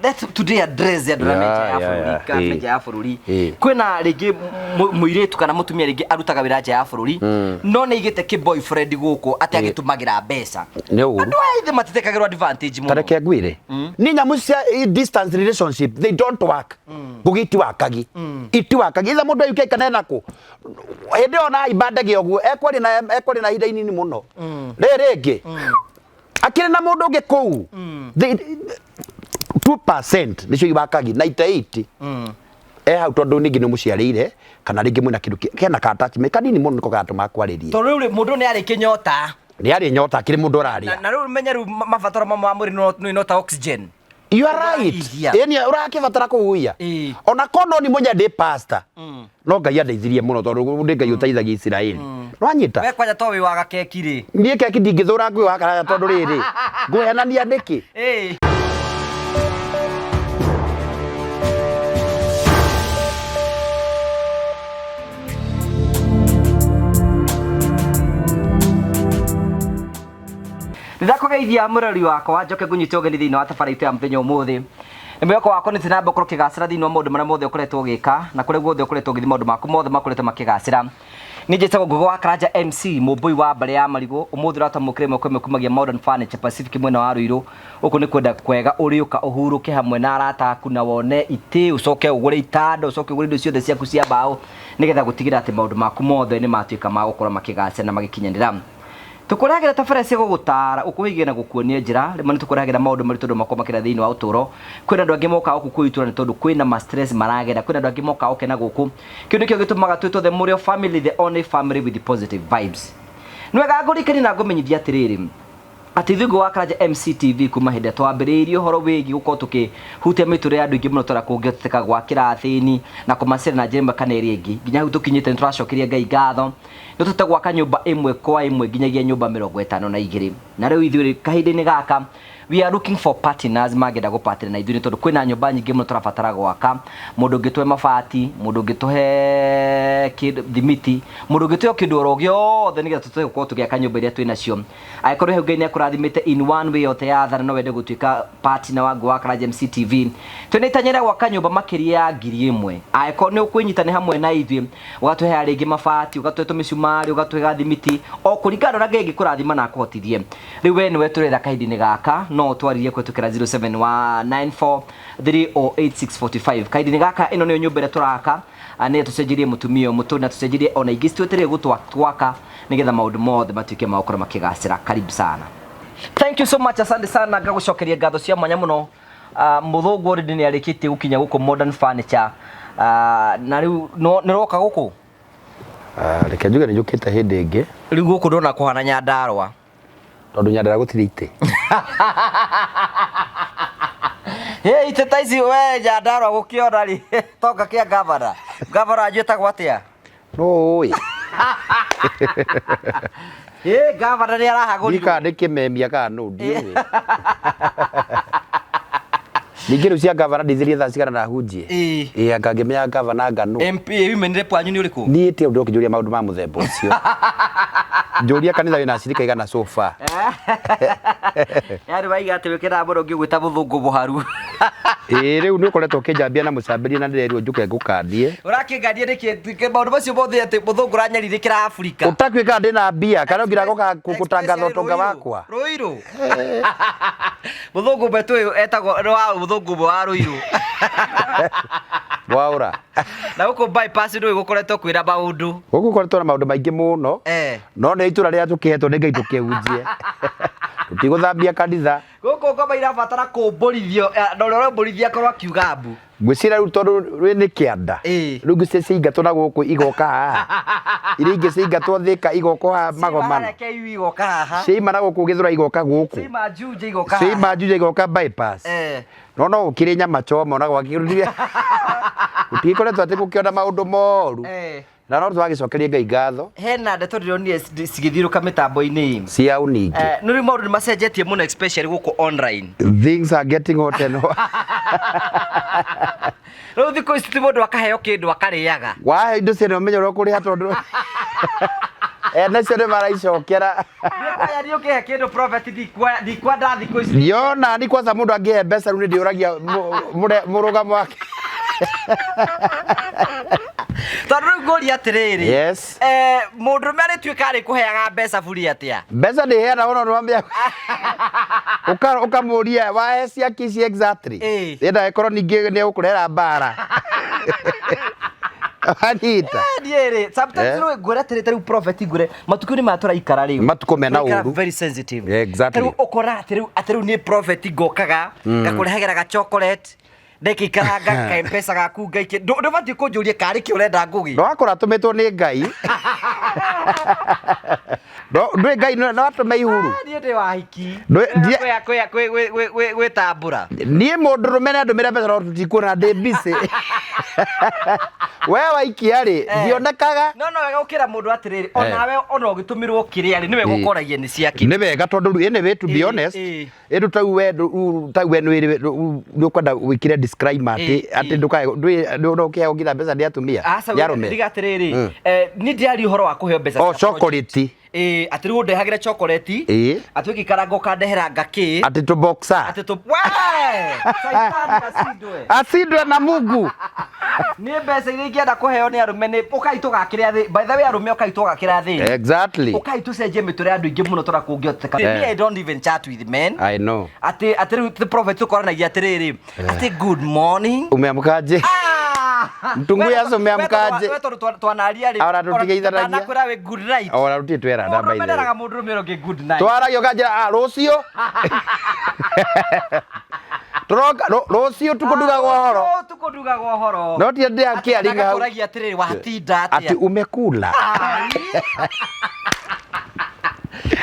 Let's today address andũ arĩa me nja ya bũrũri, kana me nja ya bũrũri. Kwĩna rĩngĩ mũirĩtu kana mũtumia rĩngĩ arutaga wĩra nja ya bũrũri, no nĩ aigĩte kĩ boyfriend gũkũ atĩ agĩtũmagĩra mbeca. Nĩ ũru. Andũ aya ithe matitekagĩrwo advantage mũno. Ta reke ngwĩre, nĩ nyamũ cia distance relationship, they don't work. Ngũgĩ itiwakagi, itiwakagi. Ithe mũndũ ayuke kana ena kũ hĩndĩ ĩyo na imba ndege ũguo ekwaria na ekwaria na ihinda inini mũno. Rĩrĩ rĩngĩ akĩrĩ na mũndũ ũngĩ kũu. 2% nĩcio iwakagi, 98 e hau tondũ ningĩ nĩ mũciarĩire kana rĩngĩ mwĩna kĩndũ kena ka attachment kanini mũno nĩko gatũma kwarĩrie. Tondũ rĩu rĩ, mũndũ nĩ arĩ kĩnyota. Nĩ arĩ nyota, akĩrĩ mũndũ ũrarĩa. Na rĩu menye rĩu mabataro mamwe ma mwĩrĩ no ta oxygen. You are right. Ũrahuhia. Ĩni ũrakĩbatara kũhuhia. Ona korwo no ni mũnya ndĩ pastor. No Ngai andeithirie mũno tondũ nĩ Ngai ũteithagia Isiraeli. Nĩwanyita? We kwanja to wĩ wa gakeki rĩ. Niĩ keki ndingĩthũra ngũĩ wa karaya tondũ rĩrĩ, ngũhenania nĩkĩ? Ĩĩ. Ndakũgeithia mũrori wakwa, njoke ngũnyite ũgeni thĩinĩ wa tabarĩra itũ ya mũthenya ũmũthĩ. Nĩ mwĩhoko wakwa nĩ tũnamba ũkorwo ũkĩgacĩra thĩinĩ wa maũndũ marĩa mothe ũkoretwo ũgĩka, na kũrĩa guothe ũkoretwo ũgĩthiĩ maũndũ maku mothe makoretwo makĩgacĩra. Niĩ njĩtagwo Ngũgĩ wa Karanja MC, mũmbũi wa mbarĩ ya marigũ. Ũmũthĩ ũratwamũkĩra ĩmwe kwa ĩmwe kumagia Modern Furniture Pacific mwena wa Ruiru. Gũkũ nĩ kwenda kwega ũrĩũka ũhurũke hamwe na arata aku na wone itĩ, ũcoke ũgũre itanda, ũcoke ũgũre indo ciothe ciaku cia mbaũ, nĩgetha gũtigĩrĩra atĩ maũndũ maku mothe nĩ matuĩka ma gũkorwo makĩgacĩra na magĩkinyanĩra. Tũkũrehagĩra tabarĩra cia gũgũtaara, gũkũhĩgia na gũkuonia njĩra. Rĩmwe nĩ tũkũrehagĩra maũndũ maritũ andũ makoragwo makĩgerera thĩinĩ wa ũtũũro. Kwĩna andũ angĩ mokaga gũkũ kwĩitũra nĩ tondũ kwĩna ma stress maragera. Kwĩna andũ angĩ mokaga gũkena gũkũ. Kĩu nĩkĩo gĩtũmaga twĩtwo the Mũrĩo family, the only family with positive vibes. Nĩ wega ngũririkanie na ngũmenyithie atĩrĩrĩ, atĩ ithuĩ Ngũgĩ wa Karanja MCTV kuma hĩndĩ ĩrĩa twambĩrĩirie ũhoro wĩgiĩ gũkorwo tũkĩhutia mĩtũrĩre ya andũ aingĩ mũno tũrĩa kũngĩhoteka gwakĩra athĩni na kũmacera na njĩra ĩmwe kana ĩrĩa ĩngĩ, nginya hau tũkinyĩte nĩ tũracokeria Ngai ngatho. Nĩ tũhote gwaka nyũmba ĩmwe kwa ĩmwe nginyagia nyũmba 52. Na rĩu ithuĩ kahinda-inĩ gaka we are looking for partners mangĩenda gũpartner na ithuĩ nĩ tondũ kwĩna nyũmba nyingĩ mũno tũrabatara gwaka. Mũndũ ũngĩtũhe mabati, mũndũ ũngĩtũhe kĩndũ, thimiti, mũndũ ũngĩtũhe o kĩndũ oro gĩothe nĩgetha tũhote gũkorwo tũgĩaka nyũmba iria twĩ nacio. Angĩkorwo hau Ngai nĩ akũrathimĩte in one way or the other na no wende gũtuĩka partner wa Ngũgĩ wa Karanja MCTV, twĩna itanya rĩa gwaka nyũmba makĩria ya 1000. Angĩkorwo nĩ ũkwĩnyitanĩra hamwe na ithuĩ, ũgatũhe rĩngĩ mabati, ũgatũhe tũmĩcumarĩ, ũgatũhe gathimiti, o kũringana na ũrĩa Ngai angĩkũrathima na akũhotithie. Rĩu we nĩwe tũretha kahinda-inĩ gaka, no ũtwarĩrie kũhĩtũkĩra 0794308645. Kahinda-inĩ gaka ĩno nĩyo nyũmba ĩrĩa tũraka, nĩgetha tũcenjerie mũtumia ũyũ mũtũrĩ na tũcenjerie ona ingĩ citwetereire gwaka nĩgetha maũndũ mothe matuĩke ma gũkorwo makĩgacĩra. Karibu sana. Thank you so much, asante sana, ngagũcokeria ngatho cia mwanya mũno. Mũthũngũ already nĩ arĩkĩtie gũkinya gũkũ Modern Furniture. Na rĩu nĩ ũroka gũkũ? Reke njuge nĩ njũkĩte hĩndĩ ĩngĩ. Rĩu gũkũ ndona kũhana Nyandarũa. Tondũ Nyandarũa gũtirĩ itĩ. Hĩ, itĩ ta ici we Nyandarũa gũkĩona rĩ, tonga kĩa gavana. Gavana wanyu etagwo atĩa? Nũ ũĩ? Ĩ, gavana nĩ arahagũrirwo. Ndiũĩ kana nĩ kĩmemia kana nũ, ndiũĩ. Ningĩ rĩu cia gavana ndithirie thaa cigana na hunjie. Ĩĩ. Ĩĩ, anga ngĩmenya gavana anga nũ. MP women rep wanyu nĩ ũrĩkũ? Niĩ ti ũndũ ũkĩnjũria maũndũ ma mũthemba ũcio. Njũria kanitha wĩna acirika igana so far. Yaani waiga atĩ wĩkenaga mũno ngĩgwĩta mũthũngũ mũharu. Ĩĩ, rĩu nĩ ũkoretwo ũkĩnjambia na mũcambĩrie na ndĩrerirwo njũke ngũkandie. Ũrakĩngandie nĩkĩ? Maũndũ macio mothe atĩ mũthũngũ ũranyarirĩkĩra Afrika. Ũtakuĩkaga ndĩna mbia kana ũngira gũtangatha ũtonga wakwa. Rũirũ. Mũthũngũ ũmwe tũĩ etagwo nĩ wa mũthũngũ ũmwe wa Rũirũ. Mwaũra. Na gũkũ bypass ndũĩ gũkoretwo kwĩna maũndũ. Gũkũ gũkoretwo na maũndũ maingĩ mũno. No nĩ itũra rĩrĩa tũkĩhetwo nĩ Ngai tũkĩhunjie. Tũtigũthambia kanitha. Gũkũ ngoma irabatara kũmbũrithio, na ũrĩa ũrembũrithia akorwo akiuga mbu. Ngwĩciria rĩu tondũ rwĩ nĩ kĩanda. Rĩu ngwĩciria ciaingatwo na gũkũ igoka haha. Iria ingĩ ciaingatwo Thĩka igoka haha Magomano. Ciaima KU igoka haha. Ciaima na gũkũ Gĩthũrai igoka gũkũ. Ciaima Juja igoka haha. Ciaima Juja igoka bypass. No no gũkĩrĩ nyama choma ona gwakĩrĩ. Gũtigĩkoretwo atĩ gũkĩona maũndũ moru. Na no twagĩcokerie Ngai ngatho. Hena ndeto ndĩronire cigĩthiũrũka mĩtambo-inĩ. Cia ũningĩ. Nĩ rĩu maũndũ nĩ macenjetie mũno especially gũkũ online. Things are getting hot and hot. Rĩu thikũ ici ti mũndũ akaheo kĩndũ akarĩaga. Wahe indo ciene ũmenye ũrĩa ũkũrĩha tondũ Ene cio nĩ maraicokera. Ndikuoya niĩ ũkĩhe kĩndũ prophet ndikwenda thikũ ici. Yona ni kwanza mundu angĩhe mbeca rĩu nĩ ndĩũragia mũrũgamo wake. Tondũ rĩu ngũria atĩrĩrĩ. Yes. Mũndũrũme arĩtuĩka arĩkũheaga mbeca buri atĩa? Mbeca ndĩheana ona nĩwambia ũkamũria wahe ciake ici exactly. Enda ĩkorwo ningĩ nĩ egũkũrehera mbara. Wanyita. Niĩ rĩ, sometimes rĩu ngwĩre atĩrĩ, ta rĩu prophet ngwĩre, matukũ-inĩ maya tũraikara rĩu. Matukũ mena Tũraikara ũru. very sensitive. Exactly. Ta rĩu ũkora atĩ rĩu atĩ rĩu niĩ prophet ngokaga, ngakũrehagĩra ga chocolate, ndekĩikaranga ka mpesa gaku ngaikia. Ndũbatiĩ kũnjũria karĩ kĩ ũrenda ngũgĩ. No akorwo atũmĩtwo nĩ Ngai. No ndwĩ Ngai no atũme ihuru. Niĩ ndĩ wa hiki. Gwĩtambũra. Niĩ mũndũrũme nĩ andũmĩre mbeca no tũtikuona ndĩ busy. We waikia rĩ, ndionekaga. No no wega gũkĩra mũndũ atĩrĩrĩ, onawe ona ũgĩtũmĩrwo kĩrĩa rĩ, nĩ wega ũkoragia nĩ ciake. Nĩ wega tondũ rĩu anyway to be honest, ĩndũ tau we tau we nĩ ũkwenda wĩkĩre disclaimer atĩ atĩ ndũkae ndwĩ no ũkĩheo nginya mbeca nĩ atumia Aca nĩ arũme. ndiga atĩrĩrĩ, niĩ ndiaria ũhoro wa kũheo mbeca O cia project. chocolate. Atĩ rĩu ũndehagĩre chocolate, atĩ ũgĩikaranga ũkandehera ngakĩ. Atĩ tũ boxer. Atĩ tũ we Saitani acindwe. Acindwe na Mungu. Niĩ mbeca iria ingĩenda kũheo nĩ arũme nĩ ũkai tũgakĩre thĩ. By the way arũme ũkai tũgakĩra thĩ. Exactly. Ũkai tũcenjie mĩtũrĩre ya andũ aingĩ mũno tũrĩa kũngĩhoteka. Me I don't even chat with men. I know. Atĩ atĩ rĩu the prophet tũkoranagia atĩrĩrĩ, atĩ good morning. Umeamkaje? Mtungu yaso umeamkaje? We tondũ twanaria rĩ. Ora tũtigeithanagia. Ndanakwĩra wĩ good night. Ora rũtirĩ twerana by Mũndũrũme the way. nderaga mũndũrũme ũrĩa ũngĩ good night. Twaragia ũkanjĩra ah rũciũ. Tũroka rũciũ tukũ ndugagwo ũhoro. Rũciũ tukũ ndugagwo ũhoro. No ti ndĩ akĩaringa hau. Akũragia atĩrĩrĩ watinda atĩa. Atĩ umekula.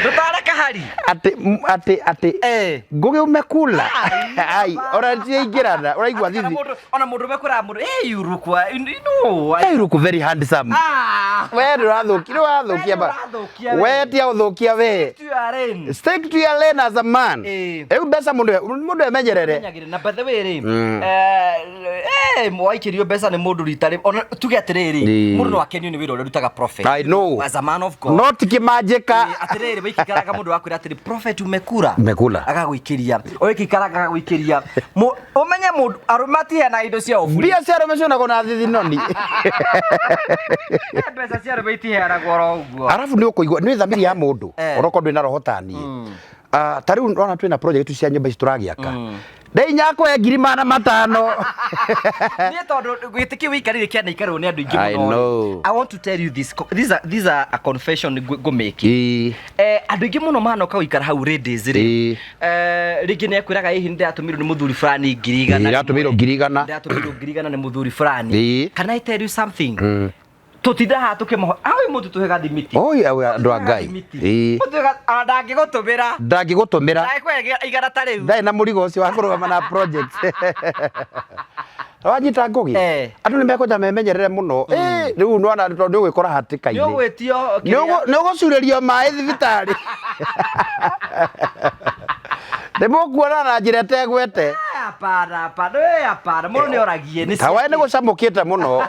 Ndũtareka hari. Atĩ atĩ atĩ ngũgĩ umekula. Ai ora tiaingĩrana ũraigua thithi. Ona mũndũrũme kwĩraga mũndũ hey you look you know. Hey you look very handsome. We ndũrathũkia ndũrathũkia ba. We tia ũthũkia we. Stick to your lane. Stick to your lane as a man. Rĩu mbeca mũndũ mũndũ emenyerere. Na by the way rĩ, waikĩrio mbeca nĩ mũndũ rita rĩ, ona tuge atĩrĩrĩ, mũndũ no akenio nĩ wĩra ũrĩa ũrutaga prophet. I know. As a man of God. No ti kĩmanjĩka. Atĩrĩrĩ, waikĩkaraga mũndũ wakwĩra atĩrĩ, prophet umekura. Umekula. Agagũikĩria. Ũgĩikaraga agagũikĩria. Ũmenye mũndũ arũme matiheanaga indo ciao bure. Mbia cia arũme cionagwo na thithinoni. Mbeca cia arũme itiheanagwo oro ũguo. Arabu nĩ ũkũigua nĩ thamiri ya mũndũ onokorwo ndwĩ na roho ta niĩ. Ta rĩu ona twĩna project cia nyũmba ici tũragĩaka. Ndeinyakwe ngiri magana matano. Niĩ tondũ gĩtĩ kĩu wĩikarĩire kĩanaikarĩrwo nĩ andũ aingĩ I mũno. know. I want to tell you this. These are a confession ngũmĩki. Andũ aingĩ mũno manoka gũikara hau ladies rĩ. Rĩngĩ nĩ ekwĩraga hihi nĩndĩratũmĩirwo nĩ mũthuri fulani ngiri igana. Ndĩratũmĩirwo ngiri igana. Ndĩratũmĩirwo ngiri igana nĩ mũthuri fulani. Can I tell you something? Tũtinda haha tũkĩmaho awe mũndũ tũhega thimiti. Oi andũ a Ngai. Ndangĩgũtũmĩra. Ndangĩgũtũmĩra. Ndangĩkũhe igana ta rĩu. Ndarĩ na mũrigo ũcio wa kũrũgama na project. Wanyita ngũgĩ. Andũ nĩ mekwenda memenyerere mũno. Rĩu nĩwona tondũ nĩ ũgwĩkora hatĩka-inĩ. Nĩ ũgwĩtio Nĩ ũgũcurĩrio maĩ thibitarĩ. Nĩ mũkuona na njĩra ĩtegwete. Hapana, hapana, hapana. Mũndũ nĩ oragie. Ta we nĩ gũcamũkĩte mũno.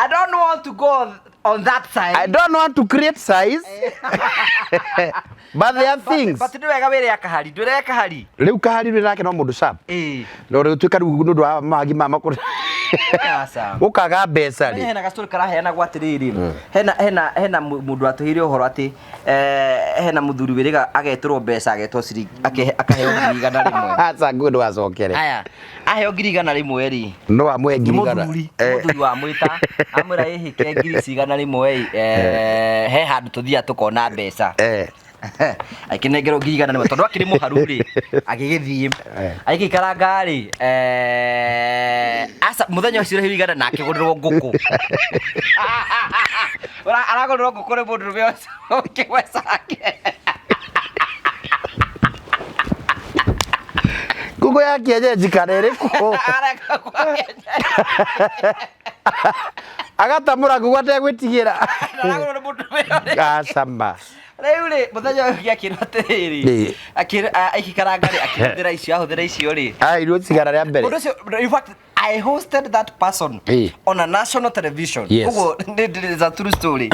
I don't want to go on that side. I don't want to create size. But there are things. But nĩ wega wĩre akahari, ndwĩre kahari. Rĩu kahari rĩ nake no mũndũ sharp. No rĩu tuĩka rĩu nĩ ũndũ wa mawagi ma makũrũ. Ũkaga mbeca rĩ. Hena gastori karaheanagwo atĩrĩrĩ. Hena hena hena mũndũ atũheire ũhoro atĩ hena mũthuri wĩrĩga agetĩrwo mbeca agetwo ciringi akaheo ngiri igana rĩmwe. Aca ngũĩ ndũgacokere. Aya. Aheo ngiri igana rĩmwe rĩ. No amũhe ngiri igana. Mũthuri wamwĩta amwĩra ĩhĩke ngiri cigana rĩmwe ĩ he handũ tũthiaga tũkona mbeca. Akĩnengerwo ngiri igana rĩmwe tondũ akĩrĩ mũharu rĩ agĩgĩthiĩ agĩgĩikaranga rĩ aca mũthenya ũcio rĩu igana na akĩgũrĩrwo ngũkũ. Aragũrĩrwo ngũkũ nĩ mũndũrũme ũcio ũkĩgwecake. Ngũkũ ya kienyeji kana ĩrĩkũ? Agatamũra ngũkũ ategwĩtigĩra. Acama. Rĩu rĩ, mũthenya ũyũ ũngĩ akĩrwo atĩrĩrĩ, Ĩĩ. Aikikaranga rĩ, akĩhũthĩra icio, ahũthĩra icio rĩ. Airwo cigara rĩa mbere. Mũndũ ũcio, in fact, I hosted that person Ĩĩ. on a national television. Yes. Ũguo is a true story.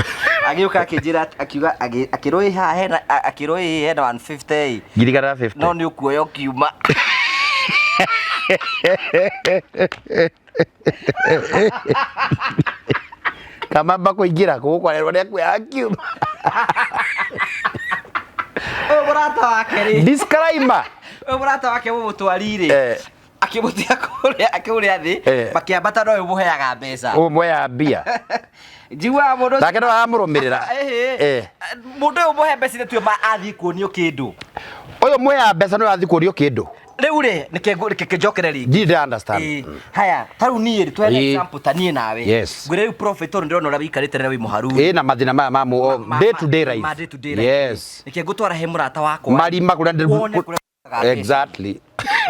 Agĩũka akĩnjĩra akiuga akĩrwo ĩ haha hena akĩrwo ĩ hena 150 ĩ. 150. No nĩ ũkuoya ũkiuma. Kamamba kũingĩra kũu kwarerwo nĩ akuoya akiuma. Ũyũ mũrata wake rĩ. Disclaimer. Ũyũ mũrata wake mũmũtwari rĩ. Eh. Akĩmũtiga kũrĩa akĩũrĩa thĩ. Eh. Makĩambata no ũyũ mũheaga mbeca. Ũmwe ya mbia. Njiguaga mũndũ ũcio- Nake no aramũrũmĩrĩra. Ĩhĩ. Eh. Mũndũ ũyũ mũhe mbeca nĩ tuĩ athiĩ kuonio kĩndũ. Ũyũ mwe ya mbeca no athiĩ kuonio kĩndũ. Rĩu rĩ, nĩke njokere rĩngĩ. Ndirĩ ndĩra understand. Ĩĩ. Haya, ta rĩu niĩ rĩ, tũheane Ĩĩ. example ta niĩ nawe. Yes. Ngwĩre rĩu prophet tondũ ndĩrona ũrĩa wĩikarĩte rĩrĩa wĩ mũharu. Ĩĩ na mathĩna maya ma day to day life. Ma day to day life. Yes. Nĩke ngũtwara he mũrata wakwa. Marima kũrĩa Wone kũrĩa ũrutaga mbeca. Exactly.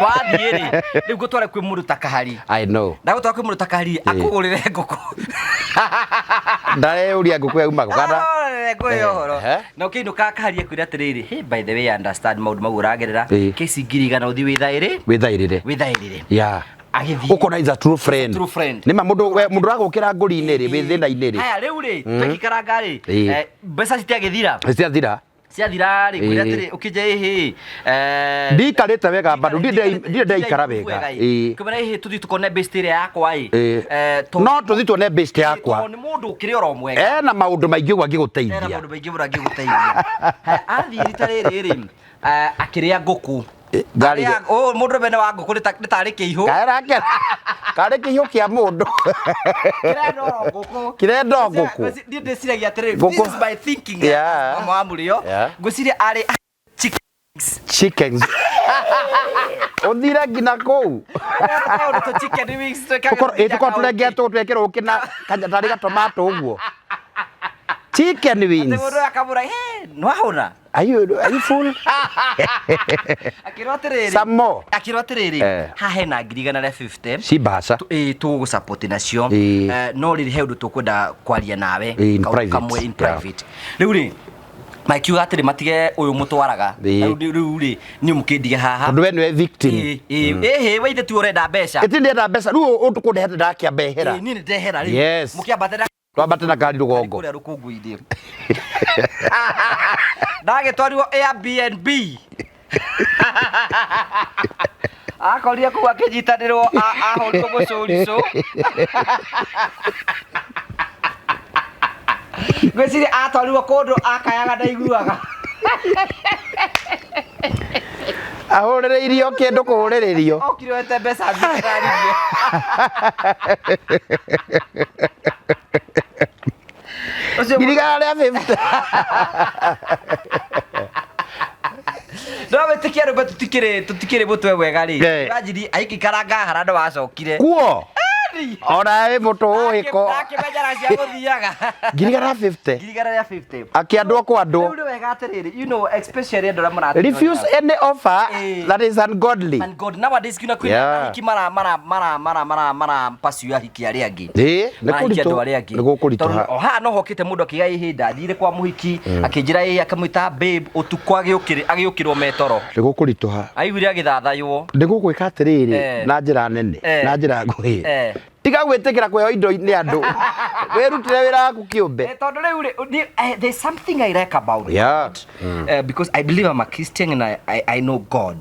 Wathiĩ rĩ, rĩu ngũtware kwĩ mũndũ ta Kahari. I know. Ndagũtwara kwĩ mũndũ ta Kahari, akũgũrĩre ngũkũ. Ndareyũria ngũkũ yauma kũ kana. Arorere ngũĩ Eh, ũhoro. eh. Na ũkĩinũka Kahari akwĩra atĩrĩrĩ, hey, by the way, I understand maũndũ mau ũragerera. Ĩĩ. Kesi 100,000 ũthiĩ wĩthaĩrĩ. Wĩthaĩrĩre. Wĩthaĩrĩre. Yeah. Agĩthiĩ. Ũkona is a true friend. True friend. Nĩma mũndũ mũndũ ũragũkĩra ngũri-inĩ rĩ, wĩ thĩna-inĩ rĩ. Haya, rĩu rĩ, tũgĩikaranga rĩ, Ĩĩ. mbeca citiagĩthira. Ciathira. Ciathira rĩ, ngwĩra Ĩĩ. atĩrĩ, ũkĩnja ĩhĩ, Ndiikarĩte wega bado, ndirĩ ndaikara wega. Ĩĩ. Kĩmera ĩhĩ tũthiĩ tũkone best ĩrĩa yakwa ĩ. Ĩĩ. No tũthiĩ tuone best yakwa. Tondũ nĩ mũndũ ũkĩrĩ oro mwega. Ena maũndũ maingĩ ũguo Ena angĩgũteithia. maũndũ maingĩ mũno angĩgũteithia. Haya, athiĩ rita rĩrĩ rĩ, akĩrĩa ngũkũ. Ngari. Arĩa- ũyũ mũndũ mene wa ngũkũ nĩ tarĩ kĩihũ. Karake. Karĩ kĩhiũ kĩa mũndũ. Kĩrenda oro ngũkũ. Kĩrenda o ngũkũ. Niĩ ndĩciragia atĩrĩrĩ, Ngũkũ. this is my thinking. Yeah. Mama wa mũrĩo. Yeah. Ngwĩciria arĩ chickens. Chickens. Ũthire nginya kũu. Kaũndũ tũ chicken wings twĩkagĩrwo Tũkorwo nginya tũkorwo kaũndũ. tũrengetwo twekĩrwo ũkĩ na tarĩ gatomato ũguo. Chicken Atĩ wings. mũndũ ũyũ akamũra, "Hey, nĩwahũna?" Are you full? Akĩrwo atĩrĩrĩ. Some more. Akĩrwo atĩrĩrĩ, Eh. haha hena 150,000. Cibaca. Ĩĩ, tũgũgũsupport nacio. Ĩĩ. No rĩrĩ he ũndũ tũkwenda kwaria nawe. Ĩĩ, in Kaũndũ private. kamwe in Yeah. private. Rĩu rĩ, makiuga atĩrĩ matige ũyũ mũtwaraga. Ĩĩ. Rĩu rĩ, niĩ mũkĩndige haha. Tondũ we nĩwe victim. Ĩĩ, ĩĩ, ĩhĩ, we ithe tu ũrenda mbeca. Ĩti ndĩrenda mbeca rĩu ũkũndehete ndakĩamba ehera. Ĩĩ, niĩ nĩndehera rĩu. Yes. Mũkĩambate na Twambate na ngari rũgongo. kũrĩa rũkũngũ-inĩ. Ndagĩtwarirwo Airbnb. Akorire kũu akĩnyitanĩrwo ahũrirwo mũcũricũ. Ngwĩciria atwarirwo kũndũ akayaga ndaiguaga. Ahũrĩrĩirio kĩndũ kũhũrĩrĩrio. Okire wete mbeca thibitarĩ-inĩ. Ũcio 150. No wĩtĩkie arũme tũtikĩrĩ mũtwe mwega rĩ. Eh. Imagine aikikaranga hara ndwacokire. Kuo. Ona wĩ mũtũhĩko. Ndakĩmenya cia gũthiaga. 150. 150. Akĩandwo kwandwo. Rĩu nĩ wega atĩrĩrĩ, you know, especially andũ arĩa maratũrora. Refuse any offer Eh. that is ungodly. And God, nowadays kuna kwĩna Yeah. ahiki mara mara mara mara mara mara pursue ahiki arĩa angĩ. Ĩĩ, nĩ Marahikia kũritũ. andũ arĩa angĩ. Nĩ gũkũritũha. Tondũ o haha no hokĩte mũndũ akiuga ĩhĩ ndathire kwa mũhiki akĩnjĩra ĩhĩ akamwĩta babe ũtukũ agĩũkĩrwo metoro. Nĩ gũkũritũha. Aiguire agĩthathaywo. Nĩ gũgwĩka atĩrĩrĩ Eh. na njĩra nene Eh. na njĩra nguhĩ. Eh. Tiga gwĩtĩkĩra kũheo indo nĩ andũ. Wĩrutĩre wĩra waku kĩũmbe. Tondũ rĩu rĩ, there's something I like about Yeah. God. Because I believe I'm a Christian and I know God.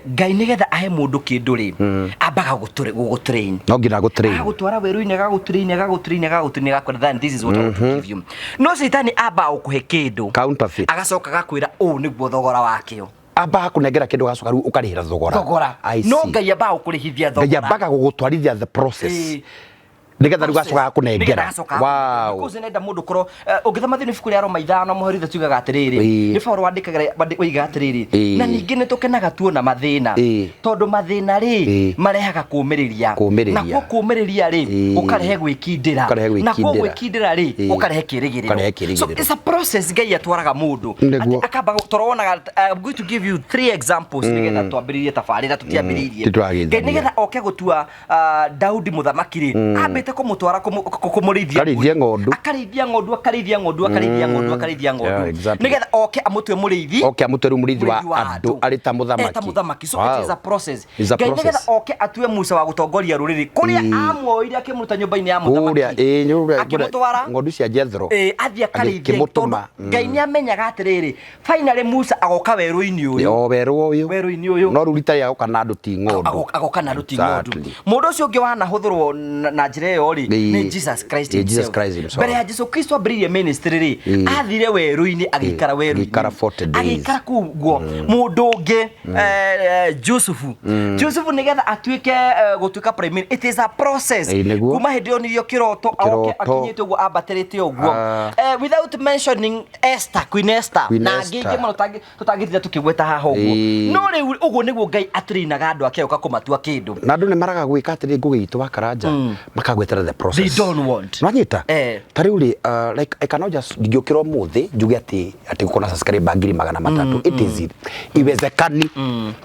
Ngai nĩgetha ahe mũndũ kĩndũ rĩ, ambaga gũgũtrain. No nginya gũtrain. Agagũtwara werũ-inĩ, agagũtrain, agagũtrain, agagũtrain, agakwĩra then this is what I want to give you. No caitani ambaga gũkũhe kĩndũ. Counterfeit. Agacoka agakwĩra ũũ nĩguo thogora wakĩo. Ambaga kũnengera kĩndũ agacoka rĩu ũkarĩhĩra thogora. Thogora. I No see. Ngai ambaga gũkũrĩhithia thogora. Ngai ambaga gũgũtwarithia the process. Ĩĩ. Nĩgetha rĩu gacoka gakũnengera. Wow. Because nenda mũndũ korwo ũngĩthoma thĩinĩ ibuku rĩa Roma 5 mũhari tugaga atĩrĩrĩ, Ĩĩ. nĩ Paũlũ wandĩkaga oigaga atĩrĩrĩ, Ĩĩ. na ningĩ nĩ tũkenaga tuona mathĩna, Ĩĩ. tondũ mathĩna rĩ Ĩĩ. marehaga kũũmĩrĩria, Kũũmĩrĩria. nakuo kũũmĩrĩria rĩ Ĩĩ. ũkarehe gwĩkindĩra, Ũkarehe gwĩkindĩra. nakuo gwĩkindĩra rĩ Ĩĩ. ũkarehe kĩĩrĩgĩrĩro. Ũkarehe kĩĩrĩgĩrĩro. So it's a process Ngai atwaraga mũndũ. Nĩguo. Atĩ akamba tondũ wonaga I'm going to give you three examples nĩgetha twambĩrĩrie tabarĩra tũtiambĩrĩirie. Titũragĩthania. Ngai nĩgetha oke gũtua Daudi mũthamaki rĩ, ambĩte kũmũtwara kũmũrĩithia. Akarĩithie ng'ondu. Akarĩithia ng'ondu, akarĩithia ng'ondu, akarĩithia ng'ondu, akarĩithia ng'ondu, nĩgetha oke amũtue mũrĩithi. Oke amũtue rĩu mũrĩithi wa andũ arĩ ta mũthamaki. Eta mũthamaki. So it is a process. It's a Ngai process. nĩgetha oke atue Musa wa gũtongoria rũrĩrĩ kũrĩa amuoire akĩmũruta nyũmba-inĩ ya Kũrĩa mũthamaki, ĩĩ, kũrĩa- akĩmũtwara ng'ondu cia Jethro. Ĩĩ, athiĩ akarĩithie, Agĩkĩmũtũma. tondũ Ngai nĩ amenyaga atĩrĩrĩ, finally Musa agoka werũ-inĩ ũyũ. O werũ ũyũ. Werũ-inĩ ũyũ. No rĩu rita rĩa goka na andũ ti ng'ondu. Agoka na andũ ti ng'ondu. Exactly. Mũndũ ũcio ũngĩ wanahũthĩrwo na njĩra ĩyo rĩ, nĩ Jesus Christ Ĩĩ, Jesus himself. Christ himself. Mbere ya Jesu Kristo ambĩrĩirie ministry rĩ, athire werũ-inĩ, agĩikara werũ-inĩ. Agĩikara 40 days. Agĩikara kũu guo. Mũndũ ũngĩ, Jusufu, Jusufu nĩgetha atuĩke, gũtuĩka prime minister, it is a process. Ĩĩ, nĩguo. Kuma hĩndĩ ĩyo onirio kĩroto, aoke Kĩroto. akinyĩte ũguo, ambatĩrĩte ũguo. Ah. Without mentioning Esther, Queen Esther, Queen na angĩ Esther. aingĩ mũno tũtangĩtinda tũkĩgweta haha ũguo. No rĩu ũguo nĩguo Ngai atũrĩinaga andũ ake oka kũmatua kĩndũ. Na andũ nĩ maraga gwĩka atĩrĩ, ngũgĩ itũ wa Karanja makagwetera the process. They don't want. Nwanyita? Ta rĩu rĩ, like I cannot just ndingĩũkĩra ũmũthĩ njuge atĩ gũkorwo na subscriber 300,000. It is iwezekani.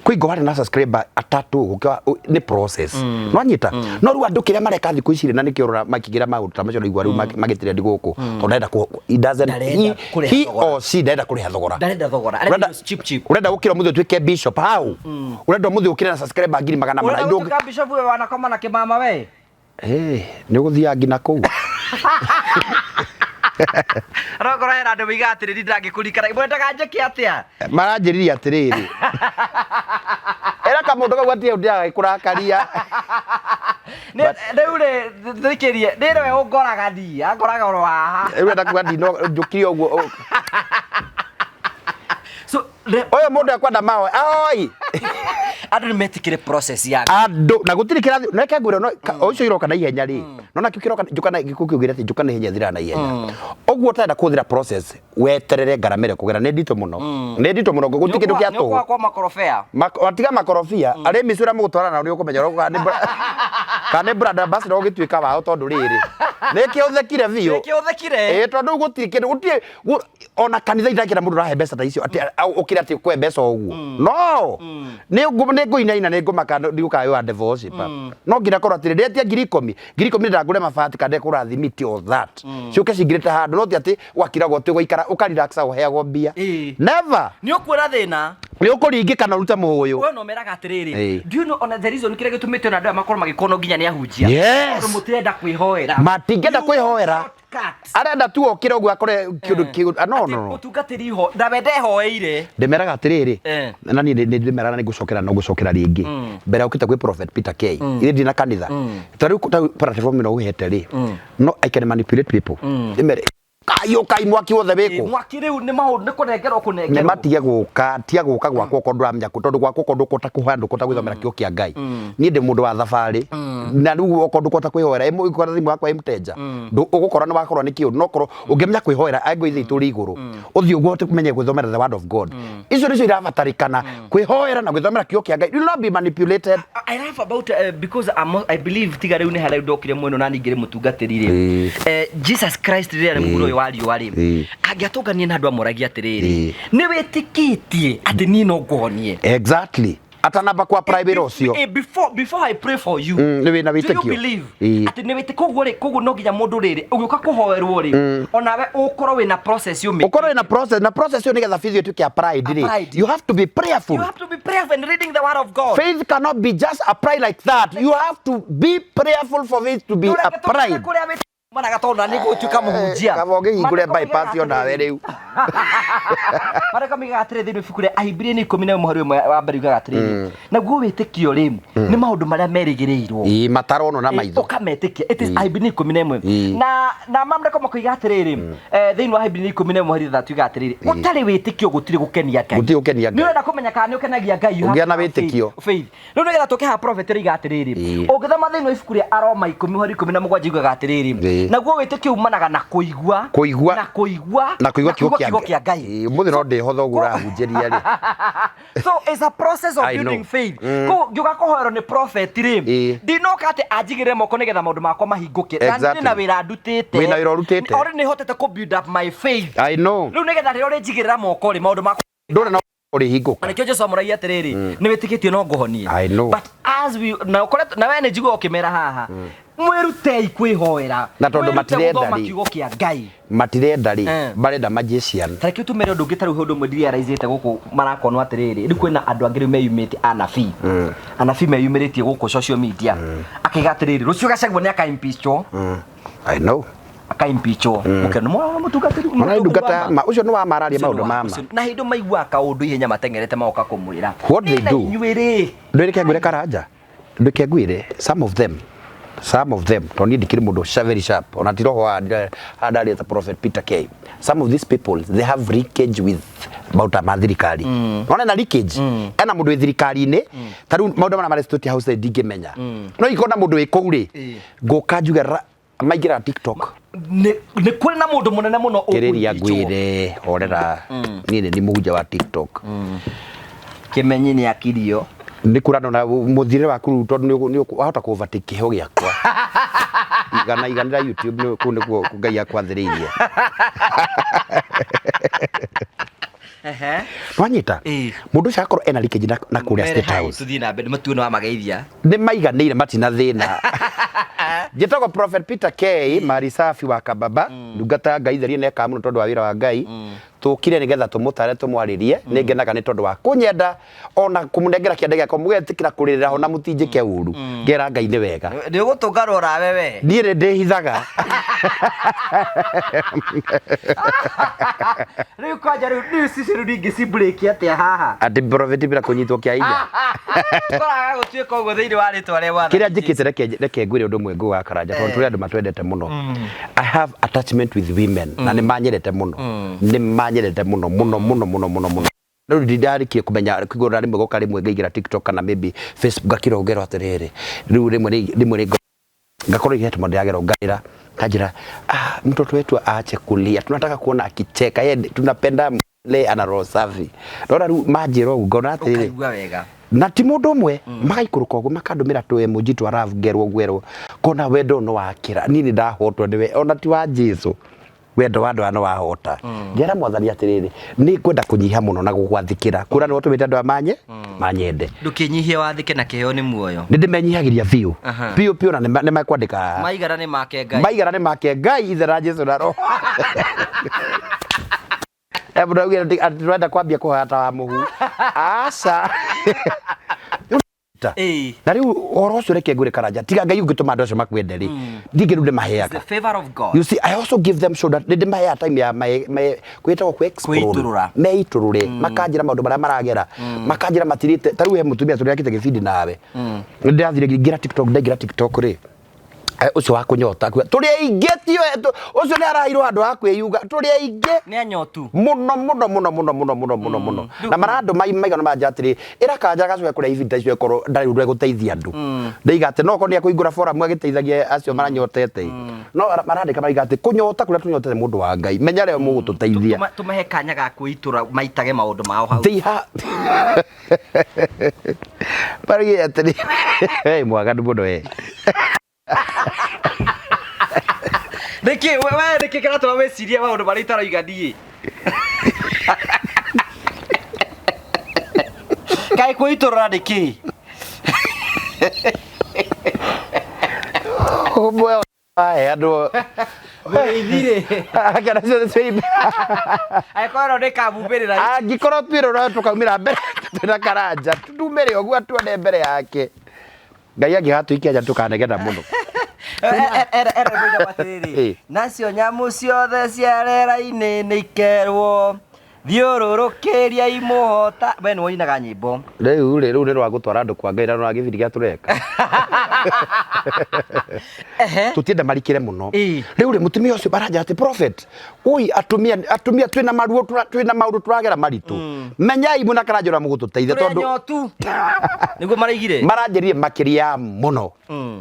Kwĩ ngo warĩ na subscriber atatũ gũkĩwa nĩ process. Nwanyita? No rĩu andũ kĩrĩa mareka thikũ ici rĩ, na nĩkĩo ũrona makĩingĩra maũndũ ta macio, naigua rĩu magĩtrendi gũkũ, tondũ ndarenda he doesn't, Ndarenda kũrĩha he thogora. or she ndarenda kũrĩha thogora. Ndarenda thogora, arenda indo cheap cheap. Urenda gukira muthi utuike bishop how? Urenda muthi ukire na subscriber 400,000? Ũrenda gũtuĩka bishop we wanakoma na kĩmama we? Eh, nĩ ũgũthiaga nginya kũu. Rogoro hena andũ moigaga atĩrĩri ndangĩkũrikana, mwendaga njĩke atĩa? Maranjĩrire atĩrĩrĩ, ĩra kamũndũ kau atĩ ndĩragĩkũrakaria. Rĩu rĩ, thikĩrie, nĩwe ũngoraga niĩ, angoraga oro haha. Rĩu enda kuga ndino njũkire ũguo. So Ũyũ mũndũ ekwenda mawe oi. Andũ nĩ metĩkĩre process ya Andũ na gũtirĩ kĩrathi na reke ngwĩre no o ũcio iroka na ihenya rĩ, no nakĩo kĩroka njuka na gĩkũ kĩugire atĩ njuka na ihenya ĩthiraga na ihenya. Ũguo ũtarenda kũhũthĩra process, weterere ngarama ĩrĩa ũkũgera nĩ nditũ mũno, nĩ nditũ mũno, gũtirĩ kĩndũ kĩa tũhũ. Nĩ kwa makorobea. Watiga makorobia arĩmi ũrĩa mũgũtwarana nao nĩ ũkũmenya ũrĩa kana nĩ brand ambassador ũgĩtuĩka wao, tondũ rĩrĩ nĩ kĩhũthĩkire biũ. Nĩkĩhũthĩkire. Ĩĩ, tondũ rĩu gũtirĩ kĩndũ, gũtirĩ ona kanitha itakĩra mũndũ ũrahe mbeca ta icio atĩ ũkĩre atĩ ũkũhe mbeca o ũguo, no nĩ ngũinaina, nĩ ngũmaka ndigũkayũa devil worshiper. No nginya korwo atĩrĩ ndetia 10,000, 10,000 ndangũre mabati kana ndekũgũra thimiti o that ciũke cingĩrĩte handũ, no ti atĩ gwakiragwo atĩ ũgaikara ũkarelaxa ũheagwo mbia. Never. Nĩ ũkuona thĩna. Nĩ ũkũringĩka na ũrute mũhũyũ. We no meraga atĩrĩrĩ, do you know ona the reason kĩrĩa gĩtũmĩte ona andũ aya makorwo magĩkorwo nginya nĩ ahunjia? Yes. Tondũ mũtirenda kwĩhoera. Matingĩenda kwĩhoera. Shortcut. Arenda tu okĩre ũguo akore kĩndũ kĩu. Ah, no, no, no. Mũtungatĩri ho na we ndehoeire. Ndĩmeraga atĩrĩrĩ, na niĩ nĩ ndĩmeraga nĩ ngũcokera, no ngũcokera rĩngĩ mbere ya ũkĩte kwĩ Prophet Peter K, ithe ndina kanitha ta rĩu, ta platform ĩno ũhete rĩ, no I can manipulate people, ndĩmere kai ũkai mwaki wothe wĩkũ. Mwaki rĩu nĩ maũndũ nĩ kũnengerwo Nĩ kũnengerwo. matige gũka, tiga gũka gwakwa okorwo ndũramenya kũ, tondũ gwakwa okorwo ndũkũhota kũhoya, ndũkũhota gwĩthomera kiugo kĩa Ngai. Niĩ ndĩ mũndũ wa thabarĩ, na rĩu okorwo ndũkũhota kwĩhoera, ĩkora thimũ yakwa ĩ mteja, ũgũkora nĩ wakorwo nĩ kĩũndũ, no korwo ũngĩmenya kwĩhoera, angĩkorwo ithe itũ ũrĩ igũrũ, ũthiĩ ũguo ũhote kũmenya gwĩthomera the word of God. Icio nĩcio irabatarĩkana, kwĩhoera na gwĩthomera kiugo kĩa Ngai. You will not be manipulated. I laugh about because I believe tiga rĩu nĩ harĩa ndokire mwena na ningĩ mũtungatĩri rĩ, Jesus Christ rĩrĩa arĩ mũhuro ũyũ wa riũa rĩ, angĩatũnganie na andũ amoragia atĩrĩrĩ, nĩ wĩtĩkĩtie atĩ niĩ no ngũhonie? Exactly, atanamba kwa private ũcio. Before I pray for you, Nĩ wĩna do you wĩtĩkio. believe atĩ nĩ wĩtĩ koguo rĩ, koguo no nginya mũndũ rĩrĩ ũgĩũka kũhoerwo rĩ, onawe ũkorwo wĩna process ũmĩ Ũkorwo wĩna process, na process ĩyo nĩgetha faith ĩtuĩke applied rĩ, Applied. you have to be prayerful. You have to be prayerful and reading the word of God. Faith cannot be just applied like that. You have to be prayerful for faith to be Ndũreke tũkinye applied. kũrĩa wĩtĩkio tondũ na nĩ gũtuĩka mũhunjia. Kaba ũngĩhingũre Maandĩko bypass moigaga onawe atĩrĩrĩ- rĩu. Maandĩko moigaga atĩrĩrĩ thĩinĩ wa ibuku rĩa Ahibirania nĩ 11 mũhari ũmwe wa mbere ugaga atĩrĩrĩ, naguo wĩtĩkio rĩ, nĩ maũndũ marĩa merĩgĩrĩirwo Ĩĩ, mataronwo na maitho. Ũkametĩkia. It is Ahibirania 11. Na maandĩko makoiga atĩrĩrĩ, thĩinĩ wa Ahibirania 11 mũhari 6 ugaga atĩrĩrĩ, ũtarĩ wĩtĩkio gũtirĩ gũkenia Ngai. Gũtirĩ gũkenia Ngai. Nĩ ũrenda kũmenya kana nĩ ũkenagia Ngai, you have Ũngĩa na to have wĩtĩkio. faith. Rĩu nĩgetha tũke haha, prophet rĩiga atĩrĩrĩ, ũngĩthoma thĩinĩ wa ibuku rĩa Aroma 10 mũhari 17 yugaga atĩrĩrĩ, naguo wĩtĩkio umanaga na kũigua. Kũigua. Na kũigua. Na kũigua kiugo kĩa Ngai. Ĩĩ, ũmũthĩ no ndĩhotha ũguo ũrahunjĩria rĩ. So it's a process of I know. building faith. Koguo ngĩũka kũhoerwo nĩ prophet rĩ, ndinoka atĩ anjigĩrĩre moko nĩgetha maũndũ makwa mahingũke. Na niĩ ndĩ na wĩra ndutĩte. Wĩna wĩra ũrutĩte. Already nĩ hotete kũ build up my faith. I know. Rĩu nĩgetha rĩrĩa ũrĩnjigĩrĩra moko rĩ, maũndũ makwa Ndũrĩ na ũrĩhingũka. Na nĩkĩo Jesu amũragia atĩrĩrĩ, nĩ wĩtĩkĩtie no ngũhonie. I know. But as we na ũkoretwo na we nĩ njiguaga ũkĩmera haha, Mwĩrutei kwĩhoera. Na tondũ Mwĩrute matirenda gũthoma rĩ. kiugo kĩa Ngai. Matirenda rĩ, Eh. marenda magician. Ta reke tũmere ũndũ ũngĩ, ta rĩu he ũndũ ũmwe ndirealize gũkũ marakonwo atĩrĩrĩ, rĩu kwĩna andũ angĩ rĩu meyumĩtie, anabii anabii meyumĩrĩtie gũkũ social media, akaiga atĩrĩrĩ, rũciũ Gachagua nĩ akaimpeachwo. I know. Akaimpeachwo mũkeno mwana mũtungatĩri. Ona ndungata ma ũcio nĩ wa mararia maũndũ mama. Na hĩndĩ maiguaga kaũndũ ihenya mateng'erete magoka kũmwĩra. What they Na do. inyuĩ rĩ. Ndwĩrĩke ngwĩre Karanja, ndwĩke ngwĩre, some of them tondũ niĩ ndikĩrĩ mũndũ very sharp, ona ti roho wa ndarĩ ta Prophet Peter K. Some of these people, they have leakage with maũndũ ma thirikari. Ona na leakage, ena mũndũ wĩ thirikari-inĩ, ta rĩu maũndũ marĩa marĩ State House ndingĩmenya, no ingĩkorwo na mũndũ wĩ kũu rĩ, ngũka njuge maingĩraga TikTok. Nĩ kũrĩ na mũndũ mũnene mũno Kĩrĩria ũkũimpeachwo. ngwĩre, horera, niĩ nĩ mũhunjia wa TikTok. Kĩmenyi nĩ akirio. Nĩ kũrano na mũthiĩre waku rĩu, tondũ nĩ wahota kũvatĩ kĩheo gĩakwa igana iganĩra YouTube, nĩ kũu nĩkuo Ngai akwathĩrĩirie. Ehe. Nwanyita? Ĩĩ. Mũndũ ũcio akorwo ena leakage na kũrĩa Mere State hai, House. Tuthiĩ na mbere matuo nĩ wamageithia. Nĩ maiganĩire, matina thĩna. Njĩtagwo Prophet Peter K Marisafi wa Kababa, ndungata ya Ngai therie neka mũno tondũ wa wĩra wa Ngai. Tũkire nĩgetha tũmũtare, tũmwarĩrie. Nĩ ngenaga nĩ tondũ wa kũnyenda ona kũmũnengera kĩande gĩakwa, mũgetĩkĩra kũrĩrĩra ho na mũtinjĩke ũru, ngera Ngai nĩ wega. Nĩ ũgũtũnga rora wewe. Niĩ nĩ ndĩhithaga. Rĩu kwanja rĩu rĩu cici rĩu ndingĩcimburĩki atĩa haha? Atĩ Prophet Peter kũnyitwo kĩa hinya. Koraga gũtuĩka ũguo thĩinĩ wa rĩtwa rĩa Mwathani. Kĩrĩa njĩkĩte, reke ngwĩre ũndũ ũmwe ngũga Karanja, tondũ tũrĩ andũ matwendete mũno. I have attachment with women, na nĩ manyendete mũno, nĩ manyendete mũno mũno mũno mũno mũno mũno. Rĩu ndindarĩkie kũmenya kũigũra rĩmwe goka rĩmwe ngaingĩra TikTok kana maybe Facebook, ngakira ngerwo atĩrĩrĩ, rĩu rĩmwe rĩmwe rĩ ngakorwo ihetwo ndĩragerwo ngarĩra, kanjĩra, "Ah, mtoto wetu aache kulia, tunataka kuona akicheka, yeye tunapenda le ana roho safi." Ndona rĩu manjĩra ũguo ngona atĩrĩrĩ, Ũkaigua wega. Na ti mũndũ ũmwe, magaikũrũka ũguo makandũmĩra tũ emoji twa love, ngerwo ngwerwo kona wendo no wakĩra. Niĩ nĩ ndahotwo nĩwe, ona ti wa Jesu, wendo wa andũ aya no wahota. Ngera Mwathani atĩrĩrĩ, nĩ ngwenda kũnyiha mũno na gũgwathĩkĩra kũra nĩwe ũtũmĩte andũ aya manye manyende. Ndũkĩnyihie wathĩke na kĩheo nĩ muoyo. Nĩ ndĩmenyihagĩria biũ biũ biũ, na nĩ mekwandĩka. Maigana nĩ make Ngai. Maigana nĩ make Ngai Ithe na Jesu na Roho. Mũndũ augire atĩ tũrenda kwambia kũhoya ta wa mũhu, aca. Na rĩu ũhoro ũcio, reke ngwĩre Karanja, tiga Ngai ũngĩtũma andũ acio makwende rĩ, ndingĩ rĩu ndĩmaheaga. The favor of God. You see, I also give them so that nĩ ndĩmaheaga time ya kwĩtagwo kwĩ explore. Kwĩitũrũra. Meitũrũre, makanjĩra maũndũ marĩa maragera, makanjĩra matirĩte. Ta rĩu he mũtumia tũrĩakĩte gĩbindi nawe, nĩ ndĩrathire ngĩingĩra TikTok, ndaingĩra TikTok rĩ, ũcio wa kũnyota akiuga, tũrĩ aingĩ tio ũcio nĩ araheirwo handũ ha kwĩyuga, tũrĩ aingĩ. Nĩ anyotu. Mũno mũno mũno mũno mũno mũno mũno mũno, na marandũ maigana manja atĩrĩ, ĩra Kanja gacoke kũrĩa ibindi icio, ĩkorwo ndarĩ ũndũ egũteithia andũ. Ndaiga atĩ no okorwo nĩ ekũhingũra forum agĩteithagia acio maranyotete, no marandĩka maraiga atĩ kũnyota kũrĩa tũnyotete, mũndũ wa Ngai, menya rĩo mũgũtũteithia. Tũmahe kanya ga kwĩitũra, maitage maũndũ mao hau. They ha marauga atĩrĩ, hey, mwaganu mũno we. Nĩkĩ we nĩkĩ kĩratũma wĩcirie maũndũ marĩa itarauga niĩ? Kaĩ kwĩitũrũra nĩ kĩ? Ũmwe wahe andũ Ithirĩ. Akena ciothe ciĩ Angĩkorwo ĩno nĩ kamumbĩrĩra. Angĩkorwo twĩrora tũkaumĩra mbere twĩna Karanja, tumĩre ũguo atuone mbere yake, Ngai angĩgatũikia nja tũkanegena mũno. Era mũigaga atĩrĩrĩ, nacio nyamũ ciothe cia rĩera-inĩ nĩ ikerwo thiũrũrũkĩria imũhota. We nĩ woinaga nyĩmbo. Rĩu rĩ, rĩu nĩ rwa gũtwara andũ kwa Ngai na rwa gĩbindi gĩa tũreka. Tũtienda marikĩre mũno. Rĩu rĩ, mũtumia ũcio baranja atĩ, "Prophet, oi atumia, atumia twĩna maruo, twĩna maũndũ tũragera maritũ, menyai mwĩna Karanja ũrĩa mũgũtũteithia." Tũrĩ Tondũ anyotu nĩguo maraigire. Maranjĩrire makĩria mũno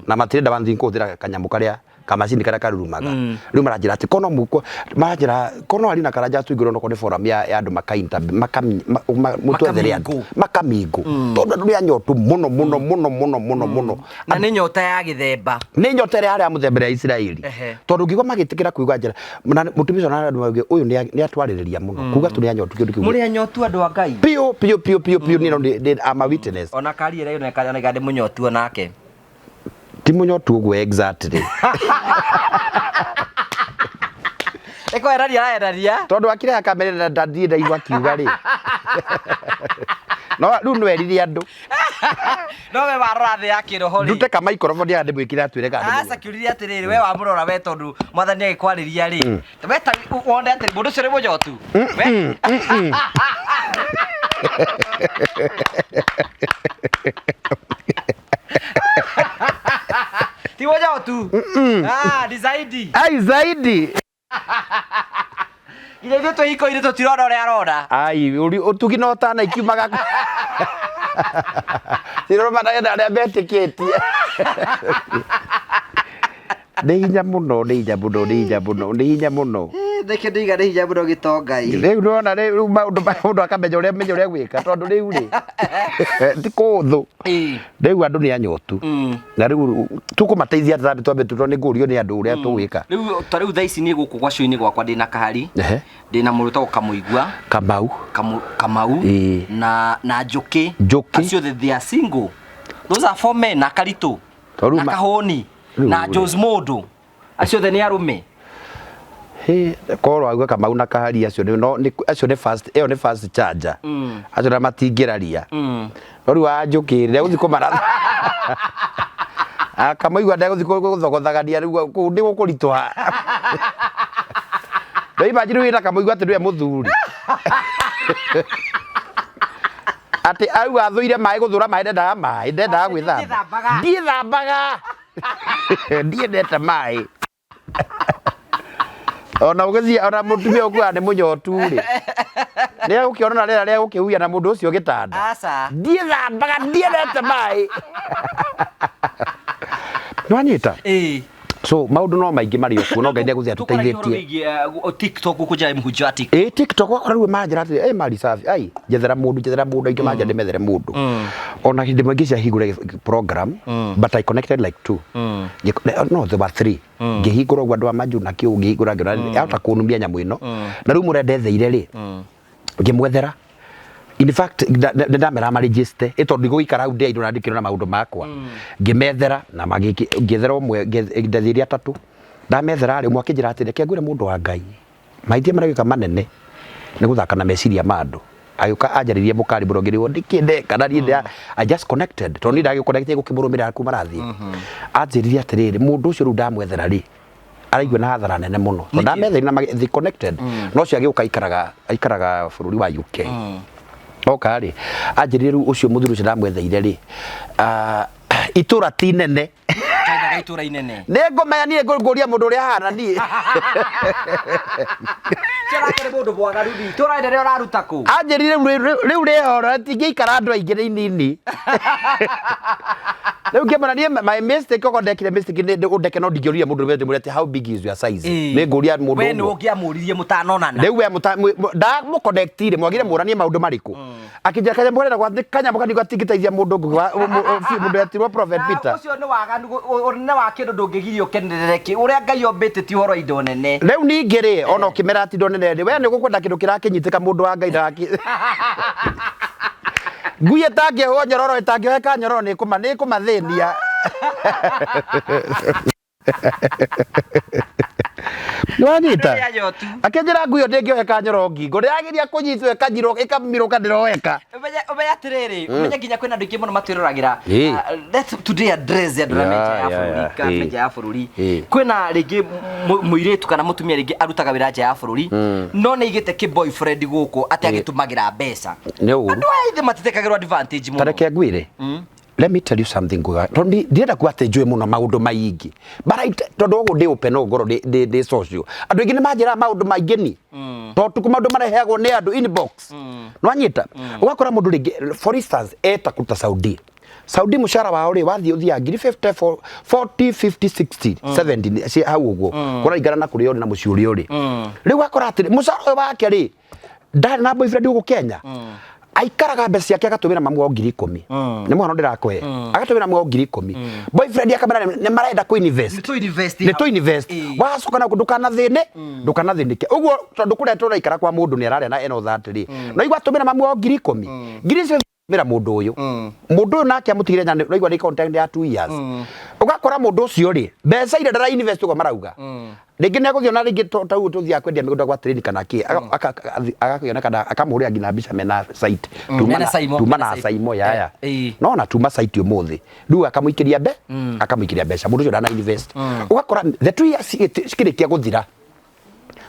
na matirenda wanthi kũhũthĩra kanyamũ karĩa kamacini karĩa karurumaga. Rĩu maranjĩra atĩ kono muko maranjĩra kono ari na Karanja tuingĩrwo no nĩ forum ya andũ makainta mũtwethere andũ makamingũ, tondũ andũ nĩ anyotu mũno mũno mũno mũno mũno mũno. Na nĩ nyota ya gĩthemba. Nĩ nyota ĩrĩa yarĩ ya mũthemba ya Isiraeli. Tondũ ngĩigua magĩtĩkĩra kuigua njĩra na mũtumia ũcio na andũ mauge ũyũ nĩ atwarĩrĩria mũno kuga tũrĩ anyotu kĩndũ kĩu. Mũrĩ anyotu andũ a Ngai. Piũ piũ piũ piũ piũ, niĩ no I'm a witness. Ona kari ĩrĩa yoneka ndĩ mũnyotu onake. Ti mũnyotu ũguo exactly. Nĩ kweherania araherania. Tondũ akĩreha kamera na ndathiĩ ndaigua akiuga rĩ. No rĩu no erire andũ. No we warora thĩ ya kĩroho rĩ. Ndute ka microphone ya ndĩmwĩkĩre atwĩre kana nĩ Aca mũnyotu. kĩũririe atĩrĩrĩ we wamũrora we tondũ mwathani agĩkwarĩria rĩ. We ta wone atĩrĩ mũndũ ũcio nĩ mũnyotu. We- Ti mũnyotu. Ah, ni zaidi. Ai zaidi. Nginya ithuĩ twĩ hiko-inĩ tũtirona ũrĩa arona. Ai ũtugi no tana ikiumaga. Cirũmanagia na arĩa metĩkĩtie. Nĩ hinya mũno, nĩ hinya mũno, nĩ hinya mũno, nĩ hinya mũno. Nĩkĩo ndĩiga nĩ hinya mũno gĩtongai. Rĩu nĩwona rĩu maũndũ mũndũ akamenya ũrĩa menya ũrĩa gwĩka tondũ rĩu rĩ ti kũũthũ. Rĩu andũ nĩ anyotu. Na rĩu tũkũmateithia atĩa twambe tondũ nĩ ngũrio nĩ andũ ũrĩa tũgwĩka. Rĩu ta rĩu thaa ici niĩ gũkũ gwa cũinĩ gwakwa ndĩna kahari. Ndĩna mũrũ wĩtagwo Kamũigua. Kamau. Kamau na Njũkĩ. Njũkĩ. Acio othe they are single. Those are four men na Karitũ. Tondũ Na Kahũni. Rĩu Na rĩ. Jose Mũndũ. Acio othe nĩ arũme. Hĩ, korwo auga Kamau na Kahari acio nĩ no nĩ acio nĩ fast ĩyo nĩ fast charger. Acio na matingĩraria. No rĩu wa Njũkĩ ndegũthiĩ kũmaratha. Akamũigua ndegũthiĩ gũthogothagania rĩu kũu nĩ gũkũritũha. No imagine wĩna Kamũigua atĩ nĩwe mũthuri. Atĩ auga athũire maĩ gũthũra maĩ ndendaga maĩ ndendaga Atĩ gwĩthamba. ndiĩthambaga. Ndiĩthambaga. Ndiendete maĩ. Ona ũgĩthiĩ ona mũtumia ũkuaga nĩ mũnyotu rĩ. Nĩ egũkĩona na rĩera rĩa gũkĩhuhia na mũndũ ũcio gĩtanda. Aca. Ndiĩthambaga ndiendete maĩ. Nĩwanyita? Ĩĩ. So maũndũ no maingĩ marĩ okuo no Ngai nĩegũthiĩ Tũkũragia ũhoro atũteithĩtie. wĩgiĩ TikTok gũkũ njĩra mũhunjia wa TikTok. Ĩ TikTok wakora rĩu manjĩra atĩrĩ, "Ĩ mari safi, ai njethera mũndũ, njethera mũndũ," aingĩ manjĩra ndĩmethere mũndũ. Ona hĩndĩ ĩmwe ngĩciahingũra program, but I connected like two. No, there were three. Ngĩhingũra ũguo andũ a manju na kĩũ ngĩhingũra ngĩona yahota kũnumia nyamũ ĩno. Na rĩu mũrĩa ndetheire rĩ, ngĩmwethera. In fact, nĩ ndameraga marĩnjĩste ĩ tondũ ndigũgĩikara hau ndĩ na ndikĩrora maũndũ makwa. Ngĩmethera na ngĩethera ũmwe, ndetheire atatũ. Ndamethera rĩ, ũmwe akĩnjĩra atĩrĩ, reke ngwĩre mũndũ wa Ngai, mahĩtia marĩa wĩka manene nĩ gũthaka na meciria ma andũ. Agĩũka anjarĩria mũkari mũno ngĩrigwo nĩkĩ ndeka na niĩ I just connected tondũ niĩ ndagĩconnect gũkĩmũrũmĩrĩra kuma marathiĩ. Anjĩrire atĩrĩrĩ, mũndũ ũcio rĩu ndamwethera rĩ, araigua na hathara nene mũno. Tondũ ndametheire na they connected. No ũcio agĩũka aikaraga aikaraga bũrũri wa UK. Oka rĩ, anjĩrire rĩu ũcio mũthuri ũcio ndamwetheire rĩ, itũra ti nene. Twendaga itũra inene. Nĩ ngũmenya niĩ ngũria mũndũ ũrĩa ahana niĩ. Tũrakĩrĩ mũndũ mwaganu ni. Itũra inene ũraruta kũ? Anjĩrire rĩu rĩhoro rĩtingĩikara andũ aingĩ nĩ inini. Rĩu ngĩmwĩra niĩ my mistake okorwo ndekire mistake nĩ ũndeke no ndingĩũria mũndũ ũrĩa ndĩmwĩre atĩ how big is your size. Nĩ ngũria mũndũ We nĩ ũguo. ũngĩamũririe mũtanonana. Rĩu we ndamũconnectire mwagire mũranie maũndũ marĩkũ. Akĩnjĩra kanyamũ karenda gwa kanyamũ kanini gatingĩteithia mũndũ ngũgĩ wa mũndũ etirwo Prophet Na Peter. ũcio nĩ waganu ũnene wa kĩndũ ndũngĩgiria ũkenerere kĩ ũrĩa Ngai ombĩte ti ũhoro wa indo nene. Rĩu ningĩ rĩ ona ũkĩmera atĩ indo nene rĩ we nĩ ũgũkwenda kĩndũ kĩrakĩnyitĩka mũndũ wa Ngai ndagakĩ ngui ĩtangĩohwo nyororo ĩtangĩoheka nyororo nĩ ĩkũmathĩnia. Nĩwanyita? Andũ nĩ anyotu. Akĩnjĩra ngui ĩyo ndĩngĩoheka nyororo ngingo ndĩrageria kũnyitwo ĩkanyirwo ĩkamirũka ndĩroheka. Ũmenye ũmenye atĩrĩrĩ, ũmenye nginya kwĩna andũ aingĩ mũno matwĩroragĩra. Ĩĩ. Let's today address andũ arĩa me nja ya Yeah, yeah, bũrũri, yeah. kana me Ĩĩ. nja ya bũrũri. Ĩĩ. Kwĩna rĩngĩ mũirĩtu kana mũtumia rĩngĩ arutaga wĩra nja ya bũrũri, no nĩ aigĩte kĩ boyfriend gũkũ atĩ agĩtũmagĩra mbeca. Nĩ ũru. Andũ aya ithe matitekagĩrwo advantage Ta mũno. reke ngwĩre. Let me tell you something nguga tondu ndirenda kuga atĩ njũĩ mũno maũndũ maingĩ but I, tondũ ũguo ndĩ open ũguo ngorwo ndĩ social andũ aingĩ nĩ manjĩraga maũndũ maingĩ ni tondũ tuku maũndũ mareheagwo nĩ andũ inbox nĩwanyita ũgakora mũndũ rĩngĩ for instance eta kũruta Saudi Saudi mũcara wao rĩ wathiĩ ũthiaga ngiri 50 40 50 60 70 ci hau ũguo kũraringana na kũrĩa ũrĩ na mũciĩ ũrĩa ũrĩ rĩu ũgakora atĩrĩ mũcara ũyũ wake rĩ ndarĩ na boyfriend gũkũ Kenya aikaraga mbeca ciake agatũmĩra mamu wao 10,000 nĩ mwana ndĩrakũhe agatũmĩra mamu wao 10,000 boyfriend akamera nĩ marenda kũ invest Nĩ tũ invest nĩ tũ invest Ĩĩ. wacoka na ndũkanathĩne ndũkanathĩnĩke ũguo tondũ kũrĩa tũraikara kwa mũndũ nĩ ararĩa na eno that rĩ no igua atũmĩra mamu wao 10,000 ngiri icio mĩra mũndũ ũyũ mũndũ ũyũ nake amũtigire nyanya no igua nĩ contact ya 2 years ũguo Ũgakora mũndũ ũcio rĩ, mbeca iria ndara invest ũguo marauga, rĩngĩ nĩ egũthiĩ ona rĩngĩ ta ũguo tũthiaga kwendia mĩgũnda gwa trade kana kĩ, agakĩona kana akamũhũrĩra nginya mbica mena site. Tuma Mena na Saimo, tuma mena na Saimo. Saimo yaya. Eh. No na tuma site ũmũthĩ rĩu akamũikĩria mbe akamũikĩria mbeca, mũndũ ũcio ndana invest. Ũgakora the 2 years cikĩrĩkia gũthira,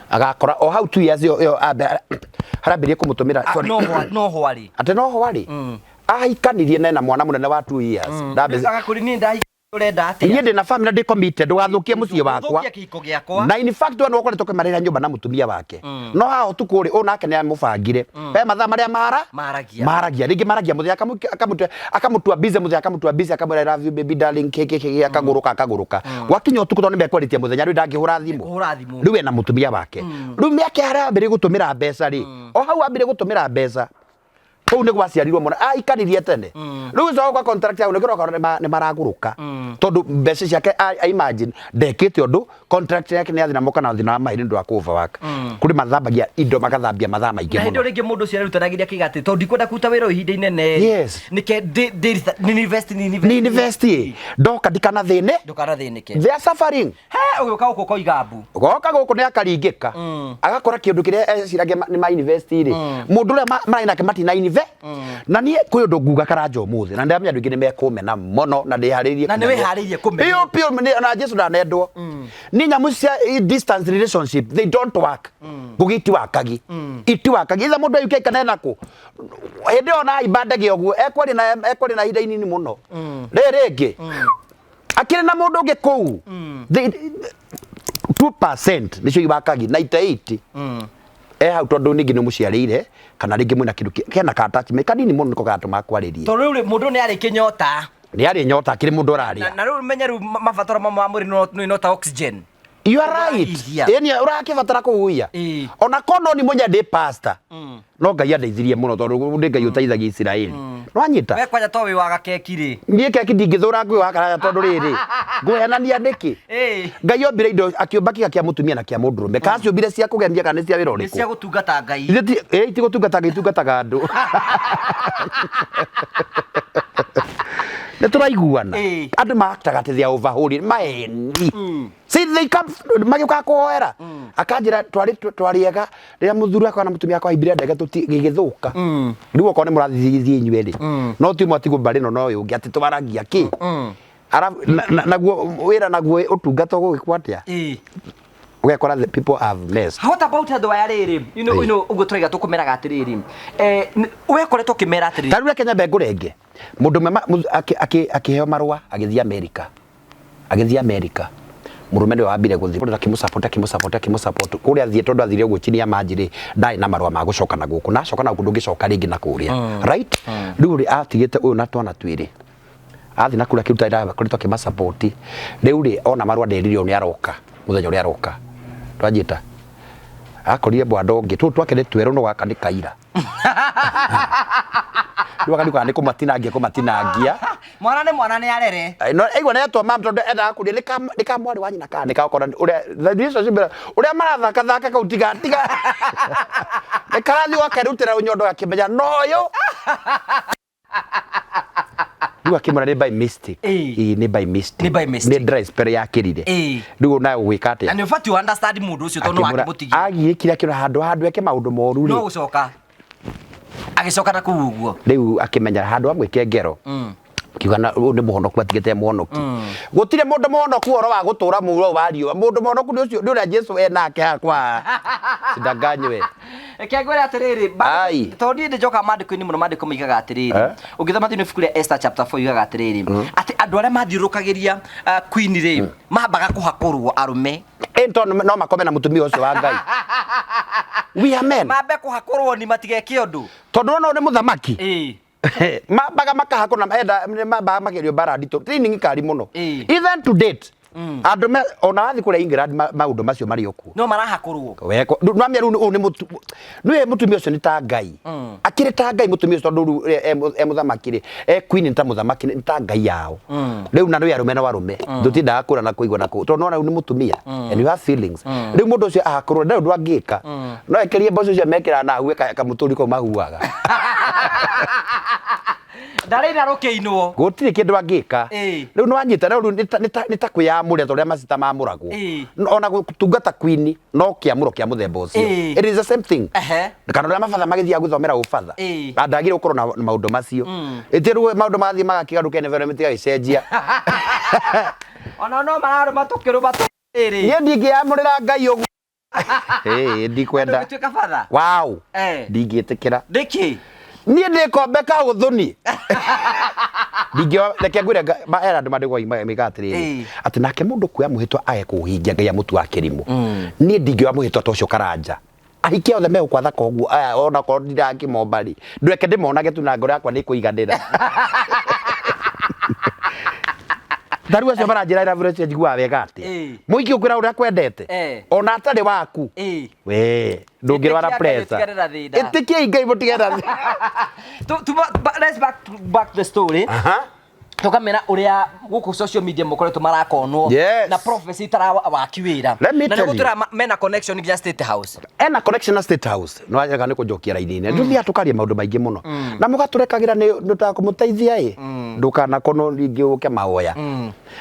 agakora o hau 2 years ĩyo harambĩrĩrie kũmũtũmĩra. Ah, Sorry. no no hwarĩ. Atĩ no hwarĩ ahikanirie nena mwana mũnene wa 2 years. Agakũri niĩ ndahika, ũrenda atĩa? Niĩ ndĩna family na ndĩ committed, ndũgathũkie mũciĩ wakwa. Ndũgathũkie kĩhiko gĩakwa. Na in fact we nĩũkoretwo ũkĩmarĩra nyũmba na mũtumia wake, no haha ũtukũ rĩ, ũyũ nake nĩ amũbangire he mathaa marĩa mara Maragia. Maragia rĩngĩ, maragia mũthenya, akamũtua busy mũthenya, akamũtua busy, akamwĩra, "I love you, baby darling," kĩ kĩ kĩ, akagũrũka akagũrũka. Gwakinya ũtukũ, tondũ nĩmekwarĩtie mũthenya, rĩu ndangĩhũra thimũ. Kũhũra thimũ. Rĩu ena mũtumia wake, rĩu mĩaka harĩa ambĩrĩrie gũtũmĩra mbeca rĩ, o hau ambĩrĩrie gũtũmĩra mbeca kũu nĩ gwaciarirwo mwana aikaririe tene. Rĩu ũcoka gwa contract yao nĩkĩroka nĩ maragũrũka, tondũ mbeca ciake I imagine ndekĩte ũndũ, contract yake nĩ yathina moka na thĩna wa mahĩndĩ nĩ ũndũ wa kũ overwork. Kũrĩ mathambagia indo, magathambia mathaa maingĩ Na hĩndĩ mũno. ĩyo rĩngĩ mũndũ ũcio arerutanagĩria akiuga atĩ tondũ ndikwenda kũruta wĩra ũyũ ihinda inene, nĩke nĩ invest, nĩ invest. Nĩ invest ĩ, ndoka ndikanathĩne. Ndũkanathĩnĩke. They are suffering. He ũgĩũka gũkũ ũkoiga mbu. Goka gũkũ nĩ akaringĩka, agakora kĩndũ kĩrĩa eciragia nĩ ma invest rĩ, mũndũ ũrĩa marĩ nake matina invest. Na niĩ kwĩ ũndũ nguga Karanja ũmũthĩ, na ndĩramenya andũ aingĩ nĩ mekũmena mũno, na ndĩharĩirie. Na nĩ wĩharĩirie kũmenwo. Biũ biũ, na Jesu ndanendwo nĩ nyamũ cia distance relationship, they don't work. Ngugi itiwakagi, itiwakagi. Ithe mũndũ e UK kana ena kũ, hĩndĩ ĩyo na aimba ndege ũguo ekwaria na ihinda inini mũno, rĩrĩ rĩngĩ akĩrĩ na mũndũ ũngĩ kũu. 2% nĩcio iwakagi, 98 e hau, tondũ ningĩ nĩ mũciarĩire kana rĩngĩ mwĩna kĩndũ kena ka attachment kanini mũno nĩko gatũma kwarĩrie. Tondũ rĩu rĩ, mũndũ nĩ arĩ kĩnyota. Nĩ arĩ nyota, akĩrĩ mũndũ Na ũrarĩa. Na rĩu menye rĩu mabataro mamwe ma mwĩrĩ no ta oxygen. You are right. Ũrahihia. Ĩni ũrakĩbatara kũhuhia. Ona kono ni mũnya ndĩ pastor, no Ngai andeithirie mũno, tondũ ndĩ Ngai ũteithagia Isiraeli, nwanyita. We kwanja to wĩ wa gakeki rĩ. Niĩ keki ndingĩthũra ngũĩ wa Karanja, tondũ rĩrĩ, ngũhenania nĩkĩ? Ngai ombire indo, akĩũmba kĩga kĩa mũtumia na kĩa mũndũrũme, kana ciũmbire cia kũgemia kana nĩ cia wĩra Nĩ cia ũrĩkũ? gũtungata Ngai. Ithuĩ itigũtungata Ngai, itungataga andũ. Nĩ tũraiguana? Andũ maaktaga atĩ they are overholy maeni. See, they come magĩũkaga kũhoera, akanjĩra twarĩ twarĩega rĩrĩa mũthuri wakwa na mũtumia wakwa haimbire ndege gĩgĩthũka. Rĩu okorwo nĩ mũrathiĩ inyuĩ rĩ, no ti ũmwe atigwo mbarĩ ĩno, no ũyũ ũngĩ atĩ twaragia kĩ. Arabu naguo wĩra, naguo ũtungata ũgũgĩkwo atĩa? Ũgekora the people have messed. What about andũ aya rĩrĩ, ũguo tũraiga tũkũmeraga atĩrĩrĩ, we koretwo ũkĩmera atĩrĩrĩ? Ta rĩu reke nyambe ngũrenge mũndũ ũmwe akĩheo marũa agĩthiĩ Amerika, agĩthiĩ Amerika, mũrũme nĩwe wambire gũthiĩ, akĩmũsupport, akĩmũsupport, akĩmũsupport kũrĩa athiĩ, tondũ athire ũguo chini ya maji rĩ, ndarĩ na marũa ma gũcoka na gũkũ, na acoka na gũkũ ndũngĩcoka rĩngĩ na kũrĩa, right? Rĩu rĩ, atigĩte ũyũ na twana twĩrĩ, athiĩ na kũrĩa akĩruta wĩra, akoretwo akĩmasupport. Rĩu rĩ, ona marũa nderirwo nĩ aroka, mũthenya ũrĩa aroka twanjĩta akorire bwanda ũngĩ tũtũ twake nĩ twerũ, no gaka nĩ kaira. Rĩu akariuka nĩ kũmatinangia kũmatinangia. Mwana nĩ mwana, nĩ arere. No aigua nĩ etwo mam, tondũ endaga kũria nĩ ka mwarĩ wa nyina kana nĩ ka okora ũrĩa the relationship ũrĩa marathaka thaka kau, tiga tiga nĩ karathiĩ gakerutĩra rũnyondo gakĩmenya noyũ. Rĩu akĩmwĩra nĩ by mistake. Ĩĩ, nĩ by mistake. Nĩ by mistake. Nĩ dry spell yakĩrire. Rĩu nawe ũgwĩka atĩa? Na nĩ ũbatiĩ understand mũndũ ũcio tondũ Akĩmwĩra wakĩmũtigia. Agiĩkire akĩona handũ handũ eke maũndũ moru No rĩ. gũcoka agĩcoka na kũu ũguo. Rĩu akĩmenya handũ amwĩke ngero, kiuga na ũyũ nĩ mũhonoku, atigĩte mũhonoki. Gũtirĩ mũndũ mũhonoku ũhoro wa gũtũra muoyo wa riũa. Mũndũ mũhonoku nĩ ũcio, nĩ ũrĩa Jesu enake hakwa sindanganywe. Reke ngwĩre atĩrĩrĩ, Ai. tondũ niĩ nĩnjokaga maandĩko-inĩ mũno, maandĩko moigaga atĩrĩrĩ, ũngĩthoma thĩinĩ wa ibuku rĩa Esther chapter 4, yugaga atĩrĩrĩ, atĩ andũ arĩa mathiũrũrũkagĩria queen rĩ, mambaga kũhakũrwo arũme. Ĩ tondũ no makome na mũtumia ũcio wa Ngai. We are men. Mambe kũhakũrwo ni matigeke ũndũ. Tondũ wona ũyũ nĩ mũthamaki, mambaga makahakwo na enda mambaga magerio mbara nditũ, training kari mũno. Even to date andũ ona wathiĩ kũrĩa England, maũndũ macio marĩ o kuo. No marahakũrwo. Weko nwamia rĩu ũyũ nĩ mũtu nĩwe mũtumia ũcio nĩ ta Ngai, akĩrĩ ta Ngai mũtumia ũcio, tondũ rĩu e mũthamaki rĩ, e queen nĩ ta mũthamaki, nĩ ta Ngai yao rĩu. Na nĩ arũme na warũme tũtindaga kũra na kũigua na kũ, tondũ nona rĩu nĩ mũtumia and you have feelings. Rĩu mũndũ ũcio ahakũrwo ndarĩ ũndũ angĩka, no ekĩrie mboco icio mekĩraga na ahue kamũtũri kau mahuaga. Ndarĩ na rũkĩinwo. Gũtirĩ kĩndũ angĩka. Rĩu nĩwanyita rĩu nĩ ta kwĩyamũrĩra ta ũrĩa macita mamũragwo. Ona gũtungata queen no kĩamũro kĩa mũthemba ũcio. It is the same thing. Kana ũrĩa mabatha magĩthiaga gũthomera ũbatha. Ndagĩrĩirwo gũkorwo na maũndũ macio. Ĩtĩ rĩu maũndũ mathiĩ magakĩgarũka environment ĩgagĩcenjia. Ona no mararũma tũkĩrũma tũrĩrĩ. Niĩ ndingĩyamũrĩra Ngai ũguo. Ĩĩ ndikwenda. Ndũngĩtuĩka batha. Wow. Ndingĩtĩkĩra. Nĩkĩ? Niĩ ndĩkombe kahũthũni. Ndingĩoya reke ngwĩre hena andũ mandĩkagwo maigaga atĩrĩrĩ atĩ nake mũndũ kuoya mwĩhĩtwa age kũũhingia Ngai amũtuaga kĩrimũ. Niĩ ndingĩoya mwĩhĩtwa ta ũcio Karanja. Ahikia othe megũkwa thaka ũguo aya ona korwo ndirakĩmomba rĩ ndweke ndĩmonage tu na ngoro yakwa nĩ ĩkũiganĩra. Ta rĩu acio maranjĩra I love you acio njiguaga wega atĩa? Mũhiki ũkwĩra ũrĩa akwendete ona atarĩ waku we ndũngĩrwara Ĩtĩkia Ngai pressure. ũtigane na thĩna. Ĩtĩkiai Ngai mũtigane na thĩna. Let's back to the story. Tukamera uria guku social media mukoretwo marakonwo na prophecy itara waki wira Let me na tell you. nigutura mena connection nginya State House. Ena connection na State House no wega nĩ kũnjokia raini-inĩ tũthiaga tũkaria maũndũ maingĩ mũno na mũgatũrekagĩra nĩ ndũtakũmũteithia ĩ ndũkanakonwo rĩngĩ ũke mahoya.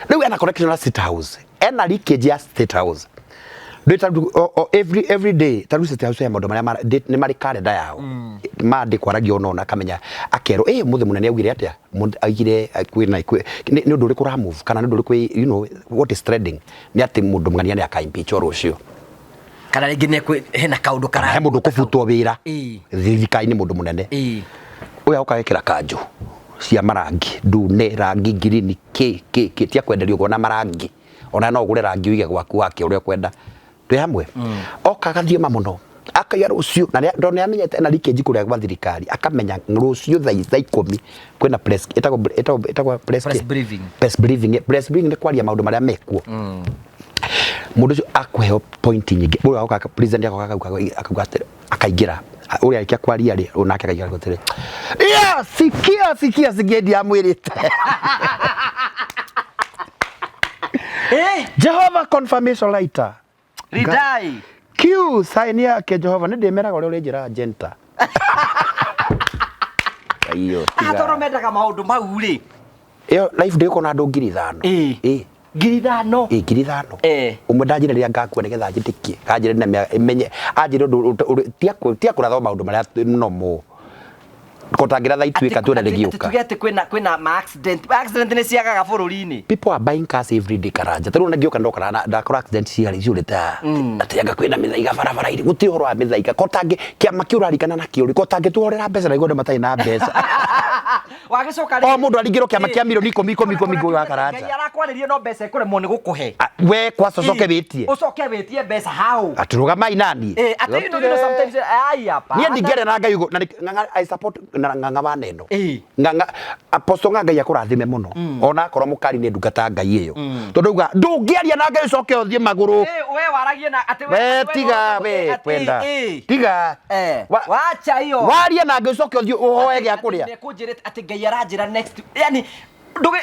Rĩu ena connection na State House, ena leakage ya State House. Ndĩ ta rĩu, o every day ta rĩu State House ya maũndũ marĩa nĩ marĩ kalenda yao mandĩkwo aragia ona akamenya akerwo ĩ mũthĩ mũnene augire atĩa. Mũndũ aigire kwĩna nĩ ũndũ ũrĩkũ ũra move kana nĩ ũndũ ũrĩkũ, you know what is trending nĩ atĩ mũndũ mũgania nĩ aka impeach rũciũ. Kana rĩngĩ nĩ hena kaũndũ kara he mũndũ ũkũbutwo wĩra thirikari-inĩ mũndũ mũnene. Ũyũ agoka agekĩra kanjũ cia marangi ndune, rangi ngirini, kĩ kĩ kĩ tia kwenderio ũguo na marangi ona no ũgũre rangi ũige gwaku wake ũrĩa ũkwenda. Twĩ hamwe. Oka agathioma mũno akaiga rũciũ na tondũ nĩ amenyete ena leakage kũrĩa gwa thirikari akamenya rũciũ thaa 10 kwĩna press ĩtagwo press Press briefing. Press briefing. Press briefing nĩ kwaria maũndũ marĩa mekuo. Mũndũ ũcio akũheo point nyingĩ. Ũyũ agoka president agoka akauga atĩrĩ, akaingĩra ũrĩa arĩkia kwaria rĩ, ũyũ nake akaingĩra akauga atĩrĩ, yeah, sikia sikia sikia ndiamwĩrĩte. Jehovah confirmation writer. Ridai. Q sign yake Jehovah nĩ ndĩmeraga ũrĩa ũrĩnjĩra jenta. Aiyo, tiga. Tondũ mendaga maũndũ mau rĩ. Ĩyo life ndĩgũkorwo na andũ 5,000. 5,000. Ĩ, 5,000. Ũmwe ndanjĩre rĩrĩa ngakua nĩgetha njĩtĩkie. Kanjĩre na menye, anjĩre ũndũ tia kũratha maũndũ marĩa normal. Kotangĩratha ituĩka tuone rĩgĩũka. Tuge atĩ kwĩna ma accident. Accident nĩ ciagaga bũrũri-inĩ. People are buying cars every day Karanja. Tarĩu ona ngĩũka ndoka na ndakora accident ciarĩ ciũrĩte haha. Atĩ anga kwĩna mĩthaiga barabara-inĩ. Gũtirĩ ũhoro wa mĩthaiga. Kotangĩ kĩama kĩu ũrarikana nakĩo rĩ, kotangĩtuhorera mbeca na ithuĩ andũ matarĩ na mbeca. Wagĩcoka O mũndũ aringĩrwo kĩama kĩa milioni ikũmi ikũmi ikũmi ngũĩ wa Karanja. Ngai arakwarĩria no mbeca ĩkũremwo nĩ gũkũhe. We kwaca ũcoke wĩtie. Ũcoke wĩtie mbeca hau. Atĩ rũgamai nani. Atĩ you know sometimes ai hapa. Niĩ ndingĩaria na Ngai ũguo, na Ng'ang'a, I support na Ng'ang'a wa neno. Ng'ang'a, Apostle Ng'ang'a Ngai akũrathime mũno. Ona akorwo mũkari nĩ ndungata ya Ngai ĩyo. Tondũ auga ndũngĩaria na Ngai ũcoke ũthiĩ magũrũ. We waragie na atĩ We tiga we kwenda. Tiga. Wacha hiyo. Warie na Ngai ũcoke ũthiĩ ũhoe gĩa kũrĩa. Nĩ kũnjĩrĩte atĩ Ngai aranjĩra next. Yani nduge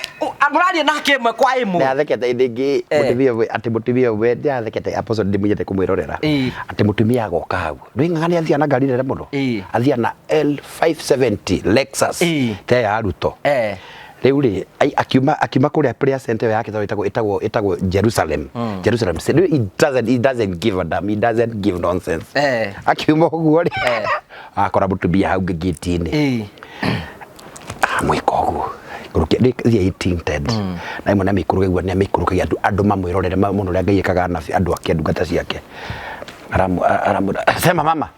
mũraria nake ĩmwe kwa ĩmwe. Ndathekete hĩndĩ ĩngĩ mũtumia ũmwe, atĩ mũtumia ũmwe ndĩrathekete Apostle ndĩmunyĩte kũmwĩrorera. Atĩ mũtumia agoka hau. Ndũĩ Ng'ang'a nĩ athiaga na ngari nene mũno. Athiaga na L570 Lexus ta ya Ruto. Rĩu rĩ, akiuma kũrĩa prayer center ĩyo yake tondũ ĩtagwo Jerusalem. Jerusalem. He doesn't give a damn, he doesn't give nonsense. Akiuma ũguo rĩ, akora mũtumia hau gate-inĩ. Amwĩka ũguo. Ikũrũkia, nĩ thiĩ tinted. Na ĩmwe nĩ amĩikũrũkagia ũguo, nĩ amĩikũrũkagia andũ mamwĩrorere mũno ũrĩa Ngai ekaga na andũ ake, ndungata ciake. Aramwĩra, sema mama.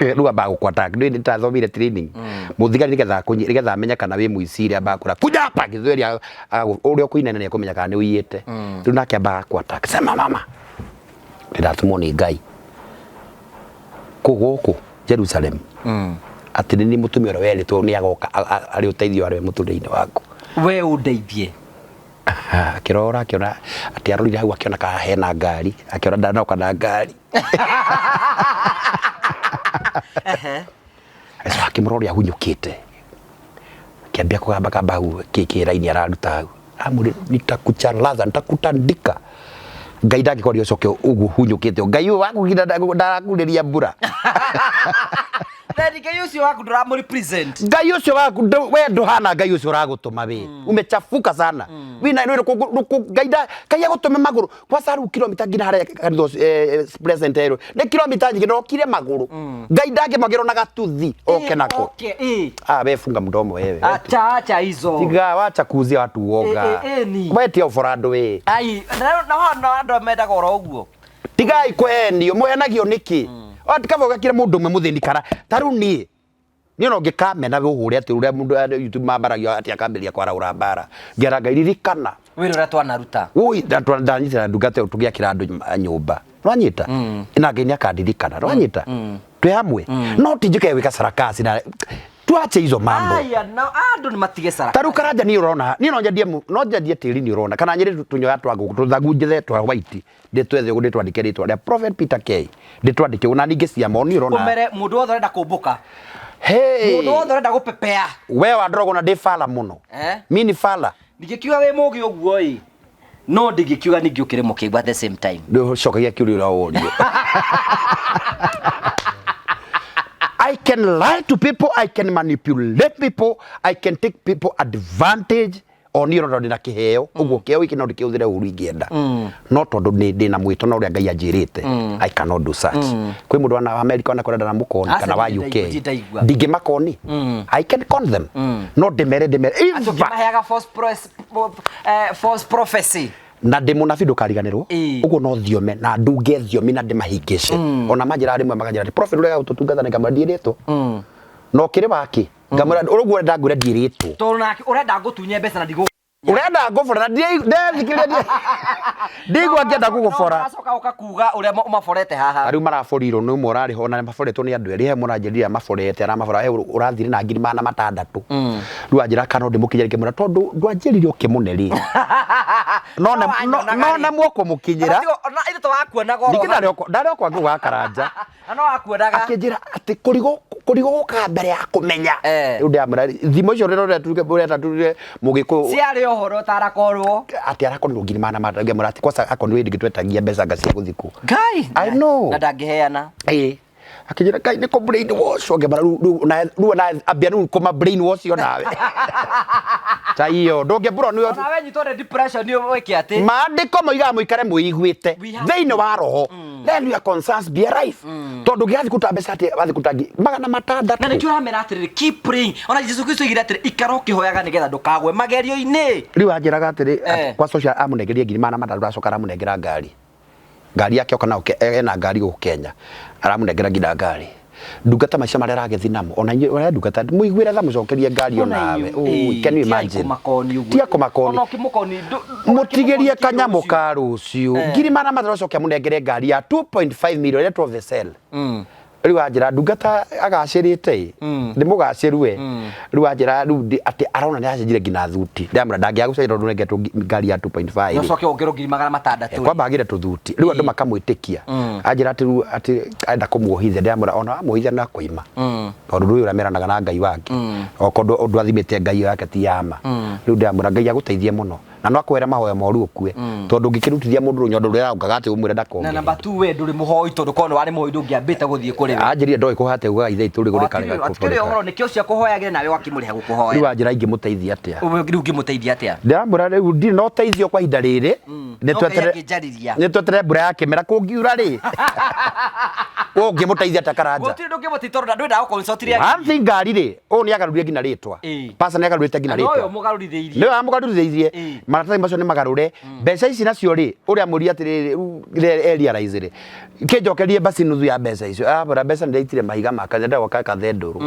Rĩu ambaga gũkwata, ndũĩ nĩ ndathomire training. Mũthigari nĩgetha amenye kana wĩ mũici rĩ, ambaga kũra, kuja hapa, Gĩthweri, ũrĩa ũkũinaina nĩ ekũmenya kana nĩ ũiyĩte. Rĩu nake ambaga gũkwata, sema mama. Ndĩratũmwo nĩ Ngai. Kũ gũkũ Jerusalem. Atĩ nĩ niĩ mũtumia ũrĩa werĩtwo nĩ agoka, arĩ ũteithio arĩ mũtũrĩre-inĩ waku. We ũndeithie. Akĩrora, akĩona atĩ arorire hau akĩona kana hena ngari, akĩona ndanoka na ngari. Acoka akĩmũrora ũrĩa ahunyũkĩte. Akĩambia kũgamba gamba hau kĩraini araruta hau. Amwĩrire, nitakuchalaza, nitakutandika. Ngai ndangĩkwaria ũcoke ũguo hunyũkĩte. Ngai ũyũ waku nginya ndarakurĩria mbura. Then Ngai ũcio waku ndũramũ represent. Ngai ũcio waku we ndũhana Ngai ũcio ũragũtũma we. Umechafuka sana. Wina nĩ Ngai nda Ngai agũtũme magũrũ kwanza rĩu kilomita nginya harĩa kanitha ũcio, present erũ nĩ kilomita nyingĩ ndokire magũrũ. Ngai ndangĩmagĩrwo na gatuthi oke nako. Okay, eh. Ah, we funga mdomo wewe. Acha acha hizo. Tiga wacha kuuzia watu uoga. Eh, ni. We tia ũbora andũ we. Ai, na na andũ mendaga oro ũguo. Tigai kũhenio, mũhenagio nĩkĩ? O tikaba ũgakire mũndũ ũmwe mũthĩni kana ta rĩu niĩ niĩ no ngĩkamena ũhũre atĩ ũrĩa mũndũ arĩa YouTube mambaragia atĩ akambĩrĩria kwaraũra mbara. Ngera Ngai ririkana. Wĩra ũrĩa twanaruta. Ui ndanyitĩra ndungata ĩyo tũgĩakĩra andũ nyũmba. Nĩwanyita? Na Ngai nĩakandirikana. Nĩwanyita? Twĩ hamwe. No ti njũke gwĩka sarakasi na tuache hizo mambo. Aya, na andũ nĩ matige Ta saraka. rĩu Karanja niĩ ũrona, niĩ no nyendie no nyendie tĩri nĩ ũrona kana nyende tũnyoya twa ngũkũ tũthagu njethe twa white ndĩtwethe ũguo ndĩtwandĩke rĩtwa rĩa Prophet Peter K ndĩtwandĩke ũguo na ningĩ ciama o niĩ ũrona. Ũmere mũndũ wothe ũrenda kũmbũka. Hey! Mũndũ wothe ũrenda gũpepea. We wandoragwo na ndĩ fala mũno. Eh? Mi ni fala. Ndingĩkiuga wĩ mũgĩ ũguo ĩ. No ndingĩkiuga ningĩ ũkĩrĩ mũkĩgu at the same time. Ndũcokagia kĩũria ũrĩa worio. I can lie to people, I can manipulate people, I can take people advantage o niĩ ũrona ndĩna kĩheo ũguo kĩheo gĩkĩ no ndĩkĩhũthĩre ũru ingĩenda no tondũ nĩ ndĩna mwĩto na ũrĩa Ngai anjĩrĩte I cannot do such. Kwĩ mũndũ wana wa America ona kũrenda na mũkoni Aca kana wa ndirĩ UK ndaigua, ndirĩ ndaigua. ndingĩmakoni. I can con them no ndĩmere ndĩmere Acio In fact, ũkĩmaheaga false false prophecy. Na ndĩ mũnabii ndũkariganĩrwo. Ĩĩ. Ũguo no thiome na ndunge thiomi na ndĩmahingĩce ona manjĩra rĩmwe makanjĩra atĩ prophet ũrĩa gũtũtungata nĩ ngamwĩra ndiĩrĩtwo na ũkĩrĩ waki ngamwĩra ũguo ũrenda ngwĩre ndiĩrĩtwo. Tondũ nake ũrenda ngũtunye mbeca na ndigũ. Ũrenda ngũbora na ndethikĩrĩria ndigua ngĩenda gũgũbora. Acoka ũka kuga ũrĩa ũmaborete haha. Rĩu maraborirwo nĩ ũmwe ũrarĩ ho na maboretwo nĩ andũ erĩ he mũranjĩrire maborete aramabora he ũrathire na 600,000. Rĩu anjĩra kana no ndĩmũkinyĩre ngĩmwĩra tondũ ndwanjĩrire ũkĩmũne rĩ no No wanyonaga no rĩ. na mwokũmũkinyĩra. Na ithe twakuonaga oro. Ningĩ ndarĩ o kwa ngũgũ wa Karanja. Na no wakuonaga. Akĩnjĩra atĩ kũrigwo kũrigwo gũkaga mbere ya kũmenya. Rĩu ndĩramwĩra thimo icio rĩrĩa ũreta tuge mũgĩkũyũ Ciarĩ ũhoro ũtarakorwo. atĩ arakorirwo 600,000 ngĩmwĩra atĩ kwanza akorirwo hĩndĩ ĩngĩ twetagia mbeca nga cia gũthiĩ Ngai. I know. Na ndangĩheana. Ĩĩ akĩnjĩra Ngai nĩ kũ brain wash ngĩmwĩra rĩu na rĩu na ambia rĩu kũma brain wash yo nawe ta iyo ndũngĩmbũrwo nĩ Ona we nyitwo nĩ depression wĩke atĩ. Maandĩko moigaga mũikare mwĩiguĩte We have thĩinĩ wa roho, then your concerns be alive tondũ ũngĩgathiĩ kũruta mbeca atĩ wathiĩ kũruta ngi magana Na matandatũ nĩkĩo ũramera atĩrĩrĩ keep praying. Ona Jesu Kristo oigire atĩrĩ ikara ũkĩhoyaga nĩgetha ndũkagwe magerio-inĩ. Rĩu anjĩraga atĩrĩ Eh. kwa social amũnengerie 600,000 acoka aramũnengera ngari ngari yake oka nayo ena ngari gũkũ Kenya aramũnengera nginya ngari ndungata maica marĩa aragethi namo ona inyuĩ ũrĩa ndungata mũiguĩre tha mũcokerie ngari onawe. Ũi, can you imagine? Kũmakoni ũguo. Tiga kũmakoni. Ona ũkĩmũkoni Mũtigĩrie kanyamũ ka rũciũ 600,000 acoke amũnengere ngari ya 2.5 million ĩretwo Vessel. Rĩu anjĩra ndungata agacĩrĩte ĩ nĩ mũgacĩru we. Rĩu anjĩra rĩu atĩ arona nĩ acenjire nginya thuti ndamwĩra ndangĩaga gũcenjia tondũ nĩnengetwo ngari ya 2.5 Na ũcoke wongerwo 600,000. Kwamba agĩre tũthuti rĩu andũ makamwĩtĩkia anjĩra atĩ rĩu atĩ enda kũmuohithia ndĩramwĩra ona wamuohithia no akũima tondũ rĩu ũrĩa meranaga na Ngai wake okorwo ũndũ athimĩte Ngai yake ti yama rĩu ndĩramwĩra Ngai agũteithie mũno na no akwĩre mahoya moru ũkue tondũ ũngĩkĩrutithia mũndũ rũnyondo rũrĩa araugaga atĩ ũmwĩre Na ndakongerere. namba 2 we ndũrĩ mũhoi tondũ korwo nĩ warĩ mũhoi ndũngĩambĩte gũthiĩ kũrĩ we. Anjĩrire ndoĩ kũhate ugaga ithe itũ rĩ Atikĩrĩ ũhoro nĩkĩo ũcio akũhoyagĩra nawe ũgakĩmũrĩha gũkũhoya. Rĩu anjĩra ingĩmũteithia atĩa? Rĩu ũngĩmũteithia atĩa? Ndĩramwĩra rĩu ndirĩ na ũteithio kwa ihinda rĩrĩ nĩ No Ngai tweterere angĩnjarĩria. nĩ tweterere mbura ya kĩmera kũngiura rĩ ũngĩmũteithia atĩa Karanja? Gũtirĩ ndũngĩmũteithia tondũ ndwendaga gũconsult rĩa. One thing ngari rĩ ũyũ nĩ agarũrire nginya rĩtwa. Pastor nĩ agarũrĩte nginya Na ũyũ rĩtwa. mũgarũrithĩirie. Nĩwe amũgarũrithĩirie. Maratathi macio nĩ magarũre mbeca ici nacio rĩ ũrĩa amũria atĩrĩrĩ rĩu e realize rĩ kĩnjokerie basi nuthu ya mbeca icio arabara mbeca nĩndaitire mahiga ma kanitha ndagwaka kathendũrũ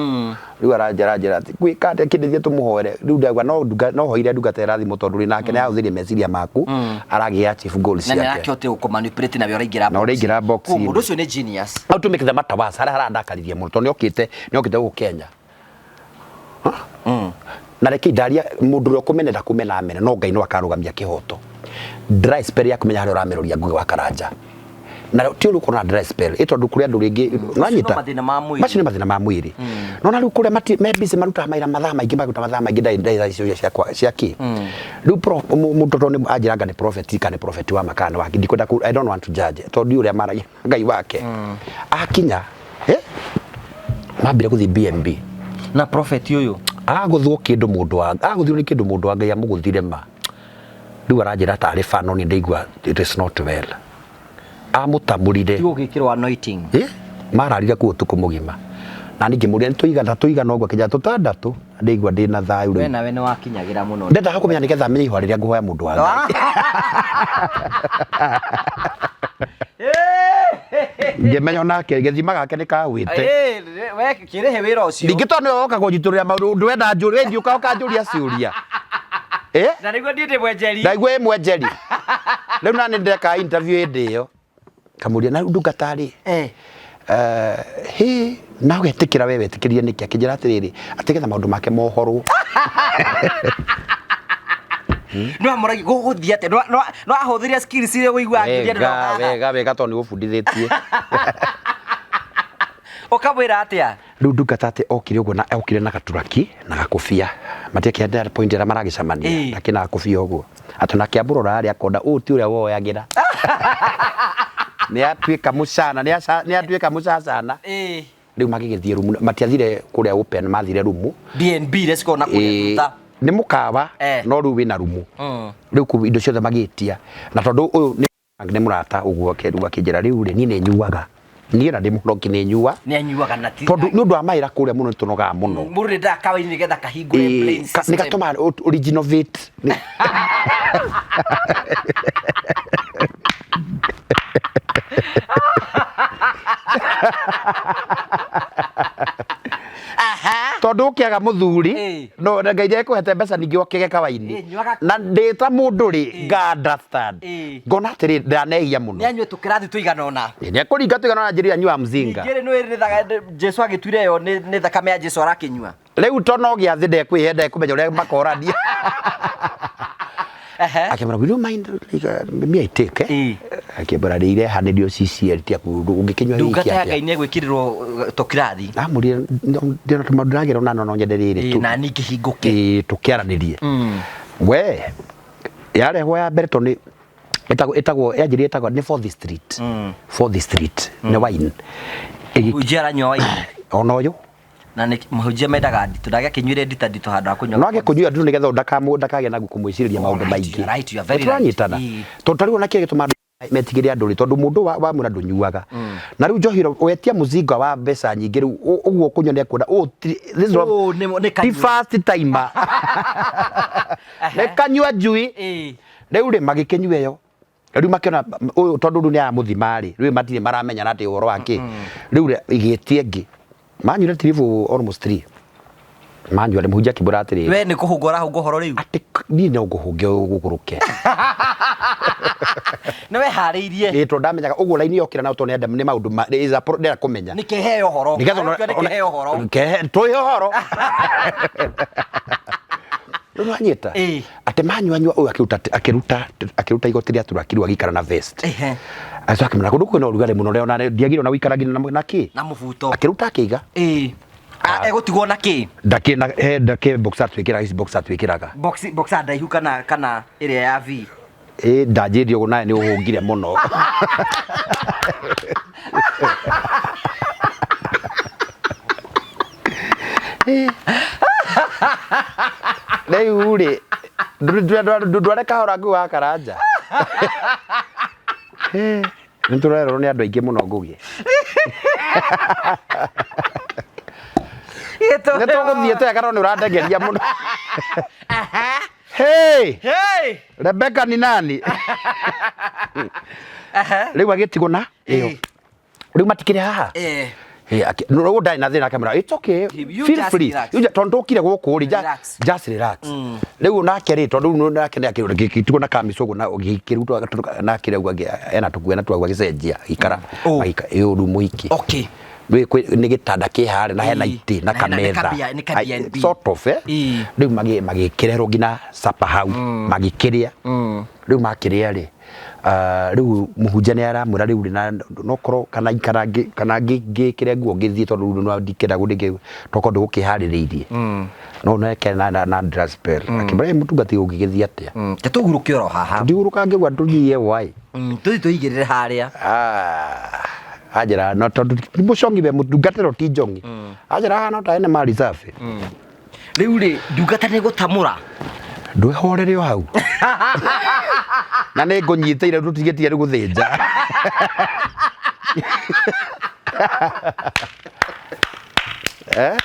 rĩu aranjĩra njĩra atĩ gwĩka atĩa kĩndĩthie tũmũhoere rĩu ndagua no nduga no hoire ndungata ĩrathimwo tondũ rĩ nake nĩahũthĩrie meciria maku aragĩa achieve goals Na nĩ ciake. arakĩhota gũkũmanipulate nawe ũraingĩra Na ũraingĩra box Koguo inĩ. mũndũ ũcio nĩ genius. How to make the matter worse harĩa harandakaririe mũno tondũ nĩokĩte nĩokĩte gũkũ Kenya na reke ndaria mũndũ ũrĩa ũkũmena ndakũmena amene no Ngai no akarũgamia kĩhoto dry spell ya kũmenya harĩa ũrameroria Ngugi wa Karanja na ti ũrĩa ũkorwo na dry spell ĩ tondũ kũrĩ andũ rĩngĩ nĩwanyita no mathĩna ma mwĩrĩ. Macio nĩ mathĩna ma mwĩrĩ no na rĩu kũrĩa me busy marutaga mawĩra mathaa maingĩ maruta mathaa maingĩ ndarĩ ndarĩ icio cia kĩ rĩu mũndũ tondũ nĩ anjĩranga nĩ prophet kana nĩ prophet wa makana wake ndikwenda I don't want to judge tondũ ndiũĩ ũrĩa maragia Ngai wake akinya eh? Mambire gũthiĩ BNB. Na prophet ũyũ? Agũthwo kĩndũ mũndũ wa agũthirwo nĩ kĩndũ mũndũ wa Ngai amũgũthire ma. Rĩu aranjĩra tarĩ ba no niĩ ndaigua it is not well. Amũtamũrire. Ti gũgĩkĩrwo anointing? Eh, mararire kũu ũtukũ mũgima. Na niĩ ngĩmũria nĩ tũigana tũigana ũguo akĩnjĩra tũtandatũ. Ndaigua ndĩ na thayũ We rĩu. Nawe nĩ wakinyagĩra mũno. Ndendaga kũmenya nĩgetha menye ihũa rĩrĩa ngũhoya mũndũ wa Ngai. Ngĩmenya onake gĩthima gake nĩ kagwĩte. Eh, we kĩrĩhe wĩra ũcio. Ningĩ tondũ nĩwe woka kũnjitũrĩra maũndũ ndwenda njũrie, we ndiũka ũkanjũria ciũria. Eh? Na nĩguo ndiĩ ndĩ mwenjeri. Ndaigua ĩ mwenjeri. Rĩu nani ndeka interview hĩndĩ ĩyo. Kamũria na ndungata rĩ. Eh, hĩ na ũgetĩkĩra we wetĩkĩrire nĩkĩ? Akĩnjĩra atĩrĩrĩ, atĩ getha maũndũ make mohorwo. No amũragia gũgũthiĩ atĩa? No ahũthĩrie skills iria ũiguaga akĩũria andũ Wega haha. wega wega tondũ nĩ gũbundithĩtie. Ũkamwĩra atĩa? Rĩu ndungata atĩ okire ũguo na okire na gaturaki na gakobia matiakĩenda point ĩrĩa maragĩcemania. Ndakĩ na gakobia ũguo atĩ na kĩambũrora rĩ akona ũũ ti ũrĩa woyagĩra nĩ atuĩka mũcana nĩ atuĩka mũcacana. Rĩu magĩgĩthiĩ rumu, matiathire kũrĩa open, mathire rumu. B&B iria cikoragwo na kũrĩa thutha. Nĩ mũkawa. No rĩu wĩna rumu. Rĩu kũu indo ciothe magĩtia na tondũ ũyũ nĩ mũrata ũguo akĩruga akĩnjĩra rĩu rĩ niĩ nĩ nyuaga niĩ na ndĩ mũroki nĩ nyua. Nĩ anyuaga na ti tondũ nĩ ũndũ wa mawĩra kũrĩa mũno nĩ tũnogaga mũno. Mũndũ nĩ ndaga kawaini nĩgetha kahingũre brain nĩ system. gatũmaga originovate. Tondũ ũkĩaga mũthuri no na Ngai nĩekũhete mbeca ningĩ ũkĩge kawaini. Nyuaga. Na ndĩ ta mũndũ rĩ nga understand ngona atĩrĩ ndanehia mũno. Nĩ anyue tũkĩrathi tũigana ũna. Nĩ ekũringa tũigana ũna njĩrĩ anyua mzinga. Ningĩ rĩ nĩ wĩrĩ Jesu agĩtuire ĩyo nĩ thakame ya Jesu arakĩnyua. Rĩu to no gĩathĩ ndekwĩhe ndekũmenya ũrĩa makorania. Akĩmwĩra, will you mind, like, me I take, eh? Akĩmbĩra rĩ irehanĩrio CCL ti aku ũngĩkĩnyua wiki Ndungata ya atĩa? Ngai nĩ egwĩkĩrĩrwo tũkirathi. Amũrire ndĩrona tũmaũndũ ndĩragera ona no nyende rĩrĩ tu. Na niĩ ngĩhingũke. Tũkĩaranĩrie. We yarehwo ya mbere tondũ nĩ ĩtagwo yanjĩrĩria ĩtagwo nĩ Fourth Street. Fourth Street nĩ wine. Mũhunjia aranyua wine. Ona ũyũ. Na nĩ mũhunjia mendaga nditũ ndage akĩnyuire ndita nditũ handũ ha kũnyua. No age kũnyua nditũ nĩgetha ndakagĩa na kũmwĩcirĩria maũndũ maingĩ. Right, you are very right. Tũranyitana. Tondũ tarĩu ona kĩrĩa gĩtũmaga andũ metigĩre andũ rĩ tondũ mũndũ wamwĩra ndũnyuaga. Na rĩu njohi wetia mũzinga wa mbeca nyingĩ rĩu ũguo ũkũnyua nĩ ekuona ũũ this is not Ũũ nĩ ti kanyua. first timer. Nĩ kanyua njui. Rĩu rĩ magĩkĩnyua ĩyo. Rĩu makĩona ũyũ tondũ rĩu nĩ aramũthima rĩ, rĩu matirĩ maramenyana atĩ ũhoro wa kĩ. Rĩu rĩ, igĩtia ĩngĩ. Manyuire tiribu almost 3. Manyua rĩ, mũhunjia akĩmbũra atĩrĩrĩ. We nĩ kũhũnga ũrahũnga ũhoro rĩu? Atĩ niĩ no ngũhũnge ũgũrũke. Nĩ weharĩirie. Ĩĩ tondũ ndamenyaga ũguo raini yokĩra na tondũ nĩ maũndũ ma, is a pro, ndĩrenda kũmenya. Nĩ kĩheo ũhoro. Nĩgetha Nĩ kĩheo ũhoro. Tũhe ũhoro. Rĩu nĩwanyita? Atĩ manyuanyua ũyũ akĩruta igoti rĩa turaki rĩu agĩikara na vest. Agĩcoka akĩmwĩra kũndũ kwĩna ũrugarĩ mũno rĩo na ndiagĩrĩirwo na gũikara nginya na kĩ? Na mũbuto. Akĩruta akĩiga. Egũtigwo na kĩ? Ndakĩ na he ndakĩ boxer twĩkĩraga ici boxer twĩkĩraga. Box, boxer ndaihu kana ĩrĩa ya V. Ndanjĩrire ũguo nawe nĩ ũhũngire mũno. Rĩu rĩ, ndware kahora ngui wa Karanja. Nĩ tũrerorwo nĩ andũ aingĩ mũno Ngũgĩ. Nĩ tũgũthiĩ twega no nĩ ũrandengeria mũno. Hey! Hey! Rebecca ni nani? Rĩu agĩtigwo na ĩyo. Rĩu matikĩrĩ haha. No rĩu ndarĩ na thĩna akamwĩra it's okay. You Feel just free. relax. You tondũ ndũkire gũkũ rĩ, Relax. just relax. Rĩu nake rĩ, tondũ rĩu nake nĩ akĩrutwo na kamico ũguo na gĩkĩrutwo na akĩrĩa ũguo ena tũkuo ena tuaguo agĩcenjia agĩikara. Agĩikara, ĩ ũyũ rĩu mũhiki. Rĩu nĩ gĩtanda kĩ harĩa na hena itĩ na Na hena nĩ kametha. nĩ ka Ai, B&B. sort of, eh. Rĩu magĩkĩrehwo nginya supper hau, magĩkĩrĩa. Rĩu makĩrĩa rĩ, rĩu mũhunjia nĩ aramwĩra rĩu rĩ, na nokorwo kana ikara kana ngĩkĩre nguo ngĩthiĩ tondũ rĩu no ndikĩenda gũthiĩ tokorwo ndũgũkĩharĩrĩirie. No neke na dry spell. Akĩmwĩra, ĩ mũtungatĩri ũngĩgĩthiĩ atĩa? Te tũhurũke oro haha. Tũtihurũka ngĩgua tũthiĩ why? Tũthiĩ tũigĩrĩre harĩa. Anjĩra no tondũ ti mũcongi we mũtungatĩro ti njongi. Anjĩra haha no ta ene mali safi. Rĩu rĩ, ndungata nĩ gũtamũra. Ndwĩhorere o hau. Na nĩ ngũnyitĩire tũtigĩtie rĩu gũthĩnja. Eh?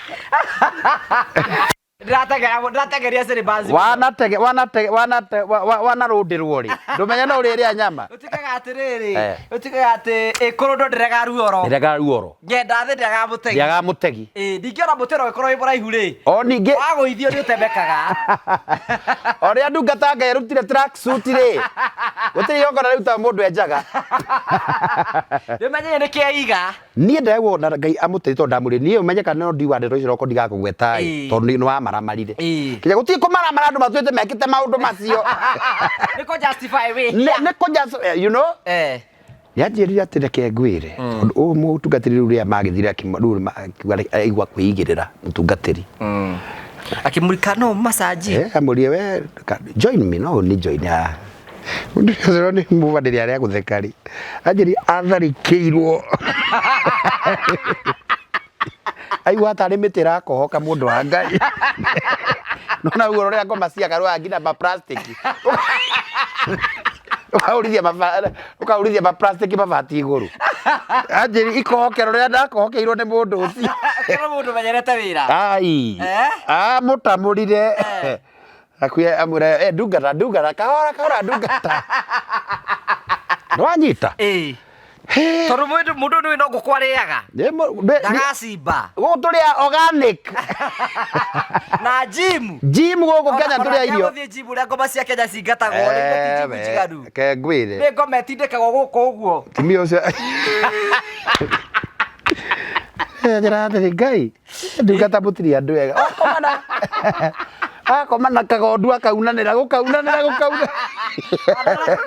Ndĩratengeria syllabus. Wanatege wanatege wanate wanarũndĩrwo rĩ ndũmenye no ũrĩrĩa nyama. Ũtuĩkaga atĩrĩrĩ, Eh. ũtuĩkaga atĩ ĩkũrũndwo ndĩrega ruoro. Ndĩrega ruoro. Ngenda thĩ ndĩrega mũtegi. Ndĩaga mũtegi. Ĩ, ndingĩona mũtĩro ũgĩkorwo wĩ mũraihu rĩ. O ningĩ Wagũithio nĩ ũtemekaga. ũrĩa ndungata Ngai ĩrutire tracksuit rĩ gũtirĩ igongona rĩu ta mũndũ enjaga. Ndĩmenye nĩ kĩaiga. Niĩ ndewona Ngai amũteithie tondũ ndamwĩrire niĩ ũmenye kana no ndiuga ndeto icio roko ndigakũgweta ĩ Ĩĩ. tondũ nĩ wamaramarire. Ĩĩ. Kinya gũtirĩ kũmaramara andũ matuĩte mekĩte maũndũ macio. Nĩ kũ justify Nĩ wĩhia. nĩ kũ you know Eh. nĩanjĩrire atĩ reke ngwĩre tondũ ũyũ mũtungatĩri rĩu rĩrĩa magĩthire rĩu akiuga aigua kwĩigĩrĩra mũtungatĩri. Akĩmũrika no massage. Eh, amũrie we join me no ni join ah. Mũndũ ũcio nĩ mũbanĩri arĩa gũtheka rĩ anjĩrire atharĩkĩirwo aigua tarĩ mĩtĩ ĩrakohoka mũndũ wa Ngai. Nona ruo rũrĩa ngoma ciagarũraga nginya ma plastic. Ũkaurithia ũkaurithia ma plastic mabati igũrũ. Anjĩrire ikohokero rĩrĩa ndakohokeirwo nĩ mũndũ ũcio. Korwo mũndũ ũmenyerete wĩra. Ai. Eh? Amũtamũrire. Eh. Akuye amwĩra eh, ndungata ndungata kahora kahora ndungata. Nĩwanyita? Ĩĩ. Tondũ mũndũ mũndũ ũyũ no ngũkũ arĩaga. Nĩ Ndagacimba. Gũkũ tũrĩa organic. Na gym. Gym gũkũ Kenya tũrĩa irio. Gũthiĩ gym ũrĩa ngoma cia Kenya cingatagwo rĩ, ti gym njiganu. Ke ngwĩre. Nĩ ngoma ĩtindĩkagwo gũkũ ũguo. Tumia ũcio. Njĩra atĩrĩ Ngai ndungata mũtirĩ andũ ega. Wakoma na akoma na kagondu akaunanĩra gũkaunanĩra gũkauna.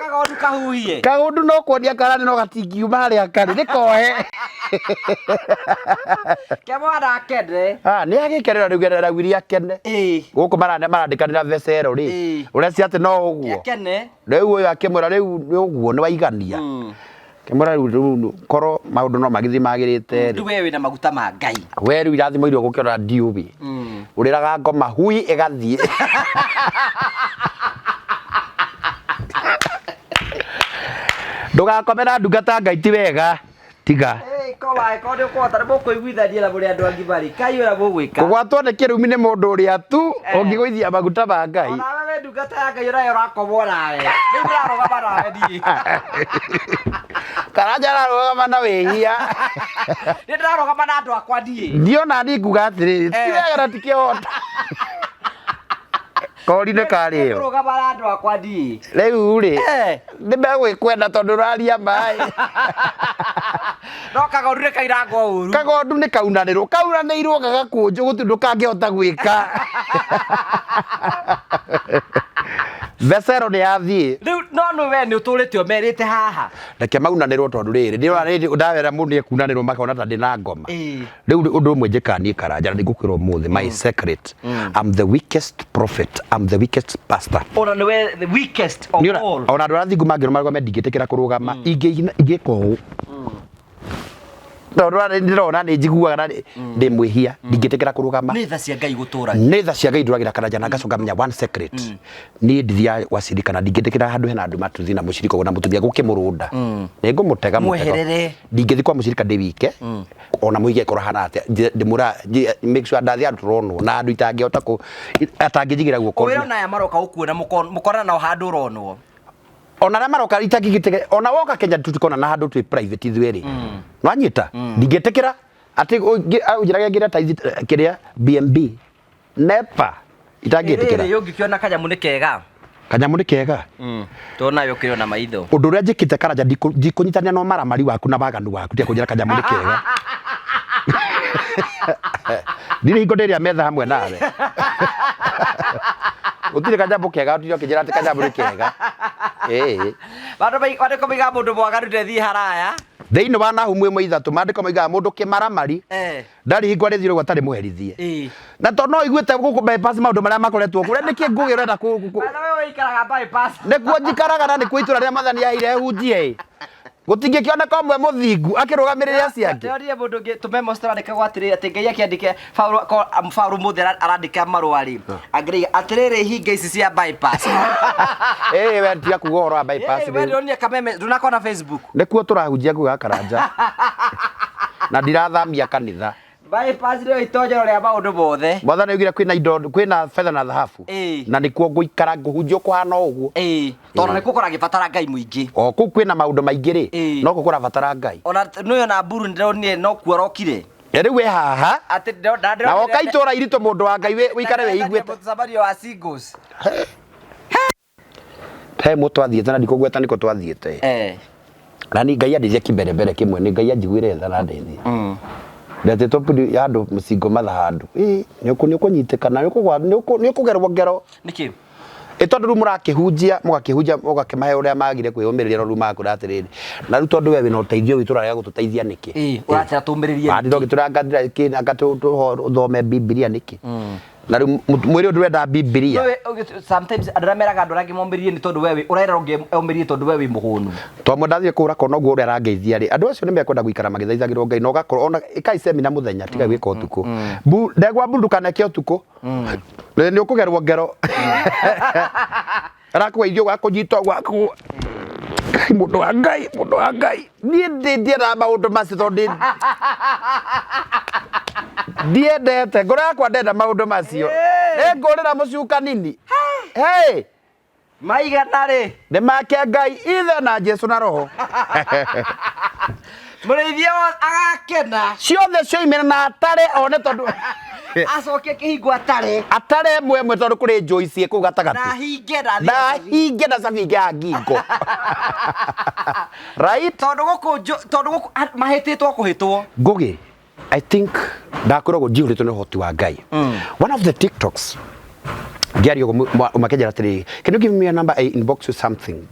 Kagondu kahuhie. Kagondu no kuonia karani no gatingiuma harĩa karĩ nĩ kohe. Ke mwana akene. Ah, nĩ agĩkenera rĩu gerera wiri akene. Ĩĩ. Gũkũ marandĩkanĩra vecero rĩ. Ĩĩ. Ũrecia atĩ no ũguo. Akene. Rĩu ũyũ akĩmwĩra rĩu nĩ ũguo nĩ waigania. Kĩmwĩra rĩu rĩu korwo maũndũ no magĩthiĩ magĩrĩte rĩ. Rĩu we wĩna maguta ma Ngai. We rĩu irathimo iria ũgũkĩona ndiũĩ. Ũrĩraga ngoma hui ĩgathiĩ. Ndũgakome na ndungata Ngai ti wega. Tiga. Koma ko nĩ ũkũhota nĩ mũkũiguithania na mũrĩ andũ agima rĩ. Kai ũrĩa mũgwĩka. Kũgwatwo nĩ kĩrumi nĩ mũndũ ũrĩa tu ũngĩgũithia maguta ma Ngai. Onawe we ndungata ya Ngai ũrĩa ũrakomwo nawe. Rĩu ndĩrarũgama nawe niĩ. Karanja ararũgama na wĩhia. Nĩ ndĩrarũgama na andũ akwa niĩ. Ndiona niĩ nguga atĩrĩrĩ, ti wega na ti kĩhoto. Kori nĩ karĩo. Kũrũgama na andũ akwa niĩ. Rĩu rĩ, Eh. nĩ megwĩkwenda tondũ ũraria maĩ. No kagondu nĩ kairangwo ũru. Kagondu nĩ kaunanĩrwo, kaunanĩirwo gagakũnjwo gũtirĩ ũndũ kangĩhota gwĩka. Vecero nĩ yathiĩ. Rĩu no nĩ we nĩ ũtũrĩte ũmerĩte haha. Reke maunanĩrwo tondũ rĩrĩ, ndĩrona rĩrĩ ndawera mũndũ nĩ ekunanĩrwo makona ta ndĩna ngoma. Ĩĩ. Rĩu ũndũ ũmwe njĩkaga niĩ Karanja na nĩngũkwĩra ũmũthĩ, my secret, I'm the weakest prophet, I'm the weakest pastor. Ona nĩ we the weakest of Nĩ ona all. ona andũ arĩa athingu mangĩrũma rũgame ndingĩtĩkĩra kũrũgama ingĩka ũũ tondũ rĩrĩa ndĩrona nĩ njiguaga na ndĩ mwĩhia ndingĩtĩkĩra kũrũgama. Nĩ tha cia Ngai gũtũra. Nĩ tha cia Ngai ndũragĩra Karanja na ngacoka ngamenya one secret niĩ ndithiaga gwa cirika na ndingĩtĩkĩra handũ hena andũ matuthi na mũcirika ũguo na mũtumia gũkĩmũrũnda nĩ ngũmũtega mũtego. Mweherere. Ndingĩthiĩ kwa mũcirika ndĩ wike ona mũhiki angĩkorwo ahana atĩa ndĩmũra make sure ndathiĩ handũ tũronwo na andũ itangĩhota kũ atangĩnjigĩra guoko. Wĩra ona aya maroka gũkuona mũkorana nao handũ ũronwo. Ona arĩa maroka itangĩgĩtĩkĩra ona woka Kenya tũtikona na handũ twĩ private ithuĩ erĩ. Nwanyita ndingĩtĩkĩra atĩ ũnjĩrage ngĩre ta ithi kĩrĩa BNB nepa itangĩtĩkĩra. Rĩrĩ ũngĩkĩona kanyamũ nĩ kega. Kanyamũ nĩ kega. Tondũ nawe ũkĩrĩ ona maitho. Ũndũ ũrĩa njĩkĩte Karanja ndikũnyitanĩra na ũmaramari waku na waganu waku tiga kũnjĩra kanyamũ nĩ kega. Ndirĩ hingo ndĩrĩa metha hamwe nawe. Gũtirĩ kanyamũ kega ũtinde ũkĩnjĩra atĩ kanyamũ nĩ kega. Ĩĩ. Maandĩko moigaga mũndũ mwaganu ndathiĩ haraya. Thĩinĩ wa Nahumu 1:3 maandĩko moigaga mũndũ kĩmaramari ndarĩ hingo arĩthiĩ ũguo atarĩ mũherithie. Na tondũ no ũiguĩte gũkũ bypass maũndũ marĩa makoretwo kũrĩa nĩkĩ ngũgĩ ũrenda Na wewe ũikaraga bypass. Nĩkuo njikaraga na nĩkuo itũra rĩrĩa mwathani aheire hunjie ĩ. Gũtingĩkĩoneka ũmwe mũthingu akĩrũgamĩrĩre acio angĩ. Ndĩrorire mũndũ ũngĩ tũmemo tũrandĩkagwo atĩrĩrĩ atĩ Ngai akĩandĩke Paũlũ Paũlũ mũthĩ arandĩka marũa rĩ angĩrĩiga atĩrĩrĩ hinga ici cia bypass. Ĩĩ we tiga kuga ũhoro wa bypass Ĩĩ, we rĩu. ndĩronire kameme ndũnakona Facebook. Nĩkuo tũrahunjia kũu Karanja. Na ndirathamia kanitha. Bypass nĩyo itonyero rĩa maũndũ mothe. Mwathani augire kwĩna indo kwĩna betha na thahabu. Ĩĩ. Na nĩkuo ngũikara ngũhunjia kũhana o ũguo. Ĩĩ, tondũ nĩkuo kũragĩbatara Ngai mũingĩ. O kũu kwĩna maũndũ maingĩ rĩ, Ĩĩ. nokuo kũrabatara Ngai. Ona nĩyo na mburu nĩndĩronire nokuo arokire. Na rĩu wĩ haha Atĩ ndĩro- na woka itũra iritũ mũndũ wa Ngai wĩikare wĩiguĩte. Mũcemanio wa singles. He mũ twathiĩte na ndikũgweta nĩkũ twathiĩte. Eh. Na ni Ngai andeithia kĩmbere mbere kĩmwe nĩ Ngai anjiguĩre tha na ndeithia. Ndetĩtwo pudi ya andũ mũcingo matha handũ. Ĩ nĩ ũkũnyitĩkana nĩ ũkũgwa nĩ ũkũgerwo ngero. Nĩkĩ? Ĩ tondũ rĩu mũrakĩhunjia mũgakĩhunjia mũgakĩmahe ũrĩa magire kwĩyũmĩrĩria no rĩu magakwĩra atĩrĩrĩ na rĩu tondũ we wĩna ũteithio witũ ũrarega gũtũteithia nĩkĩ? Ĩ, ũratĩra tũmĩrĩrie. Andĩ ndogĩtũranga tũthome Bibilia nĩkĩ? Na rĩu mwĩrĩ ũyũ ndũrenda Bibilia. Wewe, sometimes andũ arĩa meraga andũ arĩa angĩ momĩrĩrie nĩ tondũ wewe ũrera ũngĩ omĩrĩrie tondũ we wĩ mũhũnu. Twamwe ndathiĩ kũra kona ũguo ũrĩa arangeithia rĩ andũ acio nĩ mekwenda gũikara magĩthaithagĩrwo Ngai na ũgakorwo ona ĩkai semina mũthenya tiga gwĩka ũtukũ. Bu ndegwa mbu ndũkaneke ũtukũ. Nĩ nĩ ũkũgerwo ngero. Arakũgeithia ũguo akũnyita ũguo akũ Ngai mũndũ wa Ngai mũndũ wa Ngai niĩ ndĩ ndiendaga maũndũ macio tondũ ndĩ ndiendete ngoro yakwa ndenda maũndũ macio nĩ ngũrĩra mũcukanini hey Maigana rĩ. nĩ make Ngai ithe na Jesu na roho Mũrĩithia agakena. Ciothe cioimĩra na atare one tondũ Acoke kĩhingo atare. Atare ĩmwe ĩmwe tondũ kũrĩ njũi ciĩ kũu Na gatagatĩ hinge na na hinge na cabinge ya ngingo right. Tondũ gũkũ tondũ gũkũ mahĩtĩtwo kũhĩtwo. Ngugi, I think ndakoragwo njihũrĩtwo nĩ ũhoti wa Ngai. One of the TikToks ngĩaria ũguo makĩnjĩra atĩrĩrĩ, can you give me your number, I inbox you something.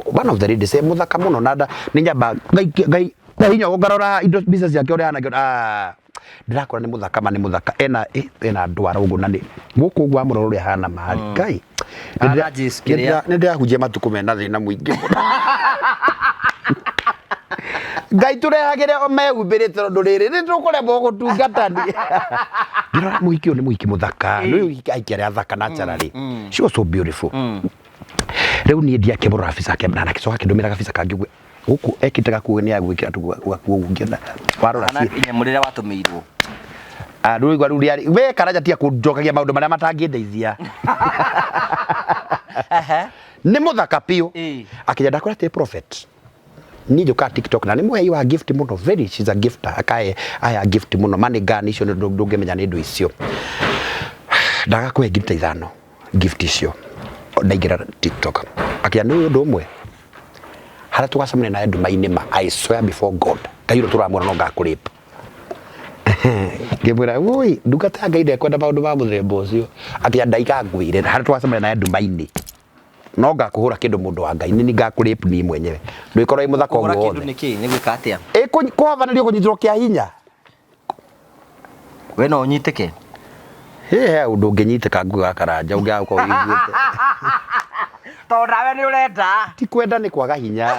One of the ladies mũthaka mũno na nĩ nyamba Ngai Ngai hinya ũguo ngarora indo mbica ciake ũrĩa ahana ngĩona, ah, ndĩrakora nĩ mũthaka ma nĩ mũthaka ena ena ndwara ũguo na nĩ gũkũ ũguo wamũrora ũrĩa ahana marĩ Ngai. Ahana Jesu kĩrĩa. Nĩ ndĩrahunjia matukũ mena thĩna mũingĩ mũno. Ngai tũrehagĩre o mehumbĩrĩte tondũ rĩrĩ nĩ tũkũremwo gũtungata ni ngĩrora mũhiki ũyũ nĩ mũhiki mũthaka nĩ ũyũ aiki arĩa athaka naturally. She was so beautiful. Rĩu niĩ ndiakĩmũrora gabica ke na akĩcoka akĩndũmĩra gabica kangĩ ũguo gũkũ ekĩte gakuo nĩ agwĩkĩra tu gakuo ũguo ngĩona warora Kana inyamũ rĩrĩa watũmĩirwo. Ah, rĩu igua rĩu rĩarĩ we Karanja tiga kũnjokagia maũndũ marĩa matangĩndeithia. Nĩ mũthaka biũ. Akĩnja ndakwĩra atĩ prophet niĩ njũkaga TikTok na nĩ mũhei wa gift mũno, very, she's a gifter, akahe aya gift mũno money gun icio ndũngĩmenya nĩ indo icio. Ndagakũhe ngiri ta 5 gift icio ndaingĩra TikTok akĩnja nĩ ũndũ ũmwe harĩa tũgacemania nawe nduma-inĩ ma I swear before God Ngai ũrĩa tũramwona no ngakũrape. Ngĩmwĩra woi ndungata ya Ngai ndekwenda maũndũ ma mũthemba ũcio akĩnja ndaiga ngwĩre harĩa tũgacemania nawe nduma-inĩ no ngakũhũra kĩndũ mũndũ wa Ngai nĩ ngakũrape niĩ mwenyewe ndũgĩkorwo wĩ mũthaka Kũhũra ũguo kĩndũ wothe. nĩ kĩ? Nĩ gwĩka atĩa? Ĩ kũhabanĩrio kũnyitĩrwo kĩa hinya. We no ũnyitĩke? He he ũndũ ũngĩnyitĩka nguga wa Karanja ũngĩaga gũkorwo wĩiguĩte. Tondũ nawe nĩ ũrenda. Ti kwenda nĩ kwaga hinya.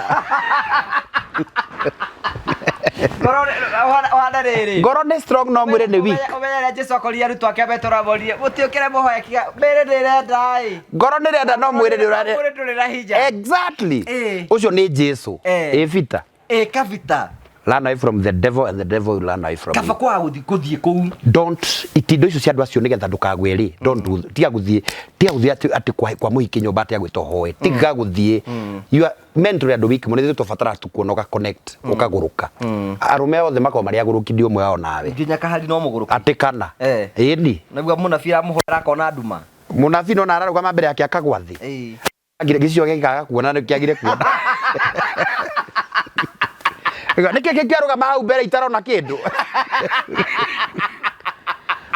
Ngoro ũhana rĩrĩ. Ngoro nĩ strong no mwĩrĩ nĩ weak. Ũmenye ũrĩa Jesu akorire arutwo ake Petero amoririe mũtiũkĩre mũhoe kiga mĩĩrĩ nĩ ĩrenda ĩ. Ngoro nĩ ĩrenda no mwĩrĩ nĩ ũrarĩ. Mwĩrĩ ndũrĩ na hinya. Exactly. Ĩ. Ũcio nĩ Jesu. Ĩ. Ĩ Peter. Ĩ kabita. Run away from the devil and the devil will run away from Kaba you. kwaga gũthiĩ kũthiĩ kũu. Don't itindo icio cia andũ acio nĩgetha ndũkagwe rĩ. Don't do tiga gũthiĩ tiga gũthiĩ atĩ atĩ kwa mũhiki nyũmba atĩ agwĩta ũhoe. Tiga gũthiĩ. You are mentally andũ weak mũno ithuĩ tũbataraga tu kuona ũga connect ũkagũrũka. Arũme othe makoragwo marĩ agũrũki ndi ũmwe wao nawe. Nginya kahari no mũgũrũki. Atĩ kana. Eh. Ĩni. Naguo mũnabii aramũhoera akona nduma. Mũnabii nona ararũgama mbere yake akagwa thĩ. Ĩĩ. Agire gĩcicio gĩkaga kuona nĩ kĩagire kuona. Nĩkĩ kĩarũgama hau mbere itarona kĩndũ?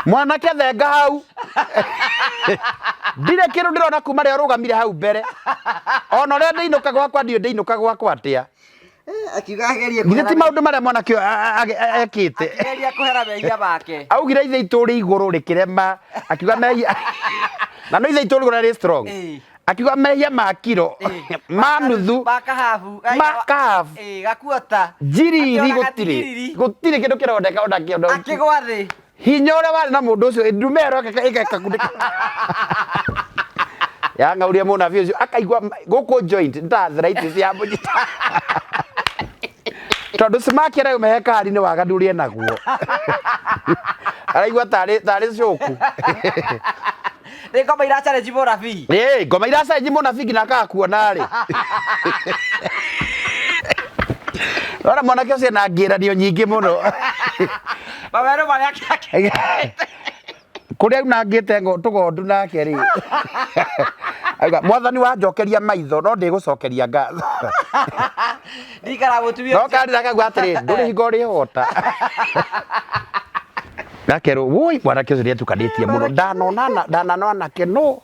Mwanake thenga hau. Ndirĩ kĩndũ ndĩrona kuma rĩrĩa ũrũgamire hau mbere. Ona ũrĩa ndĩinũka gwakwa ndiũĩ ndĩinũka gwakwa atĩa. Akiuga agerie Githĩ ti maũndũ marĩa mwanake ũyũ ekĩte? Akigeria kũhera mehia make. Augire ithe itũrĩ igũrũ rĩkĩrema akiuga mehia na no ithe itũrĩ igũrũ rĩ strong. Ĩĩ. Akiuga mehia ma kiro ma nuthu. Makahabu. Makahabu. Gakuota. Njiriri. Akĩona Gũtirĩ. gatigiriri. Gũtirĩ kĩndũ kĩroneka ona kĩondo. Akĩgwa thĩ. Hinya ũrĩa warĩ na mũndũ ũcio, ndume ĩyo ĩgekakundĩka yang'auria mũnabii ũcio, akaigua gũkũ joint nĩ ta arthritis ya mũnyita, tondũ smaki araume he kari nĩ waganu ũrĩa enaguo, araigua tarĩ coku. Nĩ ngoma ira challenge mũnabii. Ĩĩ, ngoma iracenji mũnabii nginya akaga kuona rĩ. Rora mwanake ũcio ena ngĩranio nyingĩ mũno. Mawerũ marĩa ake. Kũrĩa aunangĩte tũgondu nake rĩ. Auga, mwathani wanjokeria maitho no ndĩgũcokeria ngatho. Ndikara mũtumia. No kandi akauga atĩrĩ, ndũrĩ hingo ũrĩhota. Gakerwo, woi, mwanake ũcio nĩetukanĩtie mũno. Ndanona ndanona anake no.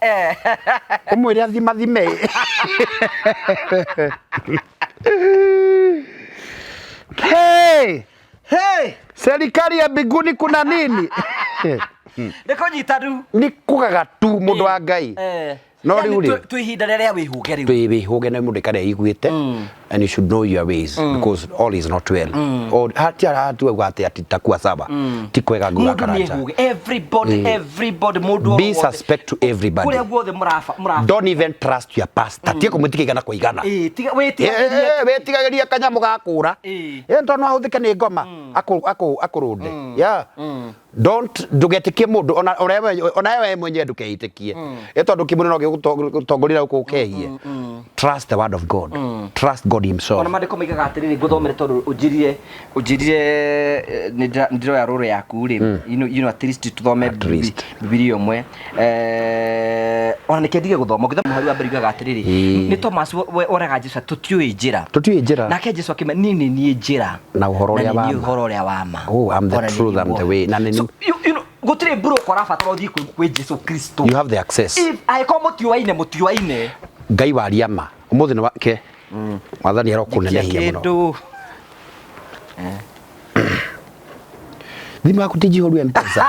Ũmwĩre athimathime. Hey! Hey! Serikali ya mbinguni kuna nini? Nĩ kũnyita tu. Nĩ kũgaga tu, mũndũ wa Ngai. No Yaani rĩu rĩ. Twĩ ihinda rĩrĩa wĩhũge rĩu. Twĩ wĩhũge na mũndũ ikare aiguĩte, and you should know your ways because all is not well. Or hatia hatuauga atĩ ati takuwa sawa. Ti kwega nguga Mũndũ nĩ karanja. ehũge. Everybody, everybody, mũndũ o Be wothe. suspect to everybody. Kũrĩa guothe mũrafa mũrafa. Don't even trust your pastor. Tiga kũmwĩtĩkia kwa igana. Ĩĩ, tiga wĩtigagĩrie. Wĩtigagĩria kanyamũ gakũra. Ĩĩ. Tondũ no ahũthĩke nĩ ngoma akũrũnde. Yeah. Don't, ndũgetĩkie mũndũ ona ũrĩa ona we mwenyewe ndũkeĩtĩkie. Ĩ tondũ kĩmũndũ no gĩgũtongoria gũkũ ũkehie. Trust the word of God. Trust God himself. Ona mandĩko maigaga atĩrĩrĩ, ngũthomere tondũ ũnjĩrire nĩ ndĩroya rũrũ yaku rĩ, at least tũthome. At least. Bibilia ĩmwe, ona nĩkĩo ndige gũthoma. Ũngĩthoma mũhari wa mbere, ugaga atĩrĩrĩ, nĩ Thomas oraga Jesu, tũtiũĩ njĩra. Tũtiũĩ njĩra. Nake Jesu akĩmera, niĩ nĩ niĩ njĩra Na ũhoro na ũrĩa nĩ wa niĩ ma. ũhoro ũrĩa wa ma. Oh, I'm the Ona nĩ truth, niĩ I'm the muoyo. way. Na nĩ So, gũtirĩ mburũka ũrabatara ũthiĩ kwĩ Jesu Kristo. You have the access. If angĩkorwo mũtiũaine, mũtiũaine. Ngai waria ma. Ũmũthĩ nĩ wake. Mwathani arokũnenehia mũno. Kĩndũ. Thimũ yaku ti njihũru M-Pesa.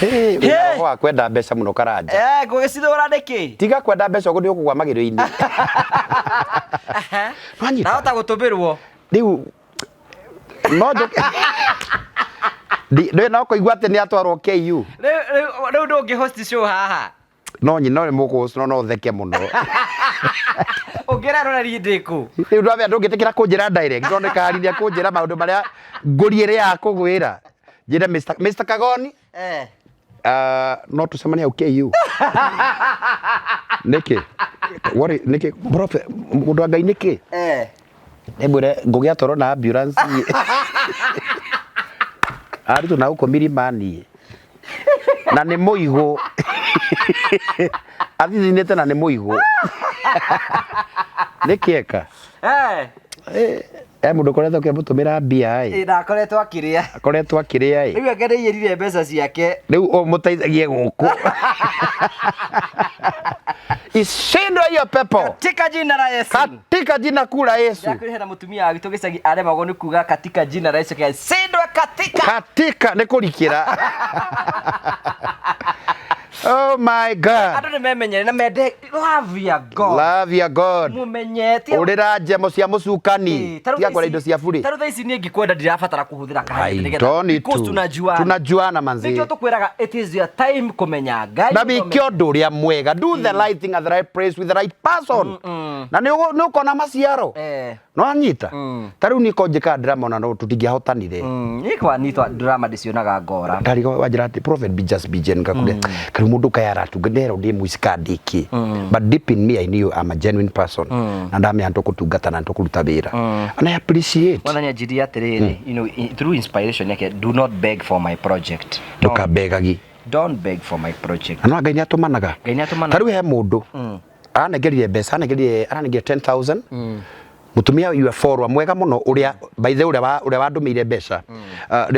Hey, wĩna roho wa kwenda mbeca mũno, Karanja. Ngũgĩcithũra nĩkĩ? Tiga kwenda mbeca ũguo, nĩ ũkũgwa magĩrĩo-inĩ. Nwanyita? Nahota gũtũmĩrwo. Rĩu no njoke ndĩ no kũigua atĩ nĩ atwarwo KU. Rĩu ndũngĩ host show haha. No nyina nĩ mũkũ no theke mũno. Ũngĩra roreri ndĩkũ? Rĩu ndwambia ndũngĩtĩkĩra kũnjĩra direct, no nĩ kariria kũnjĩra maũndũ marĩa ngũri ĩrĩa ya kũgwĩra. Njĩre Mr. Kagoni, no tucemanie hau KU. Nĩkĩ? What nĩkĩ? Prophet, mũndũ wa Ngai, nĩkĩ? Nĩngwĩre ngũgĩatwarwo na ambulance arutwo na gũkũ mirimani na nĩ mũigũ athithinĩte na nĩ mũigũ nĩkĩ eka? E mũndũ ũkoretwo ũkĩmũtũmĩra mbia ĩ. Ĩ, na akoretwo akĩrĩa. Akoretwo akĩrĩa ĩ. Rĩu anga nĩaiyĩrire mbeca ciake. Rĩu ũmũteithagie gũkũ ishindwe hiyo pepo. Katika jina la Yesu. Katika jina kuu la Yesu. Ndakũrĩhe na mũtumia wa gwitũ gĩcagi aremagwo nĩ kuga katika jina la Yesu, shindwe katika. Katika nĩ kũrikĩra. Oh my God. Andũ nĩ memenyere na mende, love your God. Love your God. Mũmenye ũrĩra njemo cia mũcukani, tiga kwara indo cia burĩ. Tarĩu thaa ici niĩ ngĩkwenda ndirabatara kũhũthĩra I don't need because to. tunajuana. Tunajuana manzi. Nĩkĩo tũkwĩraga it is your time kũmenya Ngai. Na wĩke ũndũ ũrĩa mwega, do the right thing at the right place with the right person, na nĩ ũkona maciaro. No anyita ta rĩu niĩ ko njĩkaga drama ona no tũtingĩahotanire. Niĩ kwa niĩ drama ndĩcionaga ngora. Ndarigwo wanjĩra atĩ prophet be just be gen ngakure kariu mũndũ kaya aratunga ndero ndĩ mũici ka ndĩkĩ, but deep in me I knew I'm a genuine person na ndamenya nĩtũkũtungata na nĩtũkũruta wĩra and I appreciate. Mwathani anjirie atĩrĩrĩ, through inspiration yake, do not beg for my project. Ndũkambegagi. Don't beg for my project. Na no Ngai nĩatũmanaga. Ngai nĩatũmanaga. Ta rĩu he mũndũ aranengerire mbeca, aranengerire 10,000, mutumia UFO mwega muno uria, by the way, uria wandumire mbeca,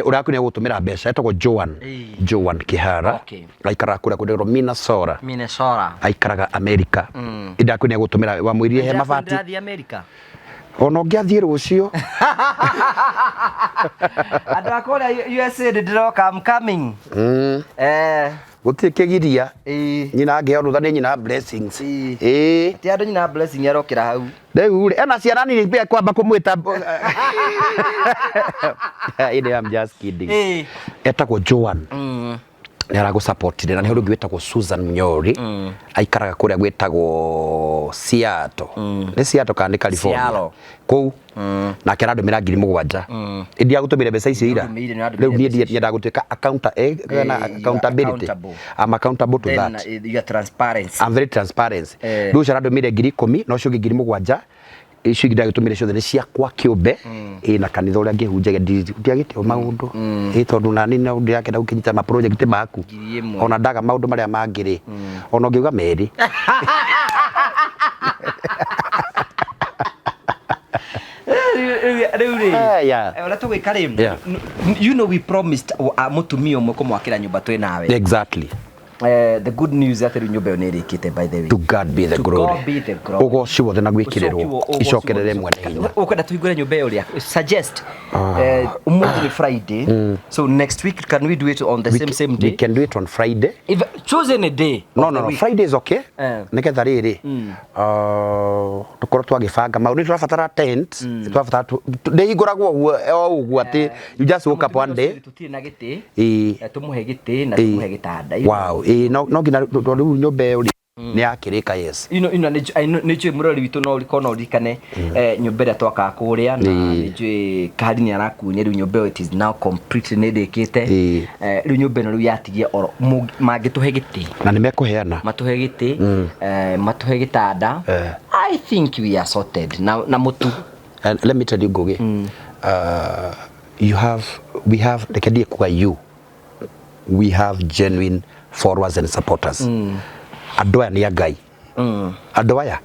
uria akunya gutumira mbeca, etagwo Joan. Ĩĩ. Joan Kihara. Aikaraga kuria kwĩragwo Minnesota. Minnesota. Aikaraga America. Indakunya gutumira wamwirire he mabati. Ndĩrathiĩ America. Ona ũngĩathiĩ rũciũ. Andũ a kũrĩa USA nĩ ndĩroka, I'm coming. Gũtirĩ kĩgiria. Ĩĩ. Nyina angĩheo rũtha nĩ nyina wa Blessings. Ĩĩ. Ĩĩ. Ti andũ nyina wa Blessing arokĩra hau. Rĩu rĩ, ena ciana nini pia kwamba kũmwĩta. Anyway, I'm just kidding. Ĩĩ. Etagwo Joan. Nĩ aragũsupportire na nĩ ũrĩa ũngĩ wĩtagwo Susan Munyori. Aikaraga kũrĩa gwĩtagwo Seattle. Nĩ Seattle kana nĩ California? Seattle. Kũu. Nake arandũmĩra 7,000. Ĩndi agũtũmĩre mbeca icio ira. Nĩandũmĩire, nĩandũmĩire Rĩu niĩ mbeca icio. nyendaga gũtuĩka kana Eh, you are accountability. accountable. I'm accountable to Then, that. you are transparency. I'm very transparent. Eh. Rĩu ũcio arandũmĩire 10,000 na ũcio ũngĩ 7,000. Icio ingĩ ndagĩtũmĩre ciothe nĩ ciakwa kĩũmbe. Ĩ na kanitha ũrĩa ngĩhunjagia ndiagĩte o maũndũ. Ĩ tondũ nani no ndĩrakenda gũkĩnyita ma project maku. 1,000. Ona ndaga maũndũ marĩa mangĩ rĩ. Ona ũngĩuga merĩ. Rĩu rĩ Eh, yeah. ũrĩa tũgwĩka rĩ, Yeah. you know we promised mũtumia ũmwe kũmwakĩra nyũmba twĩ nawe. Exactly. The good news atĩ rĩu nyũmba ĩyo nĩ ĩrĩkĩte, by the way. To God be the To glory. God be the glory. Ũgoci wothe na gwĩkĩrĩrwo Ũcoki icokerere mwene hinya. Ũkwenda tũhingũre nyũmba ĩyo rĩa suggest ũmũthĩ nĩ Friday, so next week can we do it on the same We day? can do it on Friday. If, choose any day No, of no, the no. week. Friday is okay. Eh. Nĩgetha rĩrĩ tũkorwo twagĩbanga maũndũ. Nĩ tũrabatara tent, nĩ tũrabatara ndĩhingũragwo ũguo o ũguo atĩ you just woke up one day. Tũtirĩ na gĩtĩ. Ĩĩ. Tũmũhe gĩtĩ na Ĩĩ. tũmũhe gĩtanda. Wow. Ĩĩ, no nginya tondũ rĩu nyũmba ĩyo rĩ nĩ yakĩrĩka, yes. Nĩ njũĩ mũrori witũ no ũriko no ũririkane nyũmba ĩrĩa twakaga kũrĩa na Ĩĩ. nĩ njũĩ kahari nĩ arakuonia rĩu nyũmba ĩyo it is now completely nĩ ĩrĩkĩte. Ĩĩ. Rĩu nyũmba ĩno rĩu yatigia oro mangĩtũhe gĩtĩ, Na nĩ mekũheana. matũhe gĩtĩ, matũhe gĩtanda. Eh. I think we are sorted na mũtu. And let me tell you, Ngugi, you have, we have, reke ndiĩ kuga you, we have genuine followers and supporters. Andũ aya nĩ a Ngai. Andũ aya,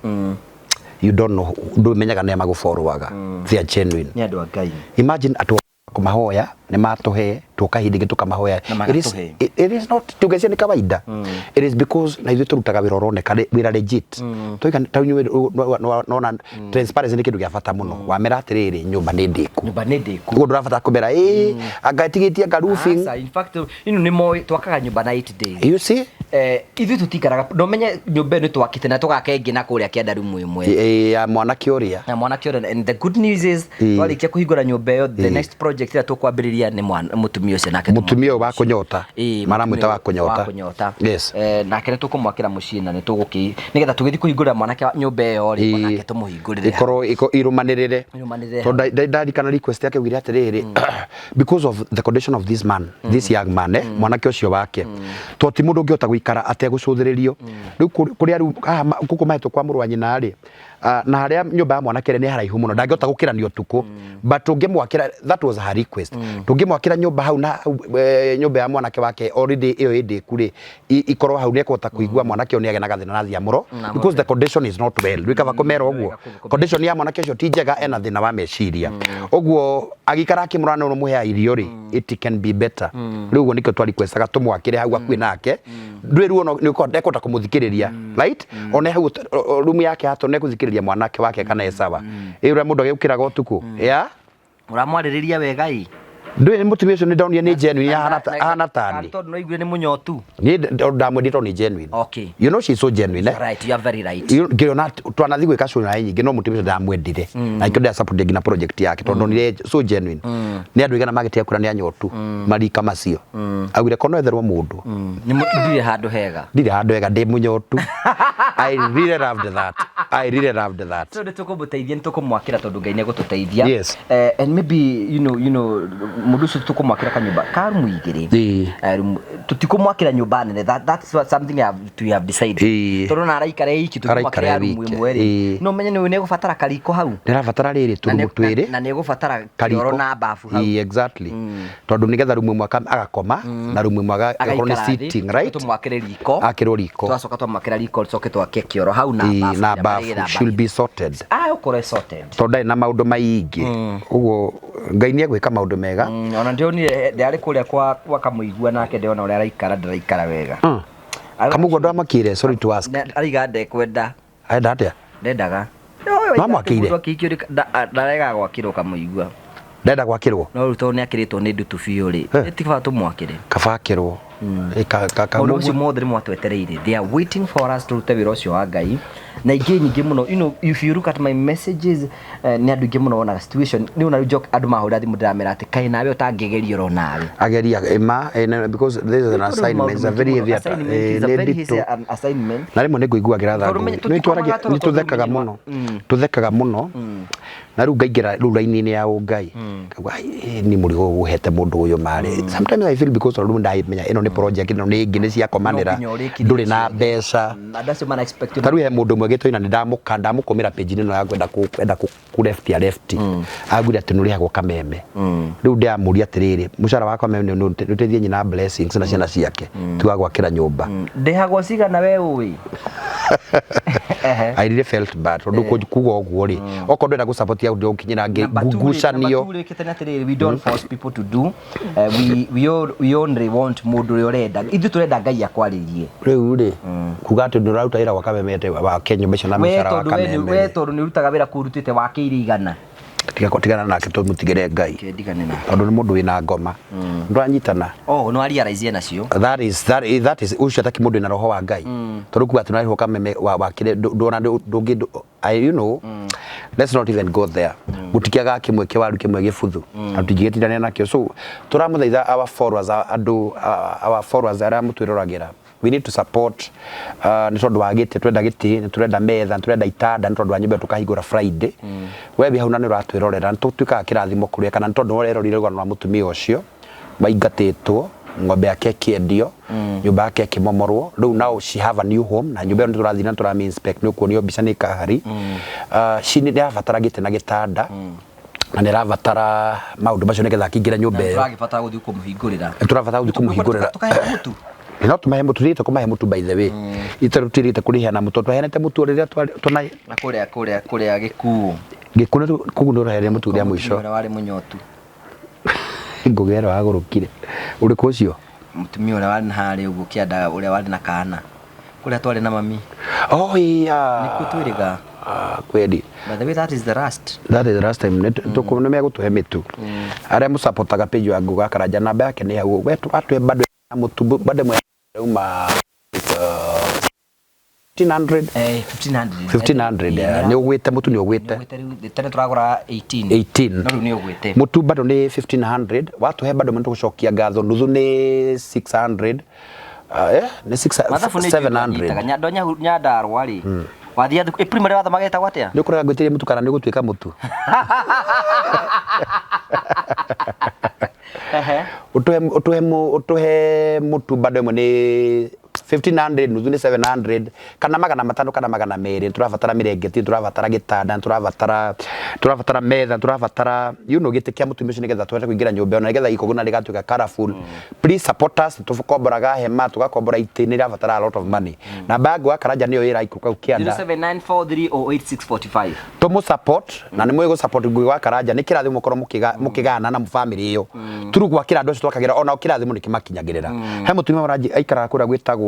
you don't know, ndũmenyaga nĩa magũfollowaga. They are genuine. Nĩ andũ a Ngai. Imagine atũ kũmahoya nĩ matũhe tũka hĩndĩ ĩngĩ tũkamahoya. Na It is, magatũhe. it is not tugecia nĩ kawaida. It is because na ithuĩ tũrutaga wĩra ũroneka wĩra legit. Tũiga ta inyuĩ nona transparency nĩ kĩndũ gĩa bata mũno. Wamera atĩrĩrĩ, nyũmba nĩ ndĩku. Nyũmba nĩ ndĩku. Ũguo ndũrabatara kũmera ĩ anga ĩtigĩtie anga roofing. Aca, in fact ino nĩ moĩ twakaga nyũmba na 8 days. You see? Ithuĩ tũtikaraga no menye nyũmba ĩno nĩ twakĩte na tũgaka ĩngĩ na kũrĩa kĩanda rumu ĩmwe. Ĩ, ya mwanake ũrĩa. Na mwanake ũrĩa, and the good news is twarĩkia kũhingũra nyũmba ĩyo, the next project ĩrĩa tũkwambĩrĩria nĩ mũtumia ũcio nake. Mũtumia ũyũ wa kũnyota. Ĩĩ, Maramwĩta wa kũnyota. wa kũnyota. Yes. Nake nĩ tũkũmwakĩra mũciĩ na nĩ tũgũkĩ nĩgetha tũgĩthiĩ kũhingũrĩra mwanake wa nyũmba ĩyo rĩ, onake tũmũhingũrĩre. Ikorwo irũmanĩrĩre. Irũmanĩrĩre. Tondũ ndarikana request yake augire atĩrĩrĩ, because of the condition of this man, this young man, mwanake ũcio wake, to ti mũndũ ũngĩhota gũikara ategũcũthĩrĩrio. Rĩu kũrĩa rĩu haha gũkũ mahetwo kwa mũrũ wa nyina rĩ, na harĩa nyũmba ya mwanake rĩ nĩ haraihu mũno, ndangĩhota gũkĩranio ũtukũ, but tũngĩmwakĩra, that was her request, tũngĩmwakĩra nyũmba hau na nyũmba ya mwanake wake already ĩyo ĩ ndĩku rĩ, ikorwo hau nĩ ekũhota kũigua mwanake ũyũ nĩ agĩa na gathĩna na athiĩ amũro, because the condition is not well. Rĩu kaba kũmera ũguo condition ya mwanake ũcio ti njega, ena thĩna wa meciria, ũguo agĩikara akĩmũrora na ũmũheaga irio rĩ, it can be better. Rĩu ũguo nĩkĩo twa requestaga tũmwakĩre hau hakuhĩ nake, ndwĩ ruo nĩ ekũhota kũmũthikĩrĩria, right? One hau rumu yake hatũ nĩ ekũthikĩrĩria mwanake wake kana e sawa, ĩ ũrĩa mũndũ agĩũkĩraga ũtukũ ya Ũramwarĩrĩria wega ĩ. Ndũĩ mũtumia ũcio nĩ ndonire nĩ genuine, ahana tani. Tondũ no igue nĩ mũnyotu. Niĩ ndamwendire tondũ nĩ genuine. You know she's so genuine, eh? Right, you are very right. Ngĩona twanathiĩ gwĩka show naye nyingĩ, no mũtumia ũcio ndamwendire na ikĩo ndĩra support nginya project yake tondũ ndonire so genuine. Nĩ andũ aigana magĩtiga kura nĩ anyotu marika macio, augire kono etherwo mũndũ. Nĩ ndirĩ handũ hega. Ndirĩ handũ hega, ndĩ mũnyotu. I really loved that, I really loved that. So nĩ tũkũmũteithia, nĩ tũkũmwakĩra tondũ Ngai nĩ egũtũteithia. Yes. And maybe mũndũ ũcio tũkũmwakĩra kanyũmba ka rumu igĩrĩ. Tũtikũmwakĩra nyũmba nene. That's what something we have decided. Tondũ na araikara iki Araikara tũkũmwakĩra rumu wike. ĩmwe rĩ, no menye nĩ egũbatara kariko hau. Nĩ arabatara rĩrĩ Na tũrumu twĩrĩ. Na nĩ egũbatara Kariko. kĩoro na bafu hau. Ĩĩ, exactly, tondũ nĩgetha rumu ĩmwe agakoma na rumu ĩmwe agakorwo nĩ Agaikara thĩ, sitting, right? tũmwakĩre riko. Akĩrwo riko. Twacoka twamwakĩra riko, tũcoke twake kĩoro hau na bafu na ĩrĩa bafu marĩgĩthambagia. should be sorted. Ah, ũkorwo sorted. Tondũ ndarĩ na maũndũ maingĩ ũguo, Ngai nĩ egwĩka maũndũ mega. Ona ndĩronire ndĩarĩ kũrĩa kwa kamũigua nake, ndĩrona ũrĩa araikara, ndaraikara wega. Kamũguo ndwamakire, sorry to ask. Araiga ndekwenda. Arenda atĩa? Ndendaga. No, Ũraiga atĩ Mamwakĩire. mũndũ akĩhikio rĩ, ndaregaga gwakĩrwo kamũigua. Ndenda gwakĩrwo. No rĩu tondũ nĩ akĩrĩtwo nĩ ndutu biũ rĩ, Eh. ti bata tũmwakĩre. Kaba akĩrwo. Maũndũ macio mothe nĩ mwatwetereire. They are waiting for us tũrute wĩra ũcio wa Ngai. Na ingĩ nyingĩ mũno, you know, if you look at my messages, nĩ andũ aingĩ mũno wonaga situation. Nĩ ona rĩu joke andũ mahũra thimũ ndĩramera atĩ kaĩ nawe ũtangĩgeria oro nawe. Ageria ĩma because this is an assignment, it's a very heavy Assignment is a nĩ very nditũ. heavy an assignment. Na rĩmwe nĩ ngũiguagĩra tha Tondũ menye- Ngũgĩ. Nĩ twaragia tũtikomaga toro nĩ tũthekaga tondũ mũno, tũthekaga mũno, na rĩu ngaingĩra rĩu raini-inĩ ya ũngai, ngauga, "Ai, ni mũrigo ũyũ ũhete mũndũ ũyũ marĩ." Sometimes I feel because tondũ ndamenya ĩno nĩ project, ĩno nĩ ĩngĩ, nĩ ciakomanĩra, No nginya ũrĩkithie ndũrĩ na ciothe. mbeca. Andũ acio mara expect Ta rĩu he mũndũ ũmwe gĩtũina nĩ ndamũka ndamũkũmĩra page ĩno ya kwenda kwenda ku left ya left, anguire atĩ nĩũrĩhagwo kameme. Rĩu ndĩramũria atĩrĩrĩ, mũcara wa kameme nĩ ũteithie nyina Blessings na ciana ciake, ti wa gwakĩra nyũmba. Ndĩhagwo cigana we ũĩ? Ehe. I really felt bad tondũ kuga ũguo rĩ, okorwo ndwenda gũ support ya ũndũ ũkinyĩra Number two rĩ- ngucanio. number two rĩ, kĩte nĩ atĩrĩrĩ, we don't force people to do. We only want mũndũ ũrĩa ũrenda. Ithuĩ tũrenda Ngai akwarĩrie. Rĩu rĩ, kuga atĩ ndũraruta wĩra gwa kameme atĩ wake nyũmba icio na We mũcara wa tondũ we kameme we rĩ. tondũ nĩ ũrutaga wĩra kũu ũrutĩte wakĩire igana. Tiga tigana nake, tũmũtigĩre Ngai. Kendigane na. Tondũ nĩ mũndũ wĩna ngoma, ndũranyitana. Oh, no realize nacio. That is ũcio ataki mũndũ wĩna roho wa Ngai, tondũ kuga atĩ nĩũrarĩhwo kameme wakĩre ndũna ndũngĩ I, you know, let's not even go there. Gũtikĩagaga kĩmwe kĩwaru kĩmwe gĩbuthu, na tũtingĩgĩtindania nakĩo. So tũramũthaitha our followers, andũ our followers arĩa mũtwĩroragĩra, we need to support nĩ tondũ wa gĩtĩ, twenda gĩtĩ, nĩ tũrenda metha, nĩ tũrenda itanda, nĩ tondũ wa nyũmba ĩyo tũkahingũra Friday. We wĩ hau na nĩ ũratwĩrorera, nĩ tũtuĩkaga kĩrathimo kũrĩ we, kana nĩ tondũ nĩ ũrerorire rũgano rwa mũtumia ũcio waingatĩtwo, ng'ombe yake ĩkĩendio, nyũmba yake ĩkĩmomorwo. Rĩu now she have a new home, na nyũmba ĩyo nĩ tũrathiĩ na tũrami inspect, nĩ ũkuonio mbica nĩ kahari. She nĩ ĩrabatara gĩtĩ na gĩtanda, na nĩ ĩrabatara maũndũ macio nĩgetha akĩingĩre nyũmba ĩyo. Tũragĩbatara gũthiĩ kũmũhingũrĩra. Tũrabatara gũthiĩ kũmũhingũrĩra. Tũkahe mũtu. No tũmahe mũtu, tũthiĩte kũmahe mũtu, by the way, itarĩ tũtirĩte kũrĩheana mũtu, twaheanĩte mũtu o rĩrĩa twana Na kũrĩa gĩkuũ. Gĩkuũ kũu nĩ ũraheanire mũtu rĩa mũico. Mũtumia ũrĩa warĩ mũnyotu. Ngũgĩ ĩrĩa wagũrũkire, ũrĩkũ ũcio? Mũtumia ũrĩa warĩ na harĩa ũguo kĩanda, ũrĩa warĩ na kana. Kũrĩa twarĩ na mami. Oh yeah. Nĩkuo twĩrĩga. Ah, kweli. By the way, that is the last. That is the last time. Nĩ megũtũhe mĩtu. Arĩa mũsapotaga page ya Ngũgĩ wa Karanja, namba yake nĩ hau. We atũhe bado ya mũtu, bado ĩmwe yauma 1500. Eh, 1500. 1500, nĩ ũgwĩte mũtu, nĩ ũgwĩte. Nĩ ũgwĩte rĩu, tene tũragũra 18. 18. No rĩu nĩ ũgwĩte. Mũtu bado nĩ 1500, watũhe bado nĩ tũgũcokia ngatho. Nuthu nĩ 600, nĩ Mathabu nĩ 700. Nyando Nyandarũa rĩ. Wathiĩ primary wathomaga ĩtagwo atĩa? Nĩ ũkoraga ngwĩtĩria mũtu kana nĩ ũgũtuĩka mũtu. Ehe. Ũtũhe mũtu bado ĩmwe nĩ 1500, nuthu nĩ 700, kana 500 kana 200. Tũrabatara mĩrengeti, tũrabatara gĩtanda, tũrabatara metha, tũrabatara gĩtĩ kĩa mũtumia ũcio nĩgetha tũhote kũingĩra nyũmba ĩyo, na nĩgetha igongona rĩgatuĩka colorful. Please support us. Tũkomboraga hema, tũgakombora itĩ, nĩ irabatara a lot of money. Namba ya Ngũgĩ wa Karanja nĩyo ĩraikũrũka hau kĩanda. 0794308645. Tũmũ support na nĩ mũĩ gũ support Ngũgĩ wa Karanja nĩ kĩrathimo mũkorwo mũkĩgana na family ĩyo turu gwakĩra andũ acio twakagĩra, onao kĩrathimo nĩ kĩmakinyagĩrĩra. He mũtumia ũranji aikaraga kũrĩa gwĩtagwo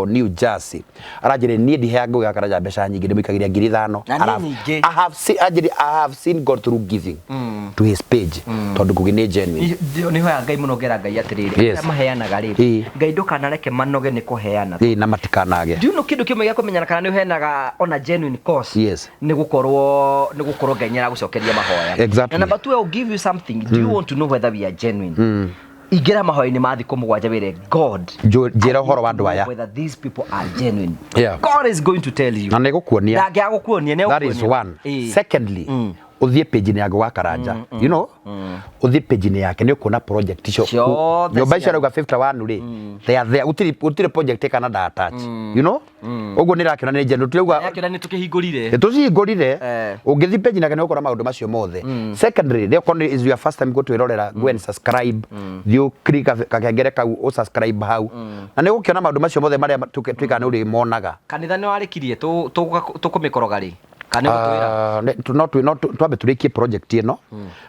New Jersey, aranjĩrire niĩ ndiheaga Ngũgĩ wa Karanja mbeca nyingĩ, ndĩmũikagĩria 5,000. Na nĩ nyingĩ. I have seen, anjĩrire, I have seen God through giving to his page, tondũ Ngũgĩ nĩ genuine. Nĩ hoya Ngai mũno, ngera Ngai atĩrĩrĩ, Yes. arĩa maheanaga rĩ, Ngai ndũkanareke manoge nĩ kũheana. Ĩĩ, na matikanage. Do you know kĩndũ kĩmwe gĩa kũmenyana kana nĩ ũheanaga ona genuine cause? Yes. Nĩ gũkorwo Ngai nĩ aragũcokeria mahoya. Exactly. Na number two, I will give you something. Do you want to know whether we are genuine? Ingĩra mahoya-inĩ ma thikũ 7 wĩre God, Njĩra ũhoro wa andũ aya. whether these people are genuine. God is going to tell you. Na nĩ gũkuonia. Ndangĩaga gũkuonia, nĩ That is egũkuonia. one. Secondly, ũthiĩ page-inĩ ya Ngũgĩ wa Karanja, ũthiĩ page-inĩ yake, nĩ ũkuona project icio. Ciothe. Nyũmba icio arauga 51 rĩ, they are there. Gũtirĩ project ĩkana nda attach, ũguo nĩ ĩrakĩona nĩ genuine, tũrauga. Yakĩona nĩ tũkĩhingũrire. Nĩ tũcihingũrire. Ũngĩthiĩ page nake nĩ ũkora maũndũ macio mothe. Secondly, rĩ okorwo is your first time gũtwĩrorera, go and subscribe, thiĩ ũ click gakengere kau, ũ subscribe hau, na nĩ ũgũkĩona maũndũ macio mothe marĩa twĩkaga, nĩ ũrĩmonaga. Kanitha nĩ warĩkirie, tũkũmĩkoroga rĩ? Kana nĩ gũtwĩra? Ah, no no twambe tũrĩkie project ĩno,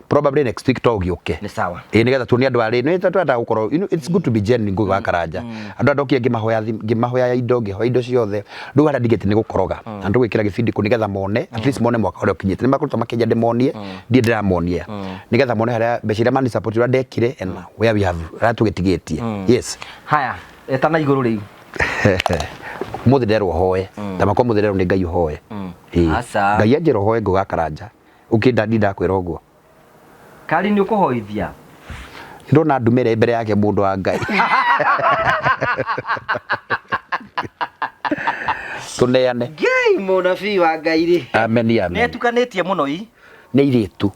probably next week to ũgĩũke. Nĩ sawa. Ĩ, nĩgetha tuonie andũ arĩ nĩ twenda gũkorwo, it's good to be genuine. Ngũgĩ wa Karanja, andũ aya ndokire ngĩmahoya ngĩmahoya indo, ngĩhoya indo ciothe. Rĩu harĩa ndigĩte nĩ gũkoroga na tũgwĩkĩra gĩbindi kũ nĩgetha mone, at least mone mwaka ũrĩa ũkinyĩte. Nĩ makoretwo makĩnja ndĩmonie, ndiĩ ndĩramonia nĩgetha mone harĩa mbeca iria mani support ũrĩa ndekire and where we have, harĩa tũgĩtigĩtie. Yes. Haya, etana igũrũ rĩu. Mũthĩ nderwo hoe ta makwa, mũthĩ nderwo nĩ Ngai ũhoe. Ĩĩ. Aca. Ngai anjĩra ũhoe, Ngũgĩ wa Karanja, ũkĩnda ndindakwĩra ũguo. Kari nĩ ũkũhoithia. Ndona ndumĩre mbere yake, mũndũ wa Ngai, tũneane. Ngai, mũnabii wa Ngai rĩ. Amen. Nĩ Amen. etukanĩtie mũno i. Nĩ irĩtu.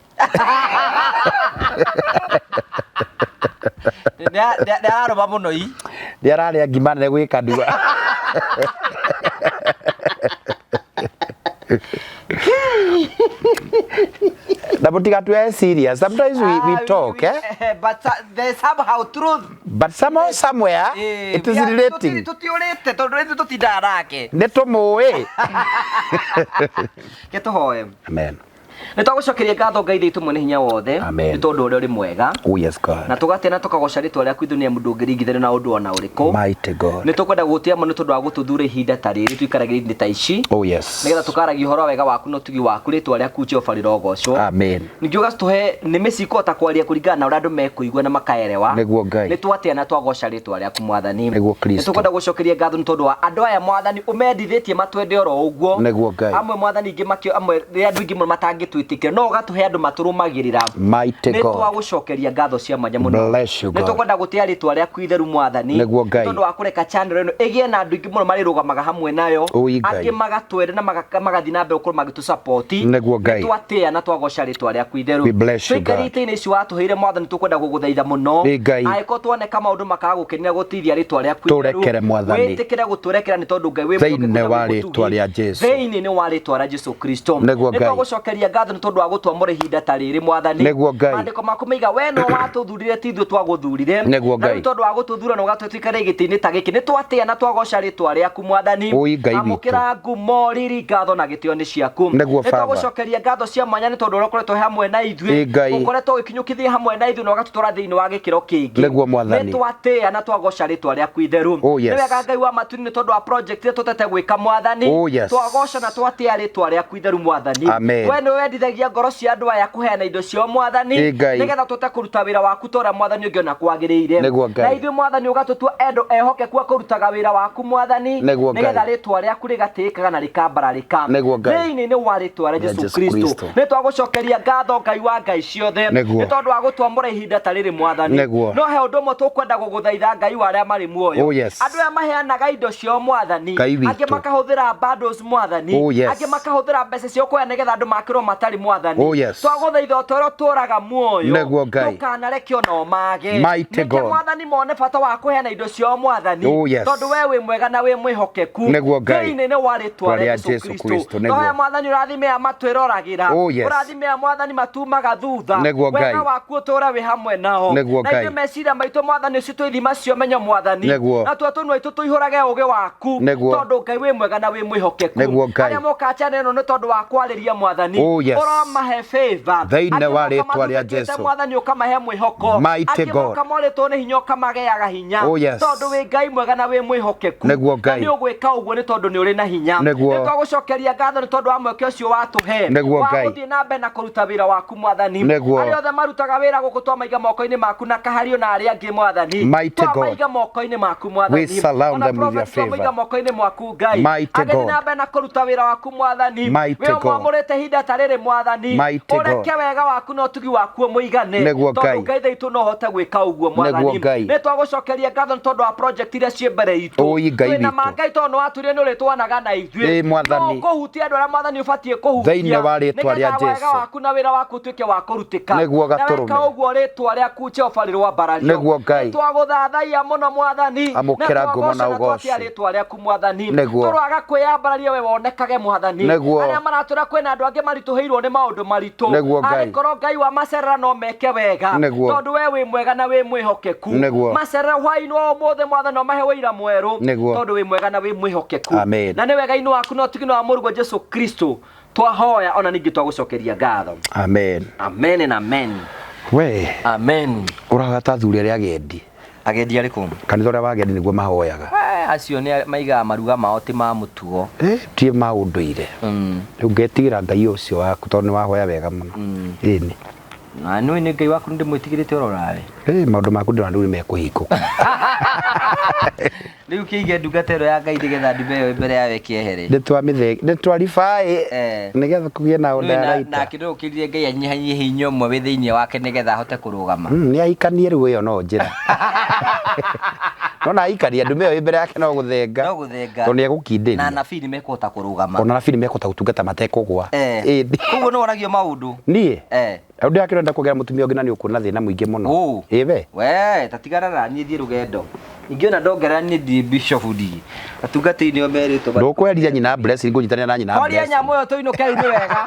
Nĩ ararũma mũno i. Nĩ ararĩa ngima nene gwĩka nduga. Na mũtigatue serious, sometimes we talk, eh? But there's somehow truth. But somehow, somewhere, it is relating. Tũtiũrĩte tondũ rĩu tũtindaga nake. Nĩ tũmũĩ. Ke tũhoe. Amen. Nĩ twagũcokeria ngatho, Ngai thitũ mwene hinya wothe. Amen. Nĩ tondũ ũrĩa ũrĩ mwega. Oh yes, God. Na tũgatĩa na tũkagoca rĩtwa rĩaku ithuĩ, nĩ amu ndũngĩringithanio na ũndũ ona ũrĩkũ. Mighty God. Nĩ tũkwenda gũgũtĩa mũno nĩ tondũ wa gũtũthura ihinda ta rĩrĩ tũikaragĩra ihinda ta ici, Oh yes. nĩgetha tũkaragia ũhoro wa wega waku na ũtugi waku. Rĩtwa rĩaku Jehova rĩrogocwo. Amen. Ningĩ ũgatũhe nĩmĩ cikũhota kwaria kũringana na ũrĩa andũ mekũigua na makaerewa. Nĩguo, Ngai. Nĩ twatĩa na twagoca rĩtwa rĩaku, Mwathani. Nĩguo, Kristo. Nĩ tũkwenda gũcokeria ngatho nĩ tondũ wa andũ aya, Mwathani, ũmendithĩtie matwende oro ũguo. Nĩguo, Ngai. Amwe, Mwathani, ingĩ makĩo amwe rĩrĩa andũ aingĩ mũno matangĩtwĩtĩkĩra, no ũgatũhe andũ matũrũmagĩrĩra. Mighty Nĩ God. twagũcokeria ngatho cia mwanya mũno. Bless you, Nĩ God. tũkwenda gũtĩa rĩtwa rĩaku itheru, Mwathani. Nĩguo, Ngai. Nĩ tondũ wa kũreka channel ĩno ĩgĩe na andũ aingĩ mũno marĩrũgamaga hamwe nayo. Ũi, Ngai. Angĩ magatwenda na magathiĩ na mbere gũkorwo magĩtũ Nĩguo, Ngai. Nĩ twatĩa na twagoca rĩtwa rĩaku itheru. We bless you, God. Tũikarĩte-inĩ ici watũheire, Mwathani, tũkwenda gũgũthaitha mũno. Ĩ, Ngai. Angĩkorwo tuoneka maũndũ makaga gũkenera gũtithia rĩtwa rĩaku itheru, Tũrekere, Mwathani. wĩtĩkĩre gũtũrekera nĩ tondũ Ngai wĩ Thĩinĩ mwĩhokeku na wa wĩ rĩtwa mũtugi. rĩa Jesũ. Thĩinĩ nĩ wa rĩtwa rĩa Jesu Kristo. Nĩguo, Nĩ Ngai. twagũcokeria ngatho nĩ tondũ wa gũtwamũra ihinda ta rĩrĩ, Mwathani. Nĩguo, Ngai. Maandĩko maku maiga we no watũthurire, ti ithuĩ twagũthurire. Nĩguo, Na Ngai. rĩu tondũ wa gũtũthura na ũgatũhe tũikare gĩtĩ-inĩ ta gĩkĩ, nĩ twatĩa na twagoca rĩtwa rĩaku, Mwathani. Ũi, Ngai witũ. Amũkĩra ngumo, riri, ngatho na gĩtĩo nĩ ciaku. Nĩguo, Nĩ Baba. twagũcokeria ngatho cia mwanya nĩ tondũ ũrĩa ũkoretwo hamwe na ithuĩ. Ĩ, Ngai. Ũkoretwo ũgĩkinyũkithia hamwe na ithuĩ na ũgatũtwara thĩinĩ wa gĩkĩro kĩngĩ. Nĩguo, Mwathani. Nĩ twatĩa na twagoca rĩtwa rĩaku itheru. Oh, yes. Nĩ wega, Ngai wa matu-inĩ, nĩ tondũ wa project ĩrĩa tũtete gwĩka, Mwathani. Oh, yes. Twagoca na twatĩa rĩtwa rĩaku itheru, Mwathani. Amen. We nĩwe wendithagia ngoro cia andũ aya kũheana indo ciao, Mwathani, Ĩ, Ngai. nĩgetha tũte kũruta wĩra waku ta ũrĩa, Mwathani, ũngĩona kwagĩrĩire. Nĩguo, Ngai. Na ithuĩ, Mwathani, ũgatũtua andũ ehokeku a kũrutaga wĩra waku, Mwathani, Nĩguo, Ngai. nĩgetha rĩtwa rĩaku rĩgatĩĩkaga na rĩkambararĩka. Nĩguo, Ngai. Thĩinĩ nĩ wa rĩtwa rĩa Jesu Jesu Kristo. Kristo. Nĩ twagũcokeria ngatho, Ngai wa ngai ciothe, Nĩguo. nĩ tondũ wa gũtwamũra ihinda ta rĩrĩ, Mwathani. Nĩguo. No he ũndũ ũmwe tũkwenda gũgũthaitha, Ngai wa arĩa marĩ muoyo. Oh, yes. Andũ aya maheanaga indo ciao, Mwathani, Ngai witũ. angĩ makahũthĩra bundles, Mwathani, Oh, yes. angĩ makahũthĩra mbeca ciao kũheana nĩgetha andũ makĩrwo matarĩ, Mwathani. Oh, yes. Twagũthaitha o ta ũrĩa ũtũũraga muoyo, Nĩguo, Ngai. ndũkanareke ona o mage. Mighty Nĩkĩo, God. Mwathani, mone bata wa kũheana indo ciao, Mwathani, Oh, yes. tondũ we wĩ mwega na wĩ mwĩhokeku. Nĩguo, Ngai. Thĩinĩ nĩ wa rĩtwa rĩa Rĩa Jesu Jesu Kristo. Kristo, nĩguo. Twahoya, Mwathani, ũrathime aya matwĩroragĩra. Oh, yes. Ũrathime aya, Mwathani, matumaga thutha. Nĩguo, Ngai. Wega waku ũtũũre wĩ hamwe nao. Nĩguo, Na Ngai. ithuĩ meciria maitũ, Mwathani, ũcio ithima cia ũmenyo, Mwathani. Nĩguo. Natuo tũnua itũ tũihũrage ũũgĩ waku. Nĩguo. Tondũ Ngai wĩ mwega na wĩ mwĩhokeku. Nĩguo, Ngai. Arĩa mokaga channel ĩno nĩ tondũ wa kwarĩria, Mwathani, Oh, yes. ũromahe favor. Thĩinĩ Angĩ wa moka rĩtwa rĩa mathuthĩkĩte, Jesu. Mwathani, ũkamahe mwĩhoko. Mighty Angĩ God. moka morĩtwo nĩ hinya, ũkamageaga hinya. Oh, yes. Tondũ wĩ Ngai mwega na wĩ mwĩhokeku. Nĩguo, Ngai. Na nĩ ũgwĩka ũguo nĩ tondũ nĩ ũrĩ na hinya. Nĩguo. Nĩ twagũcokeria ngatho nĩ tondũ wa mweke ũcio watũhe Nĩguo, wa Ngai. gũthiĩ na mbere na kũruta wĩra waku, Mwathani. Nĩguo. Arĩa othe marutaga wĩra gũkũ twamaiga moko-inĩ maku, na kahario na arĩa angĩ, Mwathani, Mighty God. twamaiga moko-inĩ maku, Mwathani. We surround Ona them with your prophet twamaiga favor. moko-inĩ maku, Ngai. Mighty Agĩthiĩ God. na mbere na kũruta wĩra waku, Mwathani, Mighty wĩ God. ũmwamũrĩte ihinda ta rĩrĩ, Mwathani, Mighty God. ũreke wega waku na ũtugi waku ũmũigane. Nĩguo, Tondũ Ngai. Ngai thaitũ no ũhote gwĩka ũguo, Mwathani. Nĩguo, Ngai. Nĩ twagũcokeria ngatho nĩ tondũ wa project iria ciĩ mbere itũ. Ũi, Ngai Twĩna witũ. ma, Ngai, tondũ nĩ watwĩrire nĩ ũrĩtwanaga na ithuĩ. Ĩ, Mwathani. No kũhutia andũ arĩa, Mwathani, ũbatiĩ kũhutia, Thĩinĩ wa rĩtwa rĩa nĩgetha wega Jesu. waku na wĩra waku ũtuĩke wa kũrutĩka. Nĩguo Na weka gatũrũme. ũguo, rĩtwa rĩaku Jehova rĩrwambarario. Nĩguo, Ngai. Nĩ twagũthathaiya mũno, Mwathani, Amũkĩra na ngumo na twagoca na twatĩa ũgooci. rĩtwa rĩaku, Mwathani. Nĩguo. Tũroaga kwĩyambararia we wonekage, Mwathani. Nĩguo. Arĩa maratwĩra kwĩna andũ angĩ maritũhĩirwo. Maritũhĩirwo nĩ maũndũ maritũ. Nĩguo Ngai. Angĩkorwo Ngai wa macerera no meke wega. Nĩguo. Tondũ we wĩ mwega na wĩ mwĩhokeku. Nĩguo. Macerera hwaĩ-inĩ wa ũmũthĩ Mwathani no mahe ũira mwerũ. Nĩguo. Tondũ wĩ mwega na wĩ mwĩhokeku. Amen. Na nĩ wega-inĩ waku na ũtugi-inĩ wa mũrũguo Jesu Kristo twahoya ona ningĩ twagũcokeria ngatho. Amen. Amen and amen. We Amen. ũrahoya ta athuri arĩa agendi. Agendi arĩkũ? Kanitha ũrĩa wa agendi nĩguo mahoyaga. Eh, acio nĩ maigaga maruga mao ti ma mũtugo. Eh, ti ma ũndũire. Rĩu ngetigĩra Ngai ũcio waku tondũ nĩ wahoya wega mũno. Ĩni. Na nĩ nĩ Ngai waku nĩ ndĩmwĩtigĩrĩte oro nawe. Eh, maũndũ maku ndĩrona rĩu nĩ mekũhingũka. Rĩu kĩige ndungata ĩno ya Ngai nĩgetha ndume ĩyo mbere yayo ĩkĩehere. Nĩ twamĩthe nĩ twaribaĩ Eh. nĩgetha kũgĩe na Nĩũĩ na director. nake ndũkĩrire Ngai anyihanyihie hinya ũmwe wĩ thĩinĩ wake nĩgetha ahote kũrũgama. Nĩ ahikanie rĩu ĩyo no njĩra. No na ahikania ndume ĩyo ĩ mbere yake no gũthenga. No gũthenga. Tondũ nĩ Na egũkindĩria. anabii nĩ mekũhota kũrũgama. Ona anabii nĩ mekũhota gũtungata matekũgwa. Eh. Ĩĩ. Koguo nĩ woragio maũndũ. Niĩ Eh. Rĩu ndĩrakĩrenda kũgĩa mũtumia ũngĩ na nĩ ũkuona thĩna mũingĩ mũno. Ũ. Ĩ we. We, tatigana na niĩ thiĩ rũgendo. Ingĩona ndongerera niĩ ndirĩ bishop ndirĩ. Atungatĩri nĩo merĩtwo. Ndũkweherithia nyina Blessing ngũnyitanĩra na nyina Horia Blessing. nyamũ ĩyo tũinũke rĩu nĩ wega.